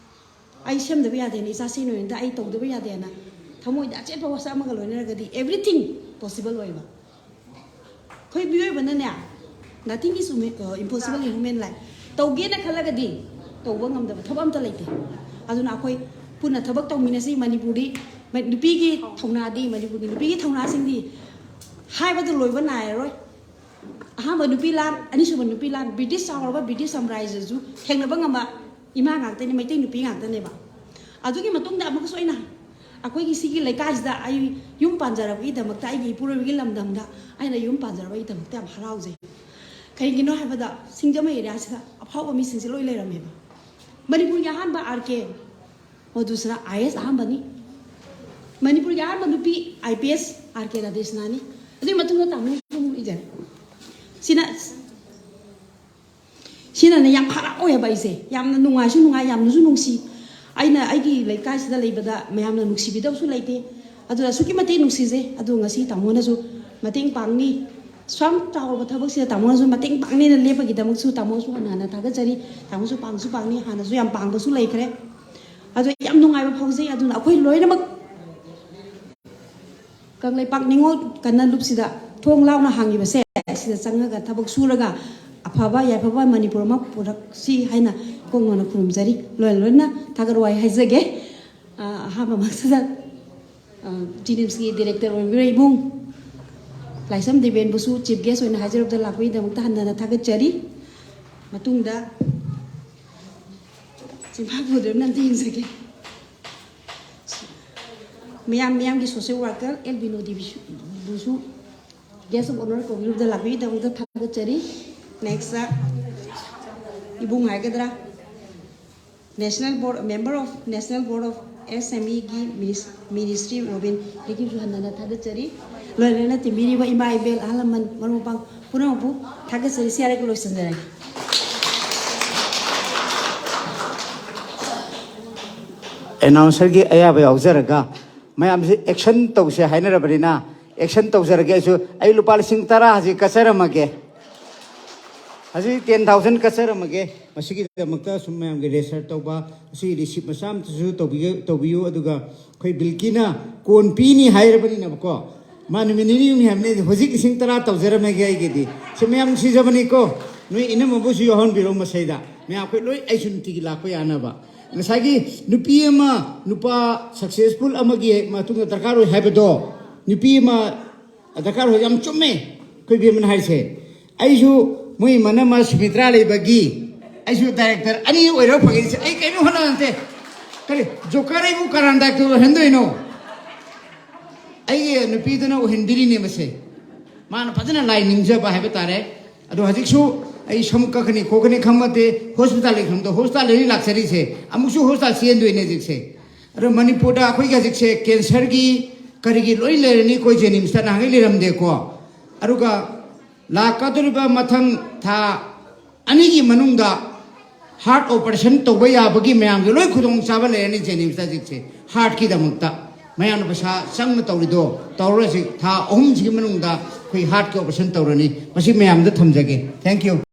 ꯑꯩ ꯁꯦꯝꯗꯕ ꯌꯥꯗꯦꯅ, ꯏꯆꯥ ꯁꯦꯝꯗꯕ ꯌꯥꯗꯦ, ꯑꯩ ꯇꯧꯗꯕ ꯌꯥꯗꯦꯅ" ꯊꯃꯣꯏꯗ ꯑꯆꯦꯠꯄ ꯋꯥꯁꯛ ꯑꯃꯒ ꯂꯣꯏꯅꯔꯒꯗꯤ everything possible ꯑꯣꯏꯕ꯫ ꯑꯩꯈꯣꯏ ꯃꯤꯑꯣꯏꯕꯅꯅꯦ, nothing is impossible in human life. ꯇꯧꯒꯦꯅ ꯈꯜꯂꯒꯗꯤ ꯇꯧꯕ ꯉꯝꯗꯕ ꯊꯕꯛ ꯑꯝꯇ ꯂꯩꯇꯦ꯫ ꯑꯗꯨꯅ ꯑꯩꯈꯣꯏ ꯄꯨꯟꯅ ꯊꯕꯛ ꯇꯧꯃꯤꯟꯅꯁꯤ꯫ ꯃꯅꯤꯄꯨꯔꯗꯤ, ꯅꯨꯄꯤꯒꯤ ꯊꯧꯅꯥꯗꯤ, ꯃꯅꯤꯄꯨꯔꯒꯤ ꯅꯨꯄꯤꯒꯤ ꯊꯧꯅꯥꯁꯤꯡꯗꯤ ꯍꯥꯏꯕꯗ ꯂꯣꯏꯕ ꯅꯥꯏꯔꯔꯣꯏ꯫ ꯑꯍꯥꯟꯕ ꯅꯨꯄꯤ ꯂꯥꯟ, ꯑꯅꯤꯁꯨꯕ ꯅꯨꯄꯤ ꯂꯥꯟ, ꯕ꯭ꯔꯤꯇꯤꯁ, ꯆꯥꯎꯔꯕ ꯕ꯭ꯔꯤꯇꯤꯁ ꯁꯥꯝꯔꯥꯖ꯭ꯌꯁꯨ ꯊꯦꯡꯅꯕ ꯉꯝꯕ ꯏꯃꯥ ꯉꯥꯛꯇꯅꯤ, ꯃꯩꯇꯩ ꯅꯨꯄꯤ ꯉꯥꯛꯇꯅꯦꯕ꯫ ꯑꯗꯨꯒꯤ ꯃꯇꯨꯡꯗ ꯑꯃꯨꯛꯀꯁꯨ ꯑꯩꯅ ꯑꯩꯈꯣꯏꯒꯤ ꯁꯤꯒꯤ ꯂꯩꯀꯥꯏꯁꯤꯗ ꯑꯩ ꯌꯨꯝ ꯄꯥꯟꯖꯔꯕꯒꯤꯗꯃꯛꯇ, ꯑꯩꯒꯤ ꯏꯄꯨꯔꯣꯏꯕꯒꯤ ꯂꯝꯗꯝꯗ ꯑꯩꯅ ꯌꯨꯝ ꯄꯥꯟꯖꯔꯕꯒꯤꯗꯃꯛꯇ ꯌꯥꯝ ꯍꯔꯥꯎꯖꯩ꯫ ꯀꯩꯒꯤꯅꯣ ꯍꯥꯏꯕꯗ ꯁꯤꯡꯖꯃꯩ ꯑꯦꯔꯤꯌꯥꯁꯤꯗ ꯑꯐꯥꯎꯕ ꯃꯤꯁꯤꯡꯁꯦ ꯂꯣꯏ ꯂꯩꯔꯝꯃꯦꯕ꯫ ꯃꯅꯤꯄꯨꯔꯒꯤ ꯑꯍꯥꯟꯕ ꯑꯥꯔ ꯀꯦ ꯃꯗꯨꯁꯔꯥ ꯑꯥꯏ ꯑꯦꯁ ꯑꯍꯥꯟꯕꯅꯤ꯫ ꯃꯅꯤꯄꯨꯔꯒꯤ ꯑꯍꯥꯟꯕ ꯅꯨꯄꯤ ꯑꯥꯏ ꯄꯤ ꯑꯦꯁ ꯑꯥꯔ ꯀꯦ ꯔꯥꯙꯦꯁꯅꯥꯅꯤ꯫ ꯑꯗꯨꯒꯤ ꯃꯇꯨꯡꯗ ꯇꯥꯃꯣ ꯏꯖꯔꯦ꯫ ꯁꯤꯅ ꯁꯤꯅꯅꯦ ꯌꯥꯝ ꯍꯔꯥꯎꯋꯦꯕ ꯑꯩꯁꯦ꯫ ꯌꯥꯝꯅ ꯅꯨꯡꯉꯥꯏꯁꯨ ꯅꯨꯡꯉꯥꯏ, ꯌꯥꯝꯅꯁꯨ ꯅꯨꯡꯁꯤ꯫ ꯑꯩꯅ ꯑꯩꯒꯤ ꯂꯩꯀꯥꯏꯁꯤꯗ ꯂꯩꯕꯗ ꯃꯌꯥꯝꯅ ꯅꯨꯡꯁꯤꯕꯤꯗꯕꯁꯨ ꯂꯩꯇꯦ꯫ ꯑꯗꯨꯅ ꯑꯁꯨꯛꯀꯤ ꯃꯇꯤꯛ ꯅꯨꯡꯁꯤꯖꯩ꯫ ꯑꯗꯣ ꯉꯁꯤ ꯇꯥꯃꯣꯅꯁꯨ ꯃꯇꯦꯡ ꯄꯥꯡꯅꯤ, ꯁꯨꯝ ꯆꯥꯎꯔꯕ ꯊꯕꯛꯁꯤꯗ ꯇꯥꯃꯣꯅꯁꯨ ꯃꯇꯦꯡ ꯄꯥꯡꯅꯤꯅ ꯂꯦꯞꯄꯒꯤꯗꯃꯛꯁꯨ ꯇꯥꯃꯣꯁꯨ ꯍꯟꯅ ꯍꯟꯅ ꯊꯥꯒꯠꯆꯔꯤ꯫ ꯇꯥꯃꯣꯁꯨ ꯄꯥꯡꯁꯨ ꯄꯥꯡꯅꯤ, ꯍꯥꯟꯅꯁꯨ ꯌꯥꯝ ꯄꯥꯡꯕꯁꯨ ꯂꯩꯈ꯭ꯔꯦ꯫ ꯑꯗꯣ ꯌꯥꯝ ꯅꯨꯡꯉꯥꯏꯕ ꯐꯥꯎꯖꯩ꯫ ꯑꯗꯨꯅ ꯑꯩꯈꯣꯏ ꯂꯣꯏꯅꯃꯛ ꯀꯪꯂꯩꯄꯥꯛ ꯅꯤꯉꯣꯜ ꯀꯟꯅ ꯂꯨꯞꯁꯤꯗ ꯊꯣꯡ ꯂꯥꯎꯅ ꯍꯥꯡꯉꯤꯕꯁꯦ, ꯁꯤꯗ ꯆꯪꯉꯒ ꯊꯕꯛ ꯁꯨꯔꯒ ꯑꯐꯕ ꯌꯥꯏꯐꯕ ꯃꯅꯤꯄꯨꯔ ꯑꯃ ꯄꯨꯔꯛꯁꯤ ꯍꯥꯏꯅ ꯏꯀꯣꯛ ꯅꯣꯟꯅ ꯈꯨꯔꯨꯝꯖꯔꯤ꯫ ꯂꯣꯏꯅ ꯂꯣꯏꯅ ꯊꯥꯒꯠ ꯋꯥꯍꯩ ꯍꯥꯏꯖꯒꯦ꯫ ꯑ, ꯑꯍꯥꯟꯕꯃꯛꯁꯤꯗ, ꯑ, ꯖꯤꯅꯤꯝꯁꯀꯤ ꯗꯤꯔꯦꯛꯇꯔ ꯑꯣꯏꯕꯤꯔꯤꯕ ꯏꯕꯨꯡ ꯂꯥꯏꯁ꯭ꯔꯝ ꯗꯦꯕꯦꯟꯕꯨꯁꯨ ꯆꯤꯐ ꯒꯦꯁ ꯑꯣꯏꯅ ꯍꯥꯏꯖꯔꯛꯄꯗ ꯂꯥꯛꯄꯒꯤꯗꯃꯛꯇ ꯍꯟꯅ ꯍꯟꯅ ꯊꯥꯒꯠꯆꯔꯤ꯫ ꯃꯇꯨꯡꯗ ꯆꯤꯝꯐꯥ ꯄꯨꯗ꯭ꯔꯕꯅ ꯑꯝꯇ ꯌꯦꯡꯖꯒꯦ꯫ ꯃꯌꯥꯝ, ꯃꯌꯥꯝꯒꯤ ꯁꯣꯁꯦꯜ ꯋꯥꯔꯀꯔ ꯑꯦꯜ ꯕꯤꯅꯣꯗꯤꯕꯤꯁꯨ, ꯕꯨꯁꯨ ꯒꯦꯁ ꯑꯣꯐ ꯑꯣꯅꯔ ꯀꯧꯕꯤꯔꯨꯕꯗ ꯂꯥꯛꯄꯤꯒꯤꯗꯃꯛꯇ ꯊꯥꯒꯠꯆꯔꯤ꯫ ꯅꯦꯛꯁꯇ ꯏꯕꯨꯡ ꯍꯥꯏꯒꯗ꯭ꯔꯥ, national board, member of national board of S M ꯏꯒꯤ ꯃꯤꯅꯤꯁ-, ꯃꯤꯅꯤꯁꯇ꯭ꯔꯤ ꯔꯣꯕꯤꯟ ꯍꯦꯛꯀꯤꯁꯨ ꯍꯟꯅ ꯍꯟꯅ ꯊꯥꯒꯠꯆꯔꯤ꯫ ꯂꯣꯏꯅꯅ ꯇꯤꯟꯕꯤꯔꯤꯕ ꯏꯃꯥ ꯏꯕꯦꯜ ꯑꯍꯜ ꯂꯃꯟ ꯃꯔꯨꯞ ꯃꯄꯥꯡ ꯄꯨꯝꯅꯃꯛꯄꯨ ꯊꯥꯒꯠꯆꯔꯤ꯫ ꯁꯤ ꯍꯥꯏꯔꯒ ꯂꯣꯏꯁꯤꯟꯖꯔꯒꯦ꯫ ꯑꯦꯅꯥꯎꯟꯁꯔꯒꯤ ꯑꯌꯥꯕ ꯌꯥꯎꯖꯔꯒ ꯃꯌꯥꯝꯁꯤ ꯑꯦꯛꯁꯟ ꯇꯧꯁꯦ ꯍꯥꯏꯅꯔꯕꯅꯤꯅ ꯑꯦꯛꯁꯟ ꯇꯧꯖꯔꯒꯦ꯫ ꯑꯩꯁꯨ ꯑꯩ ꯂꯨꯄꯥ ꯂꯤꯁꯤꯡ ꯇꯔꯥꯁꯤ ꯀꯠꯆꯔꯝꯃꯒꯦ꯫ ꯍꯧꯖꯤꯛ ꯇꯦꯟ ꯊꯥꯎꯖꯟ ꯀꯠꯆꯔꯝꯃꯒꯦ꯫ ꯃꯁꯤꯒꯤꯗꯃꯛꯇ ꯁꯨꯝ ꯃꯌꯥꯝꯒꯤ ꯔꯦꯖꯤꯁꯇꯔ ꯇꯧꯕ, ꯃꯁꯤꯒꯤ ꯔꯤꯁꯤꯞ ꯃꯆꯥ ꯑꯃꯇꯁꯨ ꯇꯧꯕꯤꯌꯨ, ꯇꯧꯕꯤꯌꯨ꯫ ꯑꯗꯨꯒ ꯑꯩꯈꯣꯏ ꯕꯤꯜꯀꯤꯅ ꯀꯣꯟ ꯄꯤꯅꯤ ꯍꯥꯏꯔꯕꯅꯤꯅꯕꯀꯣ, ꯃꯥ ꯅꯨꯃꯤꯠ ꯅꯤꯅꯤ ꯍꯨꯝꯅꯤ ꯍꯥꯏꯕꯅꯤ, ꯍꯧꯖꯤꯛ ꯂꯤꯁꯤꯡ ꯇꯔꯥ ꯇꯧꯖꯔꯝꯃꯒꯦ ꯑꯩꯒꯤꯗꯤ꯫ ꯁꯤ ꯃꯌꯥꯝ ꯅꯨꯡꯁꯤꯖꯕꯅꯤꯀꯣ, ꯅꯣꯏ ꯏꯅꯝꯃꯕꯨꯁꯨ ꯌꯥꯎꯍꯟꯕꯤꯔꯣ ꯃꯁꯩꯗ꯫ ꯃꯌꯥꯝ ꯑꯩꯈꯣꯏ ꯂꯣꯏ, ꯑꯩꯁꯨ ꯅꯨꯡꯇꯤꯒꯤ ꯂꯥꯛꯄ ꯌꯥꯅꯕ꯫ ꯉꯁꯥꯏꯒꯤ ꯅꯨꯄꯤ ꯑꯃ ꯅꯨꯄꯥ ꯁꯛꯁꯦꯁꯐꯨꯜ ꯑꯃꯒꯤ ꯃꯇꯨꯡꯗ ꯗꯔꯀꯥꯔ ꯑꯣꯏ ꯍꯥꯏꯕꯗꯣ, ꯅꯨꯄꯤ ꯑꯃ ꯗꯔꯀꯥꯔ ꯑꯣꯏ, ꯌꯥꯝ ꯆꯨꯝꯃꯦ ꯑꯩꯈꯣꯏ ꯕꯦꯝꯃꯅ ꯍꯥꯏꯁꯦ꯫ ꯑꯩꯁꯨ ꯃꯣꯏ ꯃꯅꯝꯃ ꯁꯨꯃꯤꯇ꯭ꯔꯥ ꯂꯩꯕꯒꯤ ꯑꯩꯁꯨ ꯗꯥꯏꯔꯦꯛꯇꯔ ꯑꯅꯤ ꯑꯣꯏꯔꯒ ꯐꯒꯅꯤꯁꯦ꯫ ꯑꯩ ꯀꯩꯅꯣ ꯍꯣꯠꯅꯕ ꯅꯠꯇꯦ꯫ ꯀꯔꯤ ꯖꯣꯀꯔ ꯑꯩꯕꯨ ꯀꯔꯥꯟ ꯗꯥꯏꯔꯦꯛꯇꯔ ꯑꯣꯏꯍꯟꯗꯣꯏꯅꯣ? ꯑꯩꯒꯤ ꯅꯨꯄꯤꯗꯨꯅ ꯑꯣꯏꯍꯟꯕꯤꯔꯤꯅꯦ ꯃꯁꯦ꯫ ꯃꯥꯅ ꯐꯖꯅ ꯂꯥꯏ ꯅꯤꯡꯖꯕ ꯍꯥꯏꯕ ꯇꯥꯔꯦ꯫ ꯑꯗꯣ ꯍꯧꯖꯤꯛꯁꯨ ꯑꯩ ꯁꯝ ꯀꯛꯀꯅꯤ ꯈꯣꯠꯀꯅꯤ ꯈꯪꯕ ꯅꯠꯇꯦ꯫ ꯍꯣꯁꯄꯤꯇꯥꯜ ꯂꯩꯈ꯭ꯔꯕꯗꯣ ꯍꯣꯁꯄꯤꯇꯥꯜꯗꯅꯤ ꯂꯥꯛꯆꯔꯤꯁꯦ꯫ ꯑꯃꯨꯛꯁꯨ ꯍꯣꯁꯄꯤꯇꯥꯜ ꯆꯦꯟꯗꯣꯏꯅꯦ ꯍꯧꯖꯤꯛꯁꯦ꯫ ꯑꯗꯣ ꯃꯅꯤꯄꯨꯔꯗ ꯑꯩꯈꯣꯏꯒꯤ ꯍꯧꯖꯤꯛꯁꯦ ꯀꯦꯟꯁꯔꯒꯤ ꯀꯔꯤꯒꯤ ꯂꯣꯏ ꯂꯩꯔꯅꯤ, ꯑꯩꯈꯣꯏ ꯖꯦꯅꯤꯝꯁꯇ ꯅꯍꯥꯟꯒꯩ ꯂꯩꯔꯝꯗꯦꯀꯣ꯫ ꯑꯗꯨꯒ ꯂꯥꯛꯀꯗꯧꯔꯤꯕ ꯃꯊꯪ ꯊꯥ ꯑꯅꯤꯒꯤ ꯃꯅꯨꯡꯗ ꯍꯥꯔꯠ ꯑꯣꯄꯔꯦꯁꯟ ꯇꯧꯕ ꯌꯥꯕꯒꯤ ꯃꯌꯥꯝꯒꯤ ꯂꯣꯏ ꯈꯨꯗꯣꯡꯆꯥꯕ ꯂꯩꯔꯅꯤ ꯖꯦꯅꯤꯝꯁꯇ ꯍꯧꯖꯤꯛꯁꯦ꯫ ꯍꯥꯔꯠꯀꯤꯗꯃꯛꯇ ꯃꯌꯥꯝꯅ ꯄꯩꯁꯥ ꯆꯪꯅ ꯇꯧꯔꯤꯗꯣ ꯇꯧꯔꯁꯤ꯫ ꯊꯥ ꯑꯍꯨꯝꯁꯤꯒꯤ ꯃꯅꯨꯡꯗ ꯑꯩꯈꯣꯏ ꯍꯥꯔꯠꯀꯤ ꯑꯣꯄꯔꯦꯁꯟ ꯇꯧꯔꯅꯤ꯫ ꯃꯁꯤ ꯃꯌꯥꯝꯗ ꯊꯝꯖꯒꯦ꯫ Thank you꯫